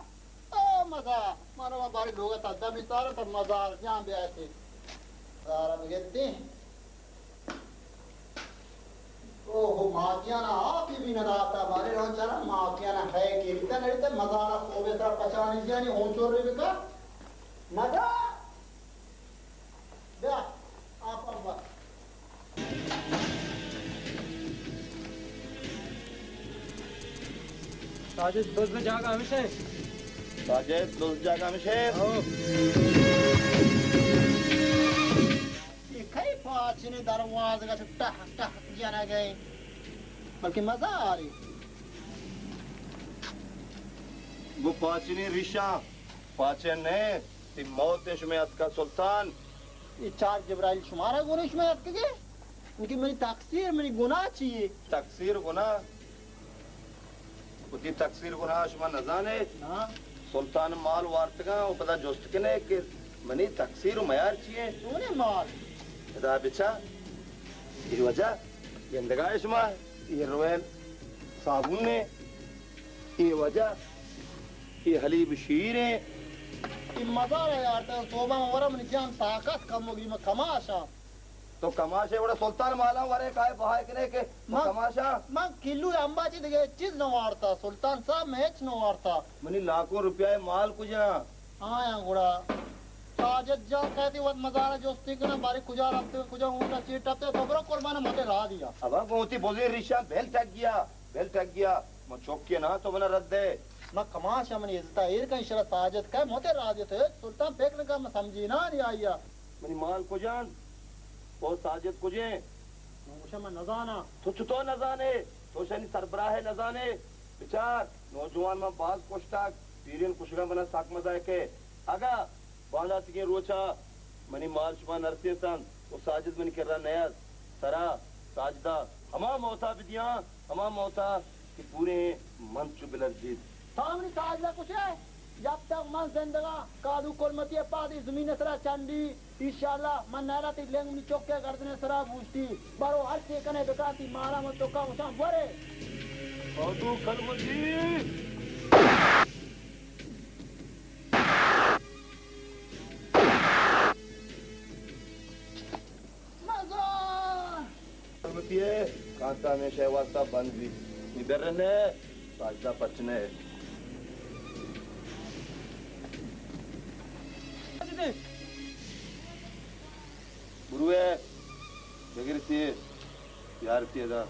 او مزار! مارا ما باری لوگا تا دمی سارا تا مزار جان بیاتی۔ مزارا بگیتی۔ اوہ، ماکیانا آپی بی نداتا، بارے رون چارا ماکیانا ہے کہ بیتا نڑیتا، مزارا خوبے ترا پچانی جانی ہون چور ری بکا۔ مزار! بیا، آپ ابا۔ ساجد، دز جاگہ ہمیش ایں۔ ساجد، دز جاگہ ہمیش ایں۔ ہو۔ اے کئی پاچنے دروازگا چو ٹہک ٹہک جنگ ایں۔ بلکہ مزارے۔ گو پاچنے ریشاں، پاچن نہ، تئی موت ایں شمے اتکا سلطان۔ اے چار جبرائیل شمارا گونے شمے اتکگے؟ انکہ منی تقصیر، منی گناہ چی اے؟ تقصیر گناہ؟ وتی تقصیر گناہ شما نزانے؟ نا۔ سلطان مال وارتگاں و پدا جست کنے کہ منی تقصیر و میار چی ایں؟ چونیں مال؟ ادا بچا، اے وجہ گندگا اے شما، اے رویل صابون ایں، اے وجہ، اے حلیب شیر ایں۔ اے مزارا یارتا، صوبہ من ورا منی جان طاقت کم ہوگی، من کماشاں۔ تو کماش ئے، وڑا سلطان مالاں ورے کائے بہائے کنے کہ من، کماشاں۔ من کلو امبا چی دگہ ہچ چیز نہ وارتا، سلطان صاحب، من ہچ نہ وارتا۔ منی لاکھوں روپیہ مال کجا؟ آیاں گڑا ساجد جان کہتی وت مزارا جستی کناں، بارے کجا رفتے، کجا اونٹا چیر ٹپتے، تو برو قربان متے راہ دیا۔ ابا گوں وتی بزیں ریشاں بل ٹگیا، بل ٹگیا، من چوکی نہ تو منا رد دے۔ من کماش منی عزتا ایر کن، شرا ساجد کہے متے راہ دیا، تو ہچ سلطان فکر نہ کن، من سمجھی نہ آیا۔ منی مال کجا انت؟ او ساجد کجا انت؟ من گوشاں من نزاناں۔ تو چطور نزانے؟ تو شانی سربراہ نزانے؟ بچار، نوجوان من باز کشتگ، پیرین کشگا منا سک مزہ کہ اگا بانداتگیں روچا منی مال شما نرسینتنت و ساجد منی کرا نیاد، سرا ساجدہ ہما موتا بدیاں، ہما موتا کہ پوریں من چو بلرزیت۔ تو منی ساجدہ کشے؟ جب تک من زندگاں، کادو کلمتی ء پاد اے زمین ء سرا چنڈی، انشاءاللہ من نئیلاں تئی لنگ منی چک ء گردن ء سرا بوشتی۔ برو ہر چے کنے بکن، تئی مالا من چکاں گوشاں برے۔ کادو کلمتی! مزار! سلامتی ء کانتا ہمیشہ ء واسطہ بند بیت۔ نی برنے، ساجدہ پچنے۔ بروے، بگرتی، یارتی ادا۔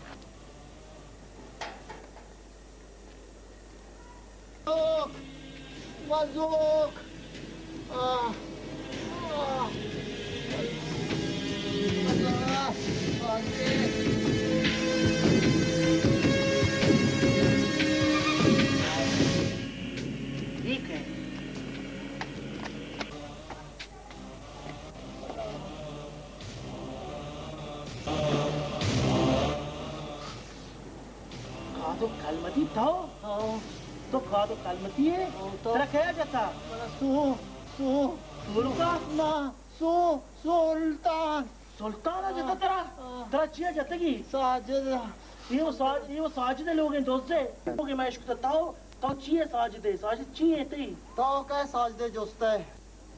مزوک! مزوک! آہ! آہ! اللہ! آہ! ٹھیک ہے۔ کادو کلمتی تو؟ ہاں۔ تو کادو کلمتی ہے؟ ہاں، تو۔ ترا کیا جتا؟ منا سو، سو۔ سلطان؟ نہ، سو، سلطان۔ سلطان جتا ترا؟ ہاں۔ ترا چیا جتگی؟ ساجد۔ یہ وہ ساج-، یہ وہ ساجد لوگ ہیں، دوست ہے۔ لوگ ہیں، میں عشق تو، تو چی ہے ساجد ہے؟ ساجد چی ہے تئی؟ تو کئے ساجد جست ہے؟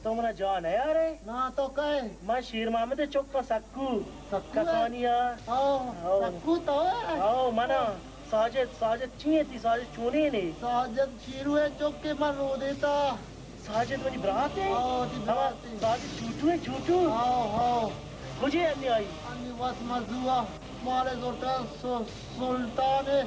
تو منا جا نیارے؟ نا، تو کئے؟ من شیر محمد چک آں، سکو۔ سکو ہے؟ کسانی آں۔ ہاں، ہاں۔ سکو تو ہے؟ ہاں، منا۔ ساجد، ساجد چی انت؟ ساجد چونین انت؟ ساجد شیرو ء چک ء من رودیتا۔ ساجد منی برات انت؟ ہاں، تئی برات انت۔ ساجد چوٹو انت، چوٹو؟ ہاں، ہاں۔ کجے انی آئی؟ انی وت مزو ء مال زرتا سو-، سلطان ء۔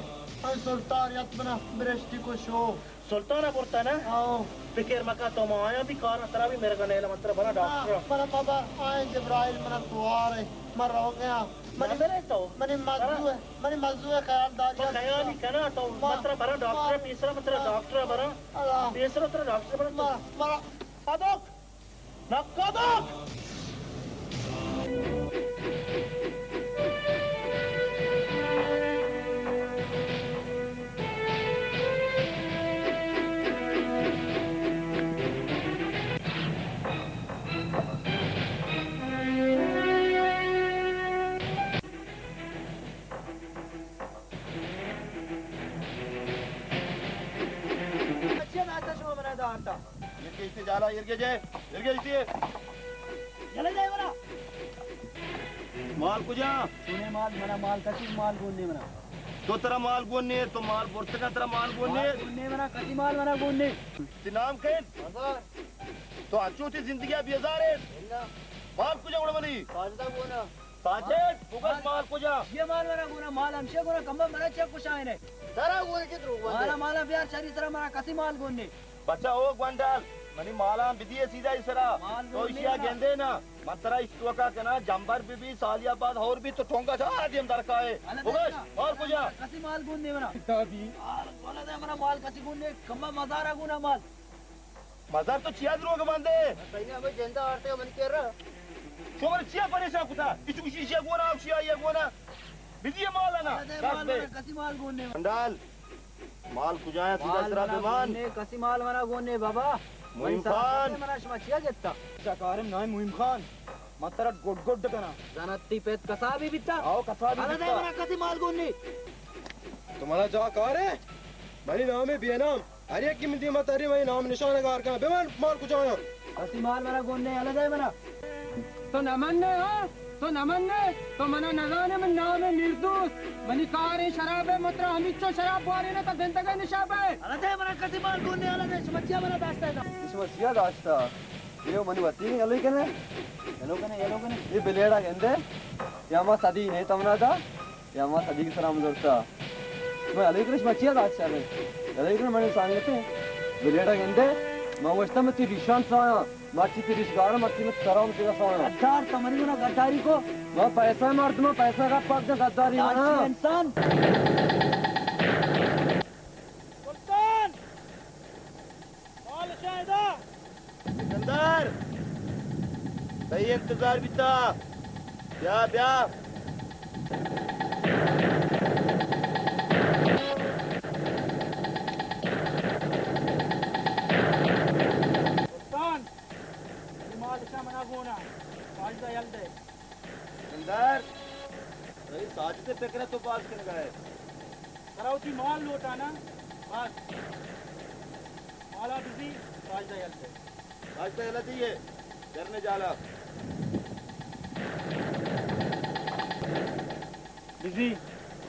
اے سلطان یت منا برشتی کو شو۔ سلطان ءَ برتا نا؟ آؤ۔ فکر مکن، تو ما آیاں بھی کاراں، ترا بھی مرگا نیلا، من ترا برا ڈاکٹر۔ منا مبر، آئیں جبرائیل منا توار ہے، من رو گیا۔ منی، نظر ہے تو؟ منی مزدو ہے، منی مزدو ہے خیال داری۔ تو خیال ہی کنا تو، من ترا برا ڈاکٹر، پیسرا من ترا ڈاکٹر برا۔ اللہ۔ پیسرا ترا ڈاکٹر برا تو۔ منا، منا، ادوک۔ نقادک! چیا داشتا شما منا دارتا؟ ایرگے ایشی جالا، ایرگے جے، ایرگے ایشی۔ یلہ جائے منا۔ مال کجا؟ چونے مال، منا مال کسی مال گون نے منا۔ تو ترا مال گون نے، تو مال برتگا ترا مال گون نے۔ مال گون نے منا، کسی مال منا گون نے۔ تی نام کن؟ مزار۔ تو اچو تی زندگی بیزار ہے۔ مال کجا گڑا منی؟ ساجدہ گونا۔ ساجد، بگش مال کجا؟ چیئے مال منا گونا، مال ہمشے گونا، کمبا منا چیا کشائینے؟ ترا گونا چی دروگ بندے؟ مالا، مالا بیار شری سرا، منا کسی مال گون نے۔ بچا او گونڈل، منی مالاں بدیے سیدھا ای سرا۔ مال تو گون نے ایشیا منا۔ گندے نا، من ترا اشتوکا کنا، جمبر بی بی، سالیا بعد ہور بی تو ٹونگا چا آدیم درکائے۔ بگش، مال کجا؟ کسی مال گون نے منا۔ مال، مال دے منا، مال کسی گون نے، کمبا مزارا گونا مال۔ مزار تو چیا دروگ بندے؟ صحیح ہمیں جندا آرتے من کرا۔ شما چیا پریشان کتا؟ اچو کسی شیا گونا، او شیا یا گونا۔ بدیے مال نا۔ ارے دے مال منا کسی مال گون نے۔ گونڈل، مال کجا ہے؟ سیدھا مال سرا منا بمان۔ گون نے، کسی مال منا گون نے بابا۔ مہیم خان۔ منا شما چیا جتا؟ اچھا کارم نام مہیم خان۔ من ترا گڈ گڈ کناں۔ زانت تی پت کسابی بیتا؟ آؤ، کسابی بیتا۔ ارے دے منا کسی مال گون نے۔ تو منا جا کارے؟ منی نام ہے بے نام۔ ہر یکی من دیما تری منی نام نشان گار کن۔ بے من مال کجا آیا؟ کسی مال منا گون نے، یلہ دے منا۔ تو نہ من نے، ہاں؟ تو نہ من نے؟ تو منا نزانے، من نام ہے نیردوست۔ منی کار ہے شراب ہے، مترا ہمیچو شراب بوارے نا تا زندگی نشاب ہے۔ یلہ دے منا کسی مال گون نے، یلہ دے، شما چیا منا داشتا ہے؟ شما چیا داشتا؟ یہ منی وتی یلو کنے، یلو کنے، یلو کنے۔ یہ بلیڈا گندے، یا ما صدی نے تمنا دا۔ یا ما صدیق سلام زرتا۔ میں علی کرش مچیا دات شر۔ علی کرش من انسانیت ہے۔ بلیڈا گندے، ما وشتا میں تی ریشان سایا، مرچی تی ریشگار، مرچی میں سرام تیرا سایا۔ غدار، تمری منا غداری کو۔ ما پیسہ مردم، پیسہ کا پاک دے غداری منا۔ انسان۔ سلطان! مال شاہدہ! سکندر! تئی انتظار بیتا۔ بیا، بیا۔ سلطان! اے مال شاہ منا گونا۔ ساجدہ یل دے۔ سکندر! تئی ساجد فکر تو باز کنگا ہے۔ ترا وتی مال لوٹانا۔ بس۔ مالا بزی، ساجدہ یل دے۔ ساجدہ یل دیئے، کرنے جالا۔ بزی،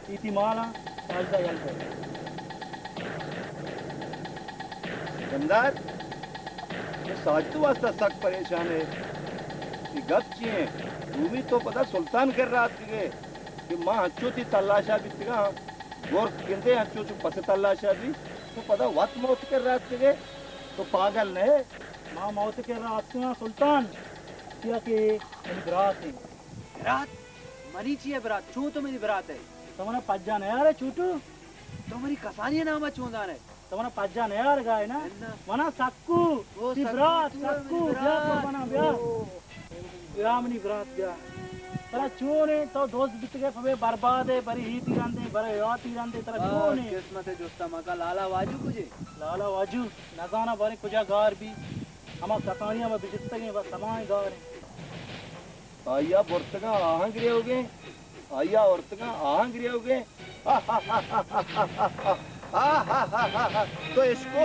ایتی مالا، ساجدہ یل دے۔ سکندر، تو ساجد واسطہ سک پریشان ہے۔ یہ گپ چی ہیں؟ دومی تو پدا سلطان کر رات گئے کہ ماں ہنچو تی تلاشا بیتگاں۔ گرک گندے انچو چو پس تلاشا بی، تو پدا وت موت کر راتکگے، تو پاگل نہ ئے؟ ما موت کر راتکگاں سلطان، چیا کہ منی برات ایں۔ برات؟ منی چی ہے برات؟ چون تو منی برات ہے؟ تو منا پجا نیارے چھوٹو؟ تو منی کسانی نام چون دانے؟ تو منا پجا نیارگا ئے نا؟ اناں۔ منا سکو، او تی سکو، برات، تو سکو، منی بیا برات۔ قربانا، بیا۔ او۔ بیا منی برات، بیا۔ ترا چون ایں؟ تو دوست بیتگے پہ برباد ئے، برے ہی تیرندے، برے یا تیرندے، ترا چون ایں؟ قسمت جستا مکا، لالا واجو کجے؟ لالا واجو، نزانا بارے کجا گار بی۔ ہما کسانی ہما بشتگیں، بس ہمائیں گار ایں۔ آئیا برتگاں آہاں گریوگیں، آئیا ارتگاں آہاں گریوگیں۔ تو اشکو،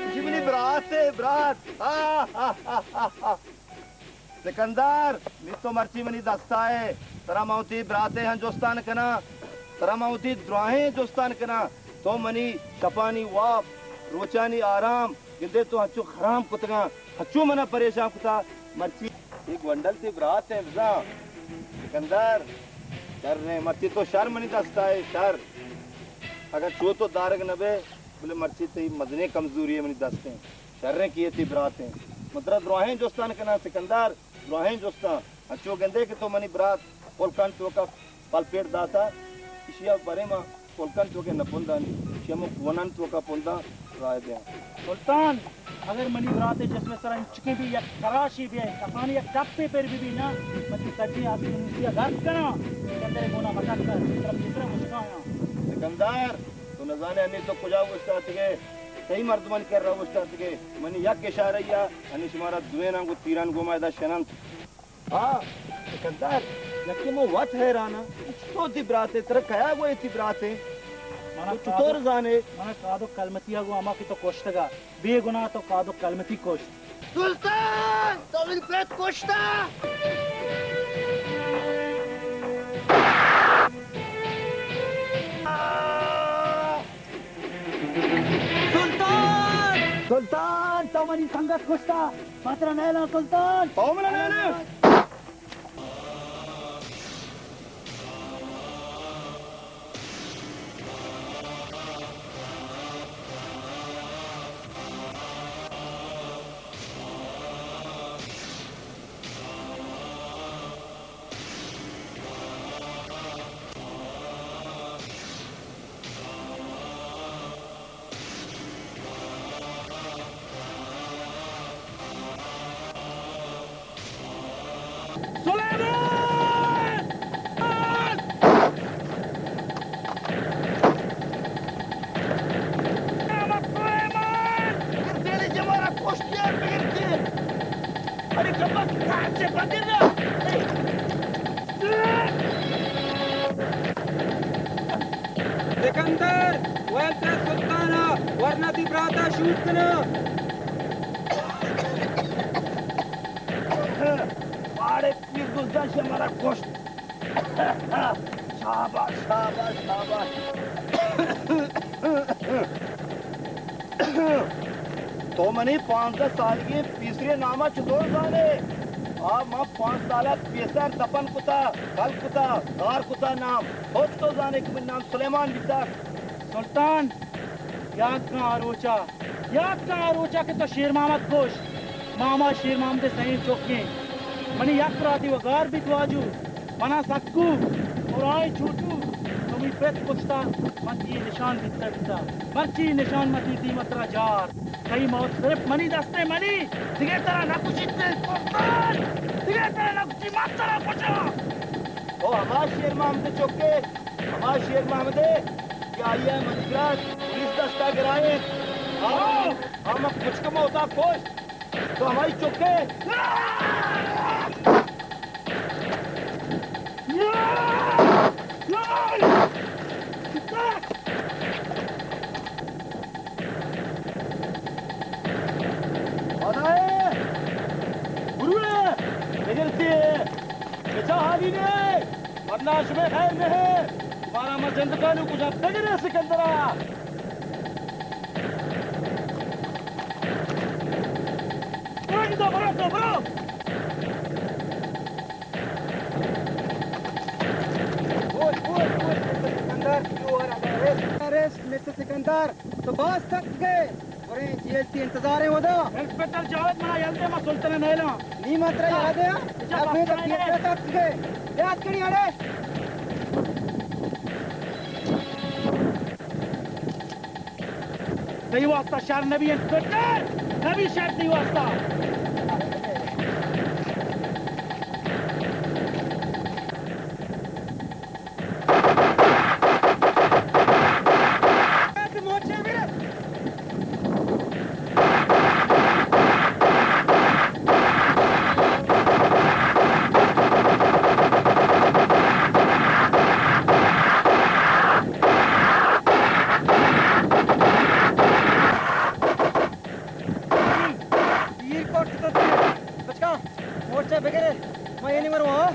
اشی منی برات ئے، برات۔ سکندر، نی تو مرچی منی دستا ئے، ترا من وتی برات ئے ہم جستان کناں، ترا من وتی دراہیں جستان کناں۔ تو منی شپانی واب، روچانی آرام، گندے تو ہنچو خرام کتگاں، ہنچو منا پریشان کتا۔ مرچی اے گونڈل تی برات ایں بزاں۔ سکندر، شر ایں، مرچی تو شر منی دستا ئے، شر۔ اگاں چو تو دارگ نہ بئے، بلے مرچی تئی مزنیں کمزوری ءَ منی دست ایں، شریں کہ اے تئی برات ایں۔ من ترا دراہیں جستان کناں سکندر، دراہیں جستاں۔ انچو گندے کہ تو منی برات پلکن توکا پلپیٹ داتا، ایشی ءَ برے ما پلکن توکے نہ پندانی، ایشی ءَ ما گونن توکا پنداں راہ دیاں۔ سلطان، اگر منی برات ءِ جسم ءِ سرا انچکیں بھی یک خراشے بیئے، کسانی یک ٹپے پر بہ بی نا، من تئی سجیں آسمانوسی ءَ غرق کناں۔ سکندر ءِ گونا مکن کر، ترا پیسرا مشکایاں۔ سکندر، تو نزانے انی تو کجا اوشتاتگے؟ کئی مردمانی کرا اوشتاتگے؟ منی یک اشارہ یا انی شمارا دویناں گوں تیران گوما ادا شننت۔ ہاں، سکندر، یکے من وت حیراناں۔ تو تئی برات ئے، ترا کیا گوئے تئی برات ئے؟ منا تو چطور زانے؟ منا کادو کلمتی ءَ گوں ہما کہ تو کشتگا۔ بے گناہ تو کادو کلمتی کشت۔ سلطان، تو منی پت کشتا۔ سلطان! سلطان، تو منی سنگت کشتا۔ ما ترا نیلاں سلطان۔ تو منا نیلے؟ سلیمان! سلیمان! سلیمان! تیرے جمارا کشتی ہے، بگڑتی ہے۔ ارے کمبخت، کہاں سے بدل رہا؟ سکندر، ویل ترا سلطان ءَ، ورنہ تئی برات ءَ شوت کناں۔ پاڑے پیر دزداں شمارا کشت۔ شاباش، شاباش، شاباش۔ تو منی پانزدہ سالگیں پیسرے ناما چطور زانے؟ آ ما پانچ سالا پیسر دپن کتا، کل کتا، گار کتا نام۔ تو چطور زانے کہ من نام سلیمان بیتا؟ سلطان، یاد کن آ روچا، یاد کن آ روچا کہ تو شیر محمد کش۔ ما ہما شیر محمد سئیں چکیں۔ منی یک براتی وگار بیت واجو۔ منا سکو، اور آئی چھوٹو، تو می پت کشتا، من تئی نشان بیتا بیتا۔ مرچی نشان من تئی دیما ترا جار۔ تئی موت صرف منی دستے منی۔ دگہ ترا نہ کشیت سلطان۔ دگہ ترا نہ کشی، من ترا کشاں۔ او ہما شیر محمد چکے، ہما شیر محمد کہ آئی ءَ منی برات پولیس دستا گرائیں۔ آ، آ من کچک موتا کشت۔ تو ہمائی چکے۔ خدائے! گروے! بگرتی! بچا حالی نے! ورنہ شمئے خیر نہ ایں۔ مارا ما زندگانی کجا بگرے سکندرا۔ برو جی تو، برو تو، برو۔ اوئے، اوئے، اوئے، mister Sikandar, you are under arrest. Arrest, mister Sikandar, تو باز تک گئے۔ بریں جیل تی انتظار ایں ودا۔ انسپکٹر جاوید، منا یل دے، ما سلطان نیلاں۔ نی ما ترا یل دے، اچھا، اب میں تو بس تک گئے۔ یاد کری اڑے۔ تئی واسطہ شر نبی انسپکٹر، نبی شر تئی واسطہ۔ تیر کٹ تو تیر۔ بچکا، مورچہ بگرے۔ ما یہ نہیں مروں، ہاں؟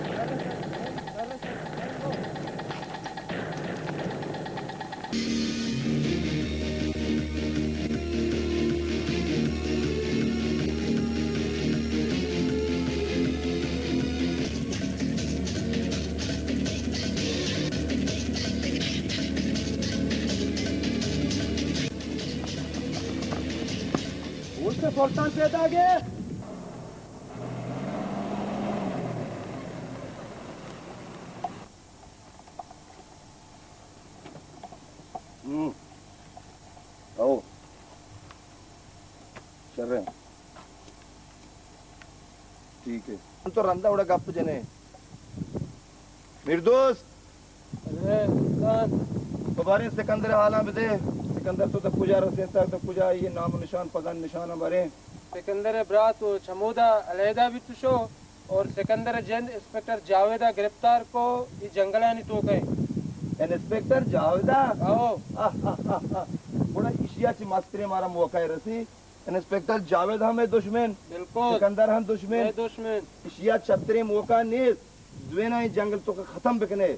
سلطان پیداگ ئے۔ ہم۔ او۔ شریں۔ ٹھیک ہے۔ تو رندا وڑا گپ جنے۔ میردوست! ارے، سلطان! تو باریں سکندر حالاں بدے۔ سکندر تو تک کجا رسینتا، تو کجا، یہ نام و نشان، پتہ نشان باریں۔ سکندر برات و چمودا علیحدہ بیت شو اور سکندر جند انسپکٹر جاویدا گرفتار کو، یہ جنگلانی توکا ہے۔ انسپکٹر جاویدا؟ آؤ۔ گڑا ایشیا چی مستریں مارا موقع رسی۔ انسپکٹر جاوید ہم ہے دشمن۔ بالکل۔ سکندر ہم دشمن۔ ہے دشمن۔ ایشیا چتریں موقع نیست۔ دویناں اے جنگل توکا ختم بکنے۔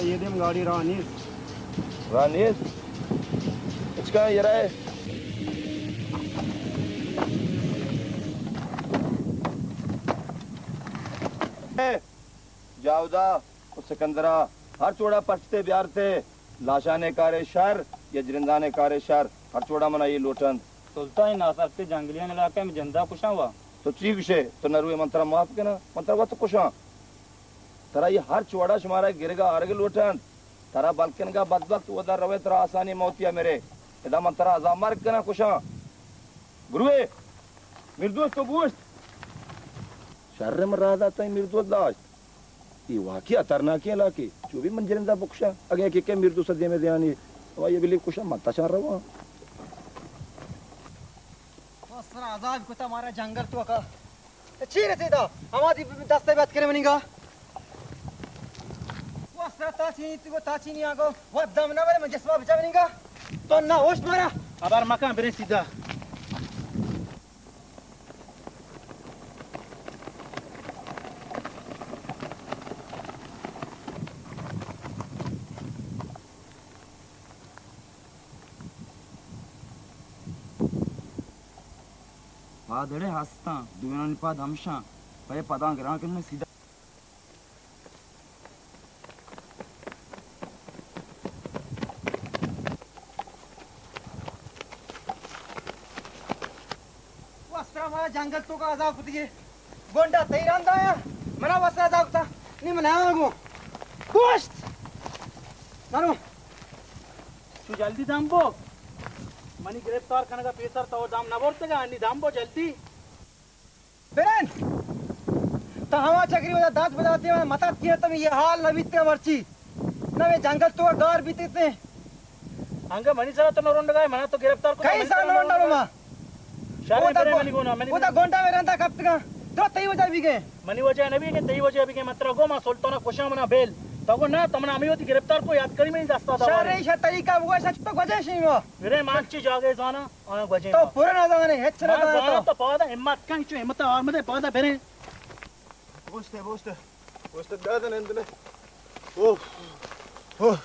اے دیم گاڑی راہ نیست۔ راہ نیست؟ اچکا یرا ہے۔ اے، جاودا و سکندرا، ہر چوڑا پرچتے بیارتے، لاشانے کارے شر یا جرندانے کارے شر، ہر چوڑا منا یہ لوٹند۔ سلطان، اے ناسرپدیں جنگلیانی علاقہ، من جندا کشاں وا۔ تو چی گشے؟ تو نہ روئے من ترا معاف کناں، من ترا وت کشاں۔ ترا یہ ہر چوڑا شمارا گرگا آرگ لوٹنت۔ ترا بلکنگا بدبخت، اودا روئے ترا آسانی موتیا مرے۔ ادا من ترا عذاب مرگ کناں، کشاں۔ بروئے، میردوست تو گوشت۔ شر من راہ داتا، میردوست داشت۔ یہ واقعی خطرناکیں علاقے۔ چو بھی من جرندا بکشاں۔ اگے کہ کہ میردوست دیمے دیانی، تو یہ بلی کشاں، من تشان رواں۔ تو سر عذاب کتا مارا جنگل توکا۔ چی رسیدا؟ ہما دی دست بیت کرے منیگا۔ واسرا تا چینی تیگو، تا چینی آگو۔ وت دم نہ برے، من جسما بچا منیگا۔ تو نہ ہوش مارا۔ خبر مکن، برے سیدھا۔ پاد اڑے ہستاں، دوئینانی پاد ہمشاں، پہ پداں گران کننے سیدھا۔ واسرا مارا جنگل توکا عذاب کتگی۔ گونڈا تئی رند آیا، منا واسرا عذاب کتا، نی من آیا گو۔ گوشت! نانو۔ تو جلدی دم بو۔ منی گرفتار کنگا پیسر تو دم نہ برتگا، انی دم بو جلدی۔ برن! تا ہما چکری ودا دات بداتے، من متت کیتم، یہ حال نہ بیتگا مرچی۔ نہ میں جنگل تو گار بیتے تے۔ انگا منی سرا تو نہ رونڈگا، منا تو گرفتار کو، کئی منی سرا سرا نہ رونڈا نہ رونڈا۔ شر، اودا برے گو-، منی گونا، منی اودا گونا۔ گونڈا میں رندا کپتگا۔ تو تئی وجہ بیگے۔ منی وجہ نہ بیگے، تئی وجہ بیگے، مترا گو ما سلطانہ کشا منا بیل۔ تو گو نہ، تو منا ہمیں ہوتی گرفتار کو، یاد کری منی دستا دا شر، وارے۔ ایشا طریقہ بگوش، تو گوجے شیما۔ برے مان چی جاگے زانا۔ آیا گوجیں تو ما۔ پورا نہ زانے، ہچ نہ ما زانے زانا تو۔ تو پادا ہمت کن، چو ہمت آر مدے پادا بریں۔ بوشتے، بوشتے۔ بوشتے داد نند نے۔ اوف۔ اوف۔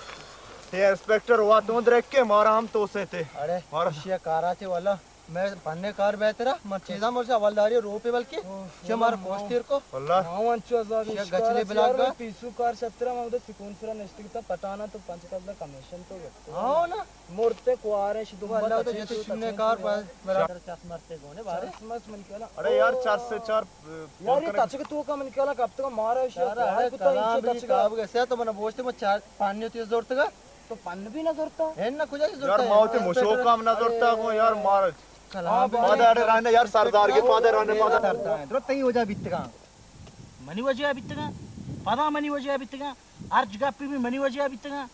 اے انسپکٹر وا تو درکے مارا ہم تو سے تے۔ اڑے، مارا۔ اشیا کارا تے والا۔ میں پنے کار بہترا، من چیزا مرچا ولداری روپے بلکہ۔ اوف، چے مار اوف۔ پوشتیر کو۔ واللہ۔ ماں انچو عذاب شیا گچلے بلاگا۔ پیسو کار شترا، ما ادھر سکون سرا نشتگتا پٹانا تو پنچ قبضہ کمیشن تو گٹتے۔ ہاں نا۔ مرتے کواریں شی دو اللہ تو جتی شمنے کار پر برابر۔ چس مرتے گونے بارے۔ چس مس من کلا۔ اڑے یار، چار سے چار، اے، یار، یہ تچک تو کا من کلا کب تک مارا شی۔ یار، اڑے کلام بھی کاب گسیا تو من بوشتے، من چار پانی تی زورتگا۔ تو پن بھی نہ زورتا؟ ہے نہ کجا زورتا یار، ہے؟ ما تے مشوکا ہم نہ زورتا کو یار، مار۔ کلام بھی پادا اڑے رہنے یار، سردار کے پادا رہنے پادا۔ درو تئی وجہ بیتگا۔ منی وجہ ءَ بیتگاں، پدا منی وجہ ءَ بیتگاں، ہرچ گپے بی منی وجہ ءَ بیتگاں۔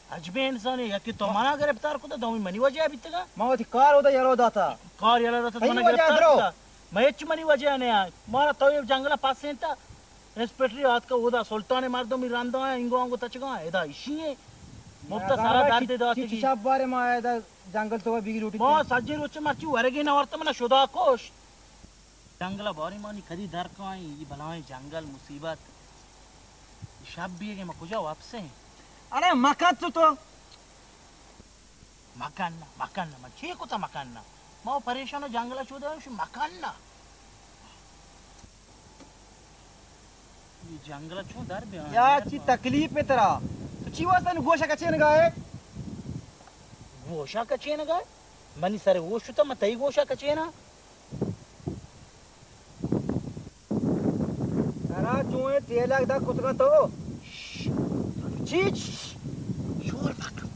عجبیں انسانے، یکے تو منا گرفتار کتا، دومی منی وجہ ءَ بیتگاں۔ ما وتی کار اودا یلو داتا۔ کار یلو داتا، تو تئی منا وجہ گرفتار درو۔ کتا۔ ما ہچ منی وجہ ءَ نیا۔ مارا تو اے جنگل ءَ پسینتا، انسپکٹر آتکا اودا سلطان مردم رندا انگو انگو تچگا، ادا ایشی ایں۔ مفت سرا درد داتی۔ چی شپ بارے ما ادا جنگل تو بگی لوٹی۔ ما سجے روچ مرچی ورگی نہ ورتا، منا شدا کشت۔ جنگل ءَ باریں مانی کدی در کائیں، اے بلائیں جنگل مصیبت۔ اے شپ بیگیں ما کجا وپسیں؟ اڑے مکن تو تو۔ مکن نہ، مکن نہ، من چے کتا مکن نہ؟ ما پریشان جنگل ءَ چودا مکن نہ۔ اے جنگل ءَ چون در بیاں؟ یا چی تکلیف ہے ترا؟ تو چی واسطہ نو گوشا کچینگا ہے؟ گوشا کچینگا ہے؟ منی سر ہوش شتا، من تئی گوشا کچینا۔ ترا چوئیں تیلگ دا کتگا تو؟ چی؟ شور مکن۔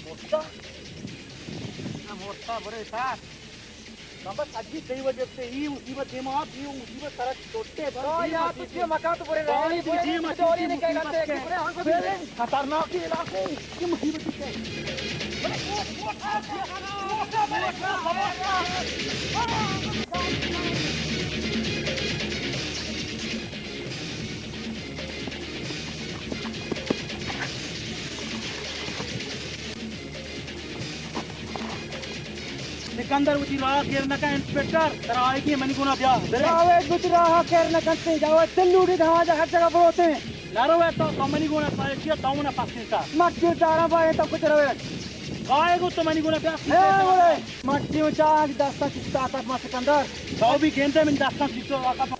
مرتا؟ نہ مرتا، برے سار۔ بابا، سجی تئی وجہ سے ای مصیبت دیما آت، ای مصیبت سرا چوٹے بند۔ تو یا تو چے مکان تو برے رہے، برے دیم آ، دیم آ، چی مصیبت کے؟ خطرناک علاقے، یہ مصیبت کے؟ برے، برے، برے، برے۔ سکندر وتی راہ کر نہ کن انسپکٹر، ترا آئیگی منی گونا بیا، برے۔ جاوید وتی راہ کر نہ کنتے، جاوید دل لوٹی ہما جا ہر جگہ بروتے۔ نہ روے تو، تو منی گونا سائے چیا تو منا پکتے تا۔ مکی چارا بائے تو کچھ روے۔ کائے گو تو منی گونا بیا۔ اے بولے، مکی چاہ دستا چستا تک ما سکندر۔ تو بھی گندے من دستا چستا واقعا۔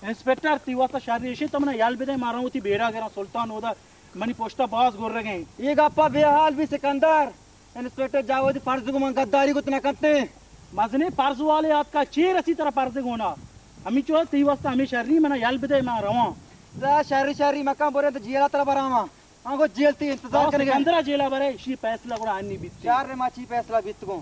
انسپکٹر، تی واسطہ شر ایشی تو منا یل بدے، مارا وتی بیڑا گرا سلطان اودا منی پشتا باز گرگیں۔ یہ گپا بے حال بھی سکندر۔ انسپکٹر جاوید فرض کو من غداری کو نہ کرتے۔ مزنیں فرض والے آتکا چے رسی ترا فرض گونا؟ ہمیں چو تی واسطہ ہمیں شری منا یل بدے ما رواں۔ تا شری شری مکان برے تو جیلا ترا براواں۔ ہاں گو جیل تی انتظار تو کرنے گئے۔ سکندرا جیلا برے، شی فیصلہ گڑا انی بیت۔ شر ما چی فیصلہ بیت گو۔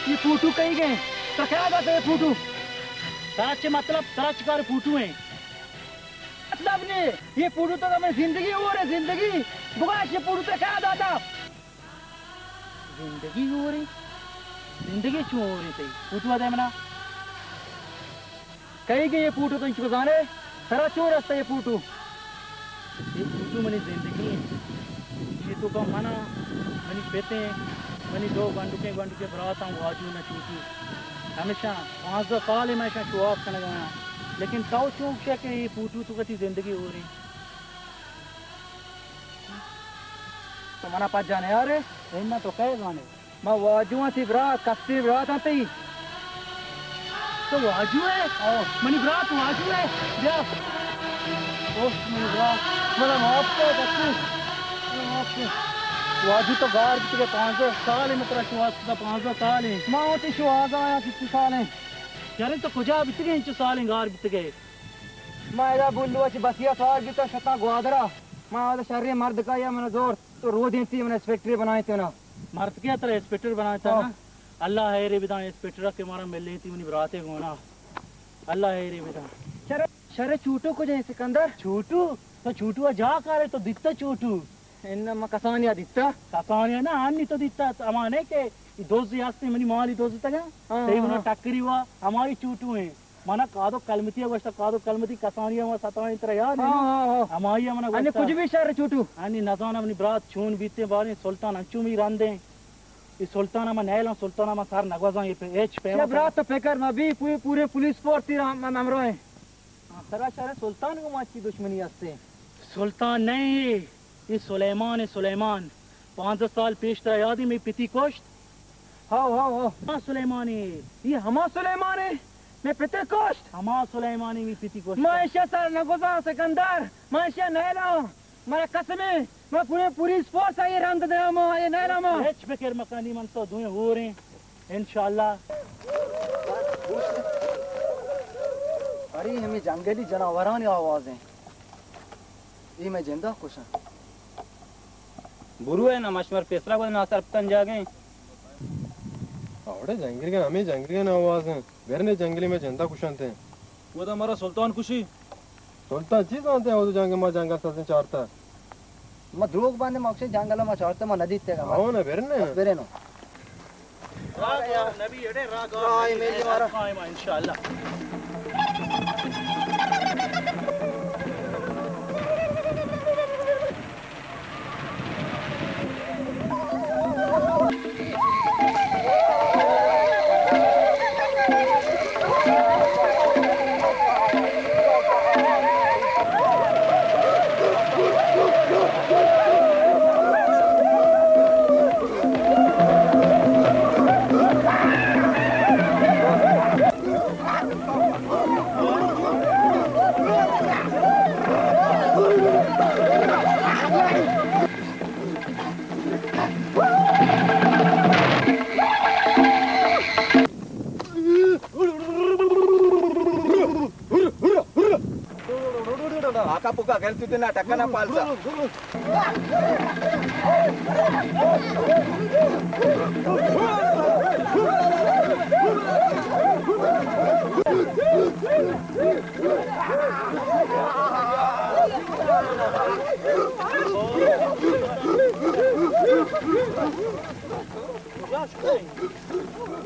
یہ فوٹو کئی گئے؟ ترا کیا داتا یہ فوٹو؟ ترا چے مطلب؟ ترا چے کار فوٹو ہیں؟ مطلب نے، یہ فوٹو تو میں زندگی ہو رہے، زندگی۔ بگاش یہ فوٹو ترا کیا داتا؟ زندگی ہو رہے؟ زندگی چون ہو رہے تئی؟ فوٹو دے منا۔ کئی گئے یہ فوٹو تو انچو زانے؟ ترا چون رستا یہ فوٹو؟ یہ فوٹو منی زندگی ہیں۔ یہ تو کا منا، منی پتے، منی دو گنڈکیں گنڈکیں براتاں واجو نہ چوٹو۔ ہمیشہ پانزدہ سال میں شواز کنگا۔ لیکن تو چون شے کہ یہ فوٹو تو کتی زندگی ہو رہی؟ تو منا پجا نیارے؟ اے نہ تو کئے زانے؟ ما واجو آں، تئی برات، کستی برات آں تئی۔ تو واجو ئے؟ او۔ منی برات واجو ئے؟ بیا۔ او، منی برات۔ منا معاف کر، کستی۔ منا معاف کر۔ واجو تو گار بیتگے پانزدہ سال، مترا شواز کتا پانزدہ سال۔ ما وتی شواز آیا سی سال۔ یار تو کجا بیتگے انچو سال گار بیتگے؟ ما ادا بلو چہ بسیا سوار بیتا شتاں گوادرا۔ ما ادا شریں مرد کا یا من زور تو رو دینتی من انسپکٹر بنائیں تو نا۔ مرد کے ترا انسپکٹر بنائیں تو نا؟ ہاں۔ اللہ خیرے بدان انسپکٹر کہ مارا ملینتی منی براتے گونا۔ اللہ خیرے بدان۔ شر، شر چوٹو کجا ہے سکندر؟ چوٹو؟ تو چوٹو جا کارے تو دیتا چوٹو؟ ان ما کسانیا دیتا۔ کسانیا نا، آنی تو دیتا، امانے کہ دوزی ہستی منی مالی دوزی تگا۔ ہاں، تئی ہاں، منا ہاں۔ ٹکری وا، ہماری چوٹو ہیں۔ منا کادو کلمتی ء گوشتہ، کادو کلمتی کسانی ء ما ستائیں ترا یاد ہے نا؟ ہاں، ہاں، ہاں۔ ہمائی ء منا انی گوشتہ۔ کچھ بھی شر چوٹو۔ انی نزاناں منی برات چون بیتیں باریں سلطان انچو می رندیں۔ اے سلطان ءَ ما نیلاں، سلطان ءَ ما سر نگوزاں، اے پہ ہچ پیما چہ برات تو پکر مہ بی، پوری، پوریں پولیس فورس تئی را ہم-، ہم-، ہمراہ ایں۔ ترا شر سلطان گوں ما چی دشمنی ہستے؟ سلطان نہ ایں، اے سلیمان ایں، سلیمان۔ پانزدہ سال پیش ترا یاد ایں، مئے پتی کشت؟ How, how, how. ہما سلیمان ایں۔ اے ہما سلیمان ایں؟ مئے پتے کشت؟ ہما سلیمان ایں، مئے پتی کشت۔ ما ایشی ءَ سر نگوزاں سکندر، ما ایشی ءَ نیلاں۔ مارا قسم ایں، ما پورے پولیس فورس ءَ اے رند دیاں، ما اے نیلاں ما۔ ہچ فکر مکن، نی من تو دوئیں ہور ایں، انشاءاللہ۔ ارے، ہمے جنگلی جناورانی آواز ایں۔ اے مئے جندا کشاں۔ برو اے نا، مشمر پیسرا گو ناسر پتن جاگے۔ اوڑے جنگلیگاں، ہمے جنگلیگاں آواز ایں۔ برنے جنگلی مئے جندا کشنت۔ اودا مارا سلطان کشی۔ سلطان چی زانتے؟ او جنگ ما جنگل سازیں چارتا۔ ما دروگ باندے، ما کشیں جنگل ما چارتا، ما ندیتے گا۔ ہاں نا، برنے۔ بس برے نو۔ راہ گار نبی اڑے، راہ گار راہ نبی میلی اڑے، مارا۔ قائم انشاءاللہ۔ آکا پوکا گل تو دینا ٹکنا پالسا۔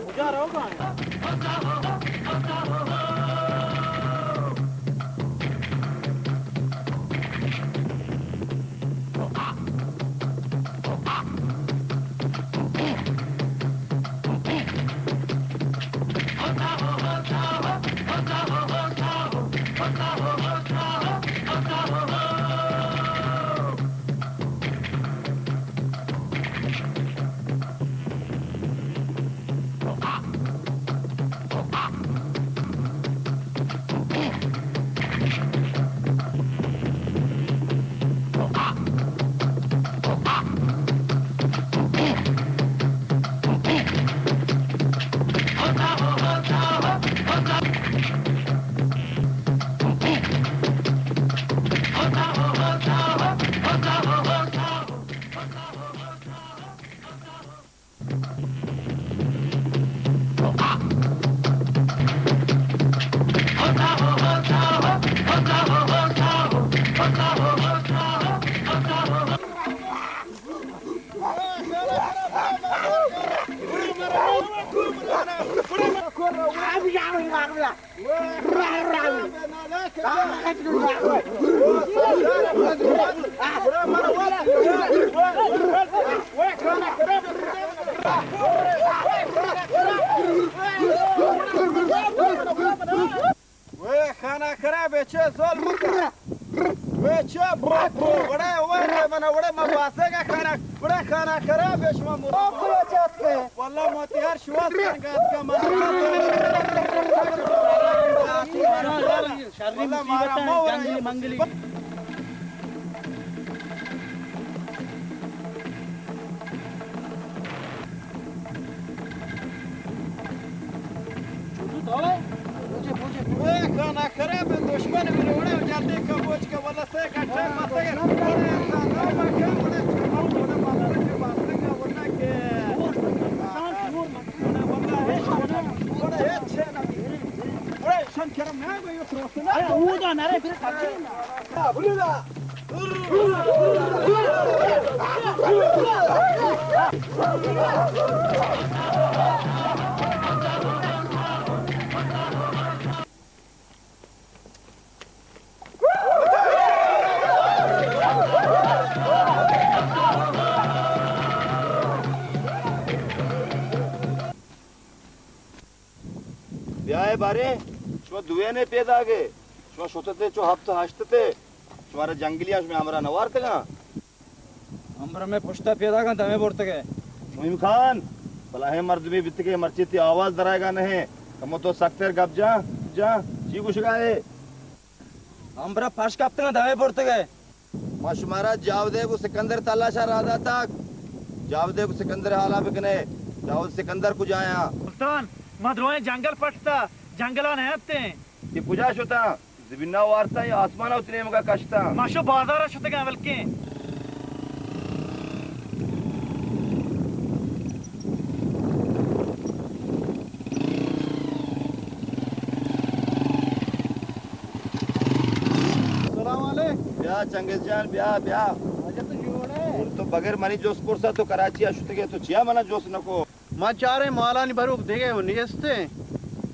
کجا روگا ایں؟ وے خانہ خراب ہے، چے ظلم کا۔ وے چے بو-، بو-، وڑے، وڑے، من وڑے، من باسے کا خانہ، وڑے خانہ خراب ہے، شما مر-، واللہ موتی ہر شوا سنگات کا من۔ شریں مصیبتاں، جنگلی منگلی۔ اے خانہ خراب ہے، دشمن بھی روڑے ہو جاتے، کبوچ کا واللہ سے گھٹے ماتے۔ باریں، شما دوئینے پیداگے، شما شتتے چو ہپت ہشتتے، شمارا جنگلیاں شمے ہمراہ نوارتگاں۔ ہمراہ میں پشتا پیداگاں دمے برتگے۔ مہیم خان، بلاہیں مردمے بیتگے، مرچی تی آواز درائگا نہیں، کمو تو سختر گپ جاں، جاں، چی گوشگا ہے؟ ہمراہ پش کپتگاں دمے برتگے۔ ما شمارا جاودیگ و سکندر تلاشا راہ داتگ۔ جاودیگ و سکندر حالا بکنے۔ جاود سکندر کجایاں؟ سلطان، ما درائیں جنگل پٹتا، جنگلا نہ اتیں۔ یہ کجا شتاں؟ زمینا وارتاں یا آسمانا وتی نیمگا کشتاں؟ ما شو بازارا شتگاں بلکیں۔ سلام علیک۔ بیا چنگیز جان، بیا، بیا۔ واجہ تو جوڑ ئے؟ اور تو بغیر منی جست پرسا تو کراچی ء شتگ ئے، تو چیا منا جست نکو؟ ما چاریں مالانی بروک دگہ و نیست ایں۔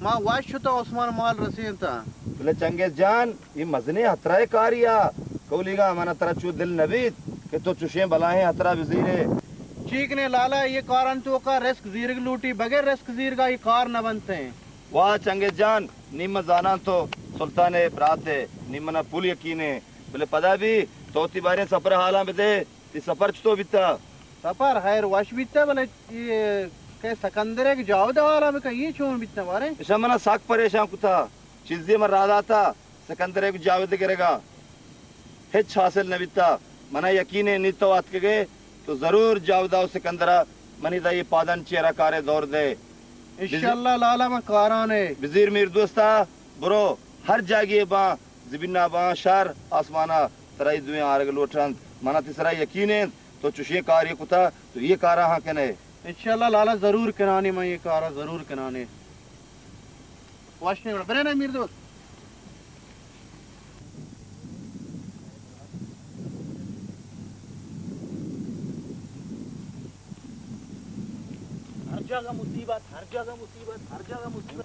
ما وش شتاں عثمان مال رسینتاں۔ بلے چنگیز جان، اے مزنیں ہترہ ء کارے ء کولیگاں، منا ترا چو دل نہ بیت کہ تو چشیں بلاہیں ہترہ بزیرے۔ چی کنیں لالا، اے کارانی توکا رسک زیرگ لوٹی، بغیر رسک زیرگا اے کار نہ بنتیں۔ واہ چنگیز جان، نی من زاناں تو سلطان ء برات ئے، نی منا پل یقین ایں، بلے پدا بھی تو وتی باریں سفر ء حالاں بدے، تئی سفر چتو بیتا؟ سفر خیر وش بیتا، بلے اے کہ سکندر ء کہ جاود ء حالاں بکن، اے چون بیتا باریں؟ اشاں منا سک پریشان کتا، چیزے من راہ داتا سکندر ء کہ جاود ء گرگا۔ ہچ حاصل نہ بیتا۔ منا یقین ایں نی تو اتکگے تو ضرور جاودا و سکندرا منی دائی پادان چیرا کارے دور دے۔ انشاءاللہ لالا من کاران اے۔ بزیر میر دوستا، برو ہر جاگے باں، زمینا باں، شہر آسمانا، ترا اے دوئیں آرگ لوٹنت۔ منا تی سرا یقین انت تو چشیں کارے کتا تو اے کارا ہاں کنے۔ انشاءاللہ لالا ضرور کنانی، من اے کارا ضرور کنانی۔ وش نہ بڑا۔ برے نا میر دوست۔ ہر جگہ مصیبت، ہر جگہ مصیبت، ہر جگہ مصیبت۔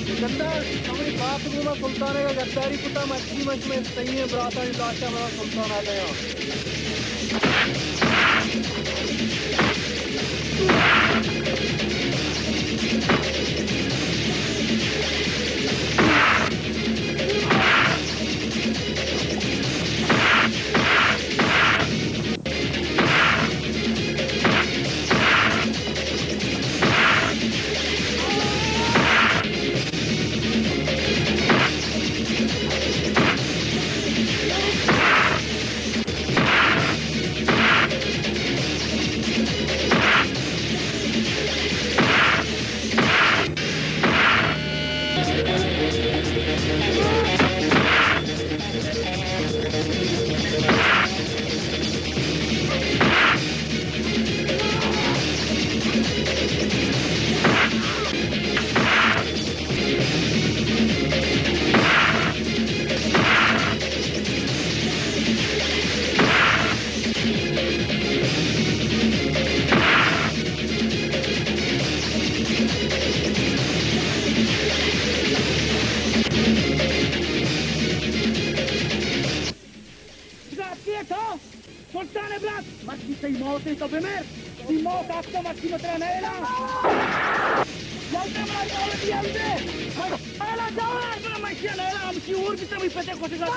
سکندر، ہمے بات گوما سلطان ء گداری کتا، مرچی من شمئے سئیں براتانی لاشاں منا سلطان ء دیاں۔ برات، کئے تو؟ سلطان ء برات، مرچی تئی موت انت، تو بمر۔ تئی موت آتکہ مرچی من ترا نئیلاں۔ یلدے مرا جاوے دی یلدے۔ نئیلاں جاوے۔ من اشیا نئیلاں، ہمشی ہور بیتہ، منی پتے کشگا۔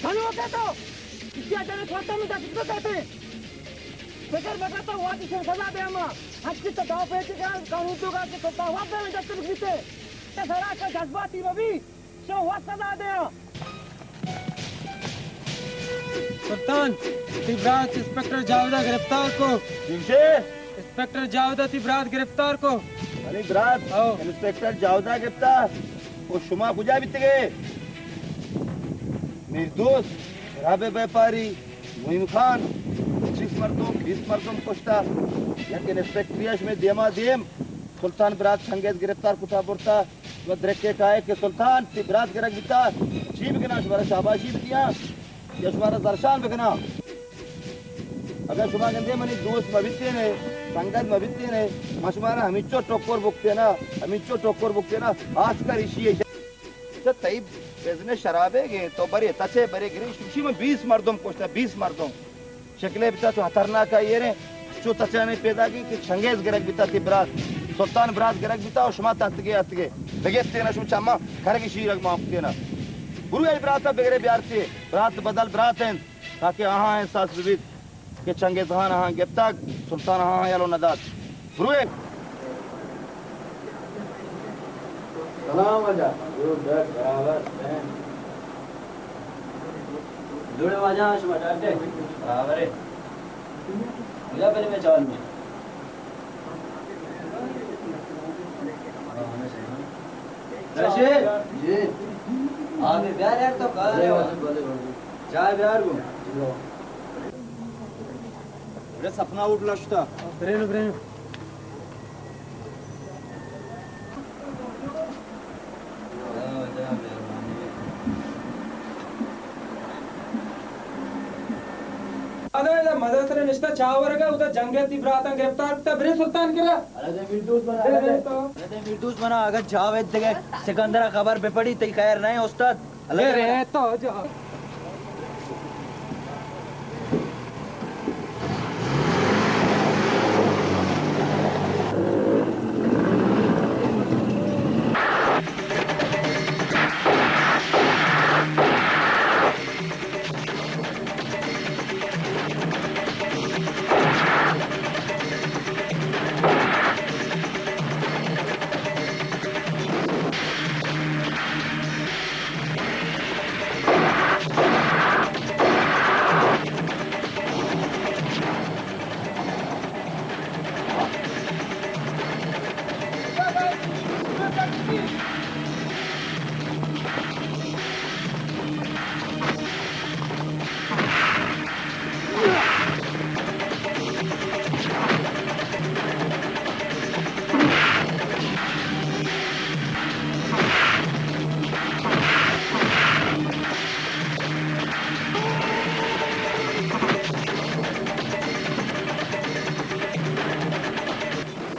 دنوکے تو۔ اشیا جنے کھوتا من دست بکتے۔ فکر مکن تو وتی سر سزا دے ہما۔ ہنچی تو داو پیچی کر، قانون تو کر کہ تو وقت دے دست بکتے۔ تو سرا کا جذباتی مبی۔ شو وت سزا دیاں۔ سلطان، تئی برات انسپکٹر جاویدا گرفتار کو۔ چی گوشے؟ انسپکٹر جاویدا تئی برات گرفتار کو۔ منی برات؟ او۔ انسپکٹر جاویدا گرفتار؟ او شما کجا بیتگے؟ میر دوست، رب بیپاری، مہیم خان، پچیس مردم، بیست مردم کشتا۔ یک انسپکٹری اش میں دیما دیم، سلطان برات چنگیز گرفتار کتا برتا۔ و درکے کائے کہ سلطان، تئی برات گرگ بیتا، چی بکناں؟ شمارا شاباشی بدیاں یا شمارا زرشان بکناں؟ اگاں شما گندے منی دوست مہ بیتین ئے، سنگت مہ بیتین ئے، من شمارا ہمینچو ٹکر بکتین آں، ہمینچو ٹکر بکتین آں، آسکر ایشی ئے۔ تو تئی بزنس شرابے گے، تو برے تچے برے گرے، شوشی من بیست مردم کشتا، بیست مردم۔ شکلے بیتا چو خطرناک آئی رے، چو تچانے پیدا گی کہ چنگیز گرگ بیتا تی برات، سلطان برات گرگ بیتا و شما تتگے اتگے۔ بگپتین شما چما کرگی شیرگ ما کتین۔ برو اے براتا بگرے بیارتی، برات بدل برات انت۔ تاکہ آہاں احساس بہ بیت کہ چنگیز خان آہاں گپتگ، سلطان آہاں یلو نہ دات۔ بروئے۔ سلام واجہ۔ جو ڈر برابر ہیں۔ جوڑے واجہ، شما ڈر دے۔ برابر ہے۔ مجھے پہلے میں چال میں۔ رشید؟ جی۔ آبے بیار یار تو کار بلے ہے۔ واجہ، بلے واجہ۔ چائے بیار گو۔ بڑے سپنا اٹھ لشتا۔ برینو، برینو۔ ادا ادا مزن سر نشتا چاہ ورگا، ادا جنگے تی براتاں گرفتار کتا، برے سلطان کرا۔ ارے دے میردوست بنا، ارے دے، ارے دے میردوست بنا، اگر جاوید دگہ سکندر خبر بپڑی، تئی خیر نہیں استاد۔ اللہ اے تعالیٰ رے تو جا۔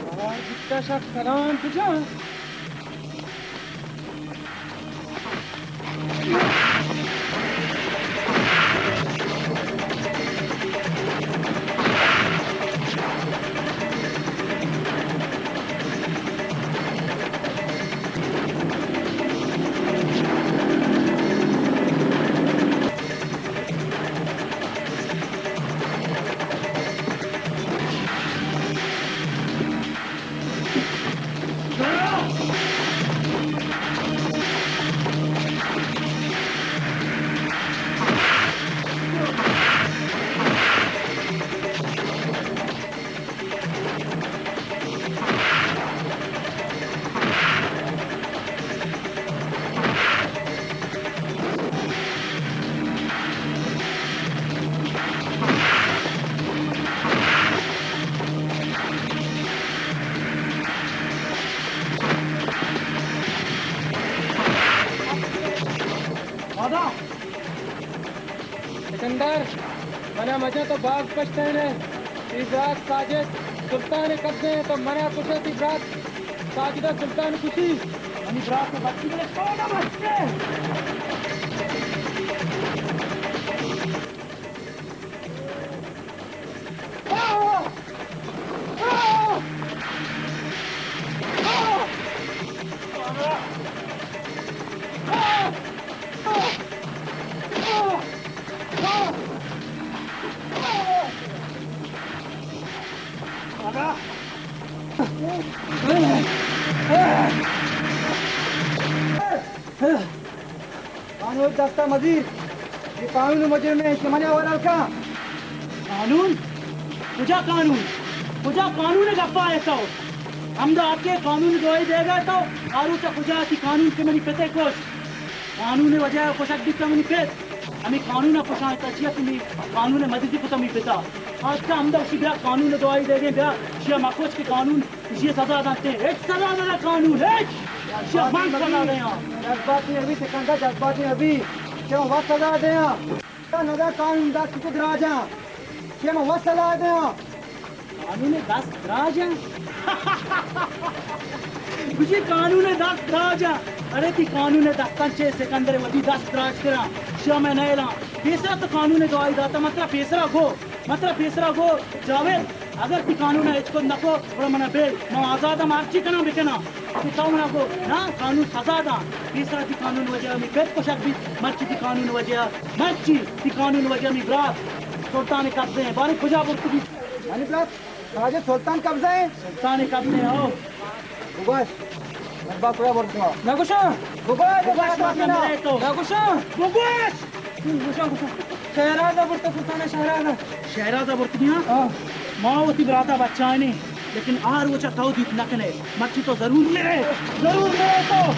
سوار بیتا شک کلان کجا؟ دادا! سکندر، منا مجن تو باز پشتین ئے۔ تئی برات ساجد سلطان ءِ قبضہ ءَ، تو منا کشے، تئی برات ساجد ءَ سلطان کشی۔ منی برات ءِ بچی بلے تو نہ بچے۔ قانون دستا مزیر، یہ قانون مجرم ہے، اس کے منع والا کا؟ قانون؟ کجا قانون؟ کجا قانون گپا ہے تو؟ ہمدا آکے قانون دوائی دے گا تو، آروچا کجا تی قانون کے منی پتے کوش؟ قانون وجہ ءَ کشگ بیت منی پت۔ ہمے قانون ءَ کشاں تا چیا کہ منی قانون ءَ مددی کتا منی پتا۔ آج کا ہمدا اسی بیا قانون ءَ دوائی دے گے، بیا چیا مکوچ کہ قانون اسی سزا دنتے۔ ہچ سزا نہ دا قانون، ہچ۔ چیا من سزا دیاں۔ جذباتی نبی سکندر، جذباتی نبی۔ چیا وت سزا دیاں۔ نہ دا قانون دا تو دراجاں۔ کہ من وت سزا دیاں۔ قانون ءِ دست دراج اِنت۔ گوشی قانون ءِ دست دراج اِنت۔ اڑے تئی قانون ءِ دستاں چے سکندر ءِ وتی دست دراج تر اَنت۔ شیا مئے نئیلاں۔ پیسرا تو قانون ءِ گواہی داتا، من ترا پیسرا گو، من ترا پیسرا گو، جاوید، اگر تئی قانون ءَ ہچ کت نہ کو، گڑا منا بیل، من آزاداں، من ہرچی کناں بکناں۔ کہ تو منا گو، نا، قانون سزا داں۔ پیسرا تئی قانون وجہ ءَ ہمے پت کشگ بیت، مرچی تئی قانون وجہ ءَ، مرچی تئی قانون وجہ ءَ ہمے برات سلطان ءِ قبضہ اِنت۔ باریں کجا برت بیت؟ منی برات ساجد سلطان ءِ قبضہ اِنت؟ سلطان ءِ قبضہ اِنت، ہو۔ بگوش، من با کجا برت ما؟ نہ گوشاں۔ بگوش، بگوش، بگوش، مطلب نہ۔ نہ گوشاں۔ بگوش۔ گوشاں، گوشاں۔ شہراز ءَ برتگ، سلطان ءَ شہراز ءَ۔ شہراز ءَ برتگ اَنت؟ ہاں۔ ما وتی برات ءَ بچائینیں، لیکن آ روچ ءَ تو دیت نہ کن ئے۔ مرچی تو ضرور مرئے، ضرور مرئے تو۔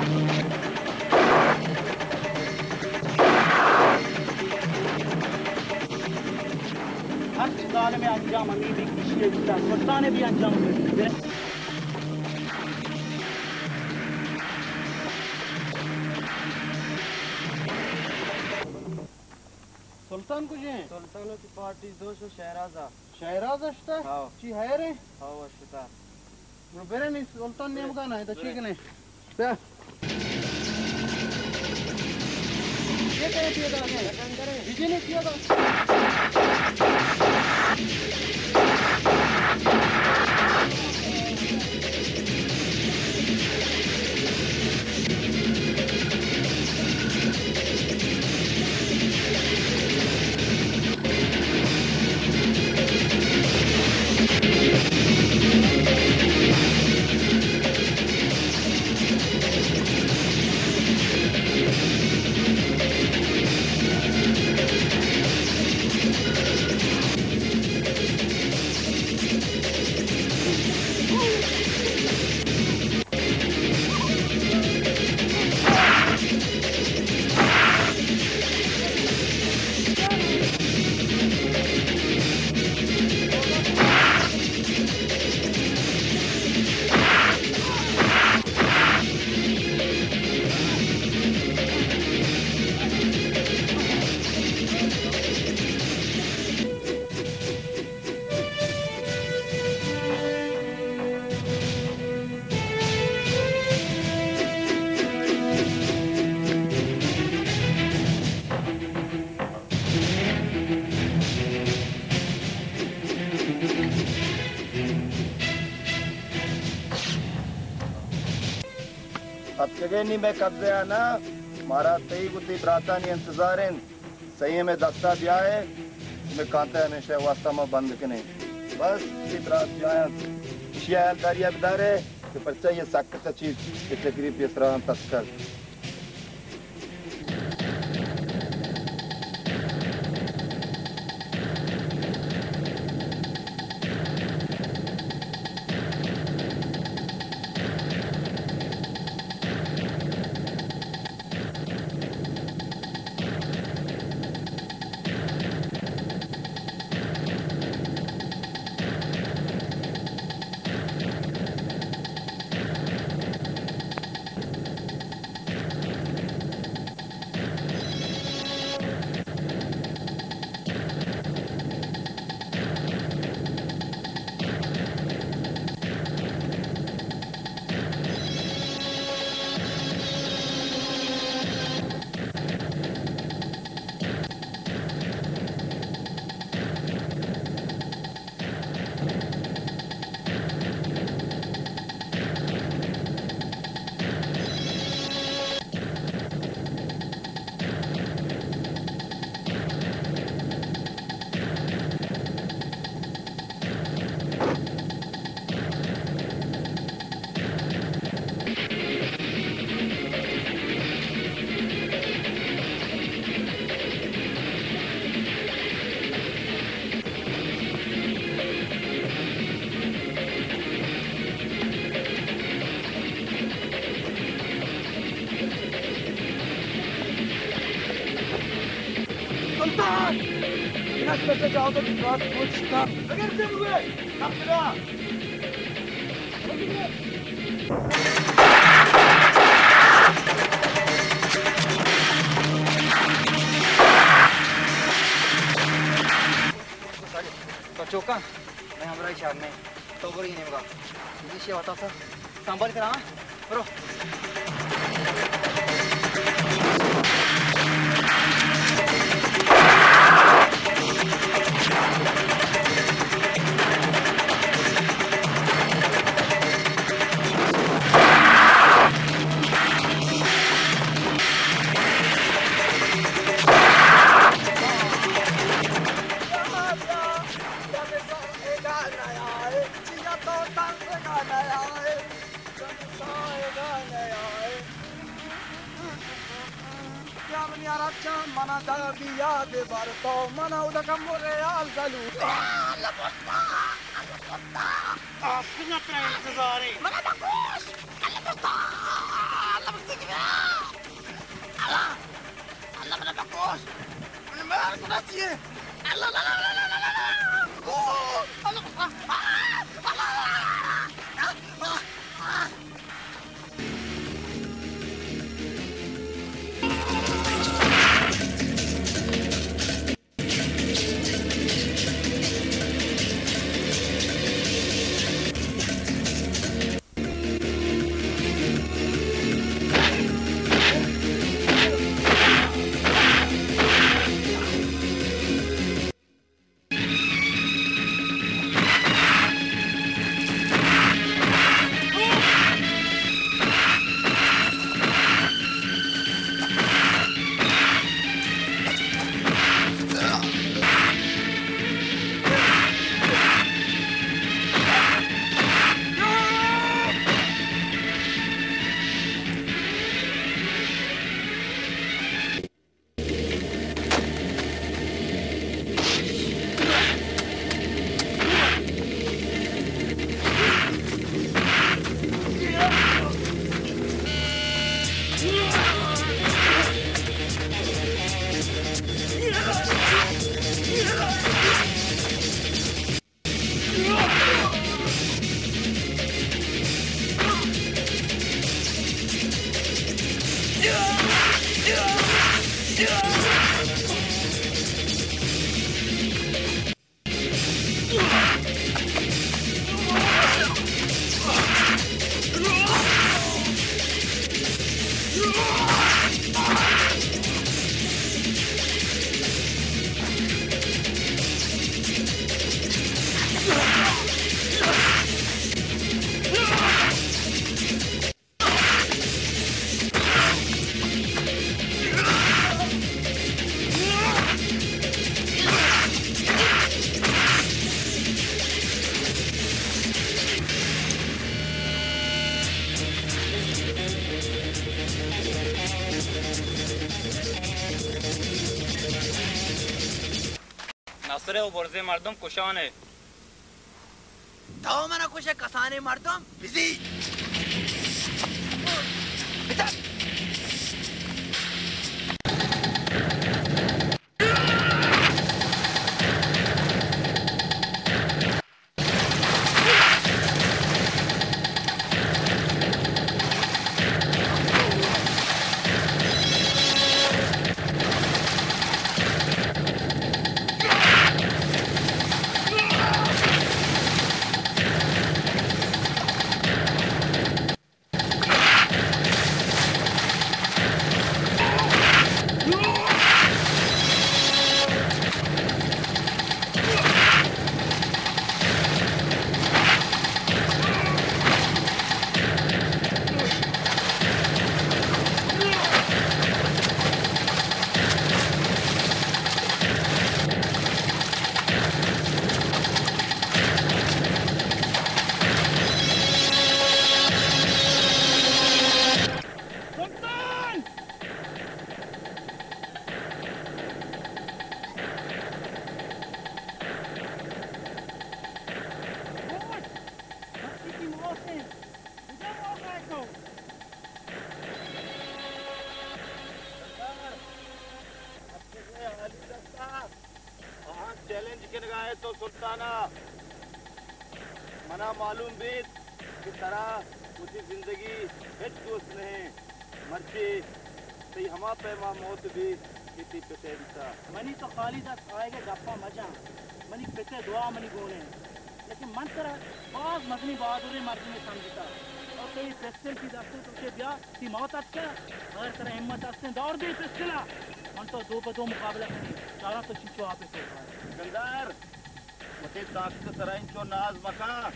ہرچ ظالم ءِ انجام ہمے بیت، ایشی ءِ بیت، سلطان ءِ بھی انجام ہمے بیت۔ سلطان کجا اِنت؟ سلطان وتی پارٹی دوست شہراز ءَ۔ شہراز ءَ شتہ؟ ہاؤ۔ چی حیر اِنت؟ ہاؤ، شتہ۔ گڑا برے نی سلطان ءِ نیمگا، نہ اِنت، چی کنیں؟ بیا۔ یہ کہیں پیدا گئے؟ بجے نے کیا تھا؟ اتکگے نی مئے قبضہ ءَ نہ، مارا تئی گوں تئی براتانی انتظار اِنت۔ سئیں مئے دستا بیائے، مئے کانتہ ہمیشہ واسطہ ما بند کنیں۔ بس، تئی برات جاہ اِنت، ایشی ءِ ہیالداری ءَ بدارے کہ پرچا یہ سکت ءَ چیز کہ چکری پیسرا اِنت تتکگ۔ سلطان! انسپکٹر جاوید ءِ برات فوج شتگ۔ بگر سے بگوئے، کپتگا۔ چوکاں، مئے ہمراہی شر نہ اِنت۔ تو برو اے نیمگا۔ ایشی ءَ وتا سر سنبھال کر، ہاں؟ برو۔ یا منی عرب جان، منا دابی یاد بر تو، منا ادا کم ریال زلو۔ آسنا پہ انتظاری۔ منا بکوش۔ اللہ بکوش۔ اللہ، اللہ منا بکوش۔ من مار کنا چیئے۔ اللہ، اللہ، اللہ۔ اوہ، اللہ، آہ، اللہ، اللہ۔ نصر ءُ برزیں مردم کشان ءَ۔ تو من ءَ کش ئے کسانیں مردم، بزی۔ سلطان! اوشت! وقتی کی موت اِنت، کجا روگ ءَ ئے تو؟ سردار، اب تجھے عالی لگتا؟ آہاں چیلنج کنگ ءَ ئے تو سلطان ءَ۔ من ءَ معلوم بیت کہ ترا وتی زندگی ہچ دوست نہ اِنت، مرچی تئی ہما پیما موت بی کہ تئی پتے بیتا۔ منی تو خالی دست آئیگے گپا مجاں۔ منی پتے دعا منی گونے۔ لیکن من ترا باز مزنی بہادریں مردمے سمجھتا۔ اور تئی پستل تئی دستے تو کہ بیا، تئی موت اتکا۔ اگر ترا ہمت استیں دور دے پستلا۔ من تو دو پہ دو مقابلہ کنی۔ چاراں تو چیچو آپ تو۔ سکندر، وتی طاقت سرا انچو ناز مکن۔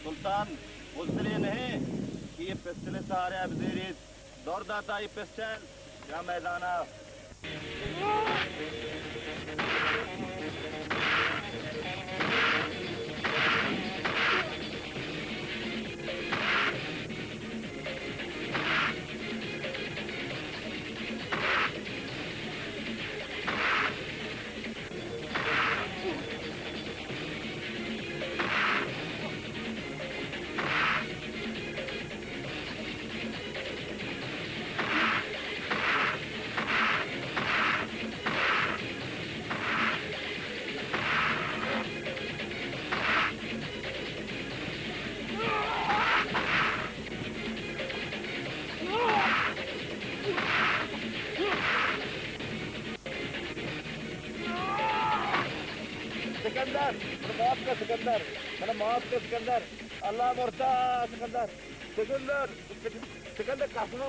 سلطان بزدلے نہ انت کہ یہ پستل سہارے ء بزیریت۔ دور داتا یہ پستل یا میدانا۔ سکندر، من معاف کر سکندر، من معاف کر سکندر، اللہ مرتا سکندر، سکندر، سکندر قسم،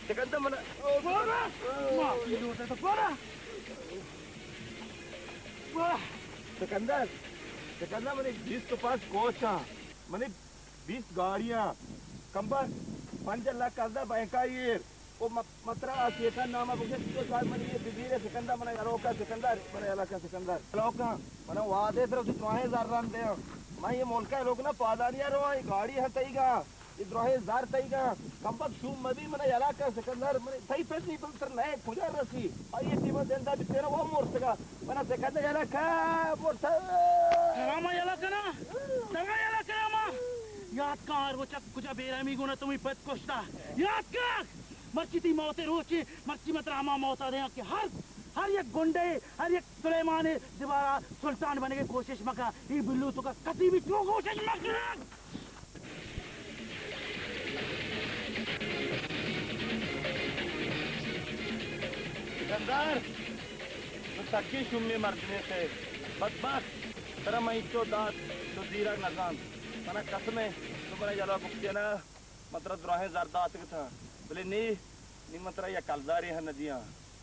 سکندر من، بارہ، معافی لوٹے تو بارہ۔ سکندر، سکندر، منی بیست و پنچ کوچ ہاں، منی بیست گاڑیاں، کمبر پنج لکھ کرزہ بینکا ایر۔ او م-، مترا آ شیطان نامہ بگشت، تو شاید منی یہ بزیر سکندر، منی علاقہ سکندر، منی علاقہ سکندر۔ علاقہ، من وعدے تر تو دراہیں زر رند دیاں۔ من یہ ملک ء لوگ نہ پادانی ء رواں، یہ گاڑی ہتئی گا۔ اے دراہیں زر تئی گاں، کمبخت شوم مبی، من یلا کن سکندر، من تئی پت نی پتر نئے کجا رسی؟ آئی ٹیم زندہ بیتینا وہ مرتگا، من سکندر یلا کن مرتگا۔ ترا ما یلا کنا، ترا یلا کنا ما۔ یاد کن ہر وچا کجا بیرحمی گونا تو می پت کشتا۔ یاد کن، مرچی تی موت روچے، مرچی من ترا ہما موتا دیاں کہ ہر، ہر یک گنڈے، ہر یک سلیمانے دوبارہ سلطان بنگے کوشش مکن۔ ای بلو تو کا کسی بھی چو کوشش مکن۔ سکندر، تو سکیں شومیں مردمے سے، بدبخت، ترا من انچو دات، تو زیرگ نزانت۔ منا قسم ہے، تو منا یلا بکتینا، من ترا دراہیں زر داتگ تھا، بلے نی، نی من ترا یک کلدارے ہم ندیاں،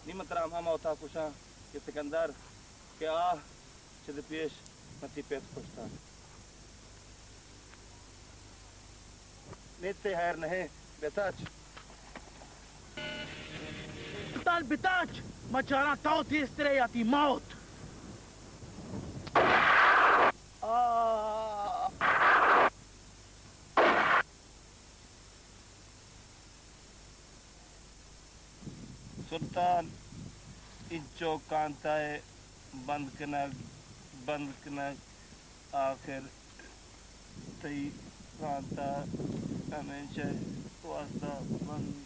نی من ترا ہما موتا کشاں کہ سکندر، کہ آ چد پیش من تی پت کشتا۔ نیت سے ہیر نہیں، بتاچ۔ سلطان بتاچ، ما چاراں تو تیزترے یا تی موت۔ آ۔ سلطان انچو کانتا ء بند کنگ، بند کنگ، آخر تئی کانتا ہمیشہ واسطہ بند۔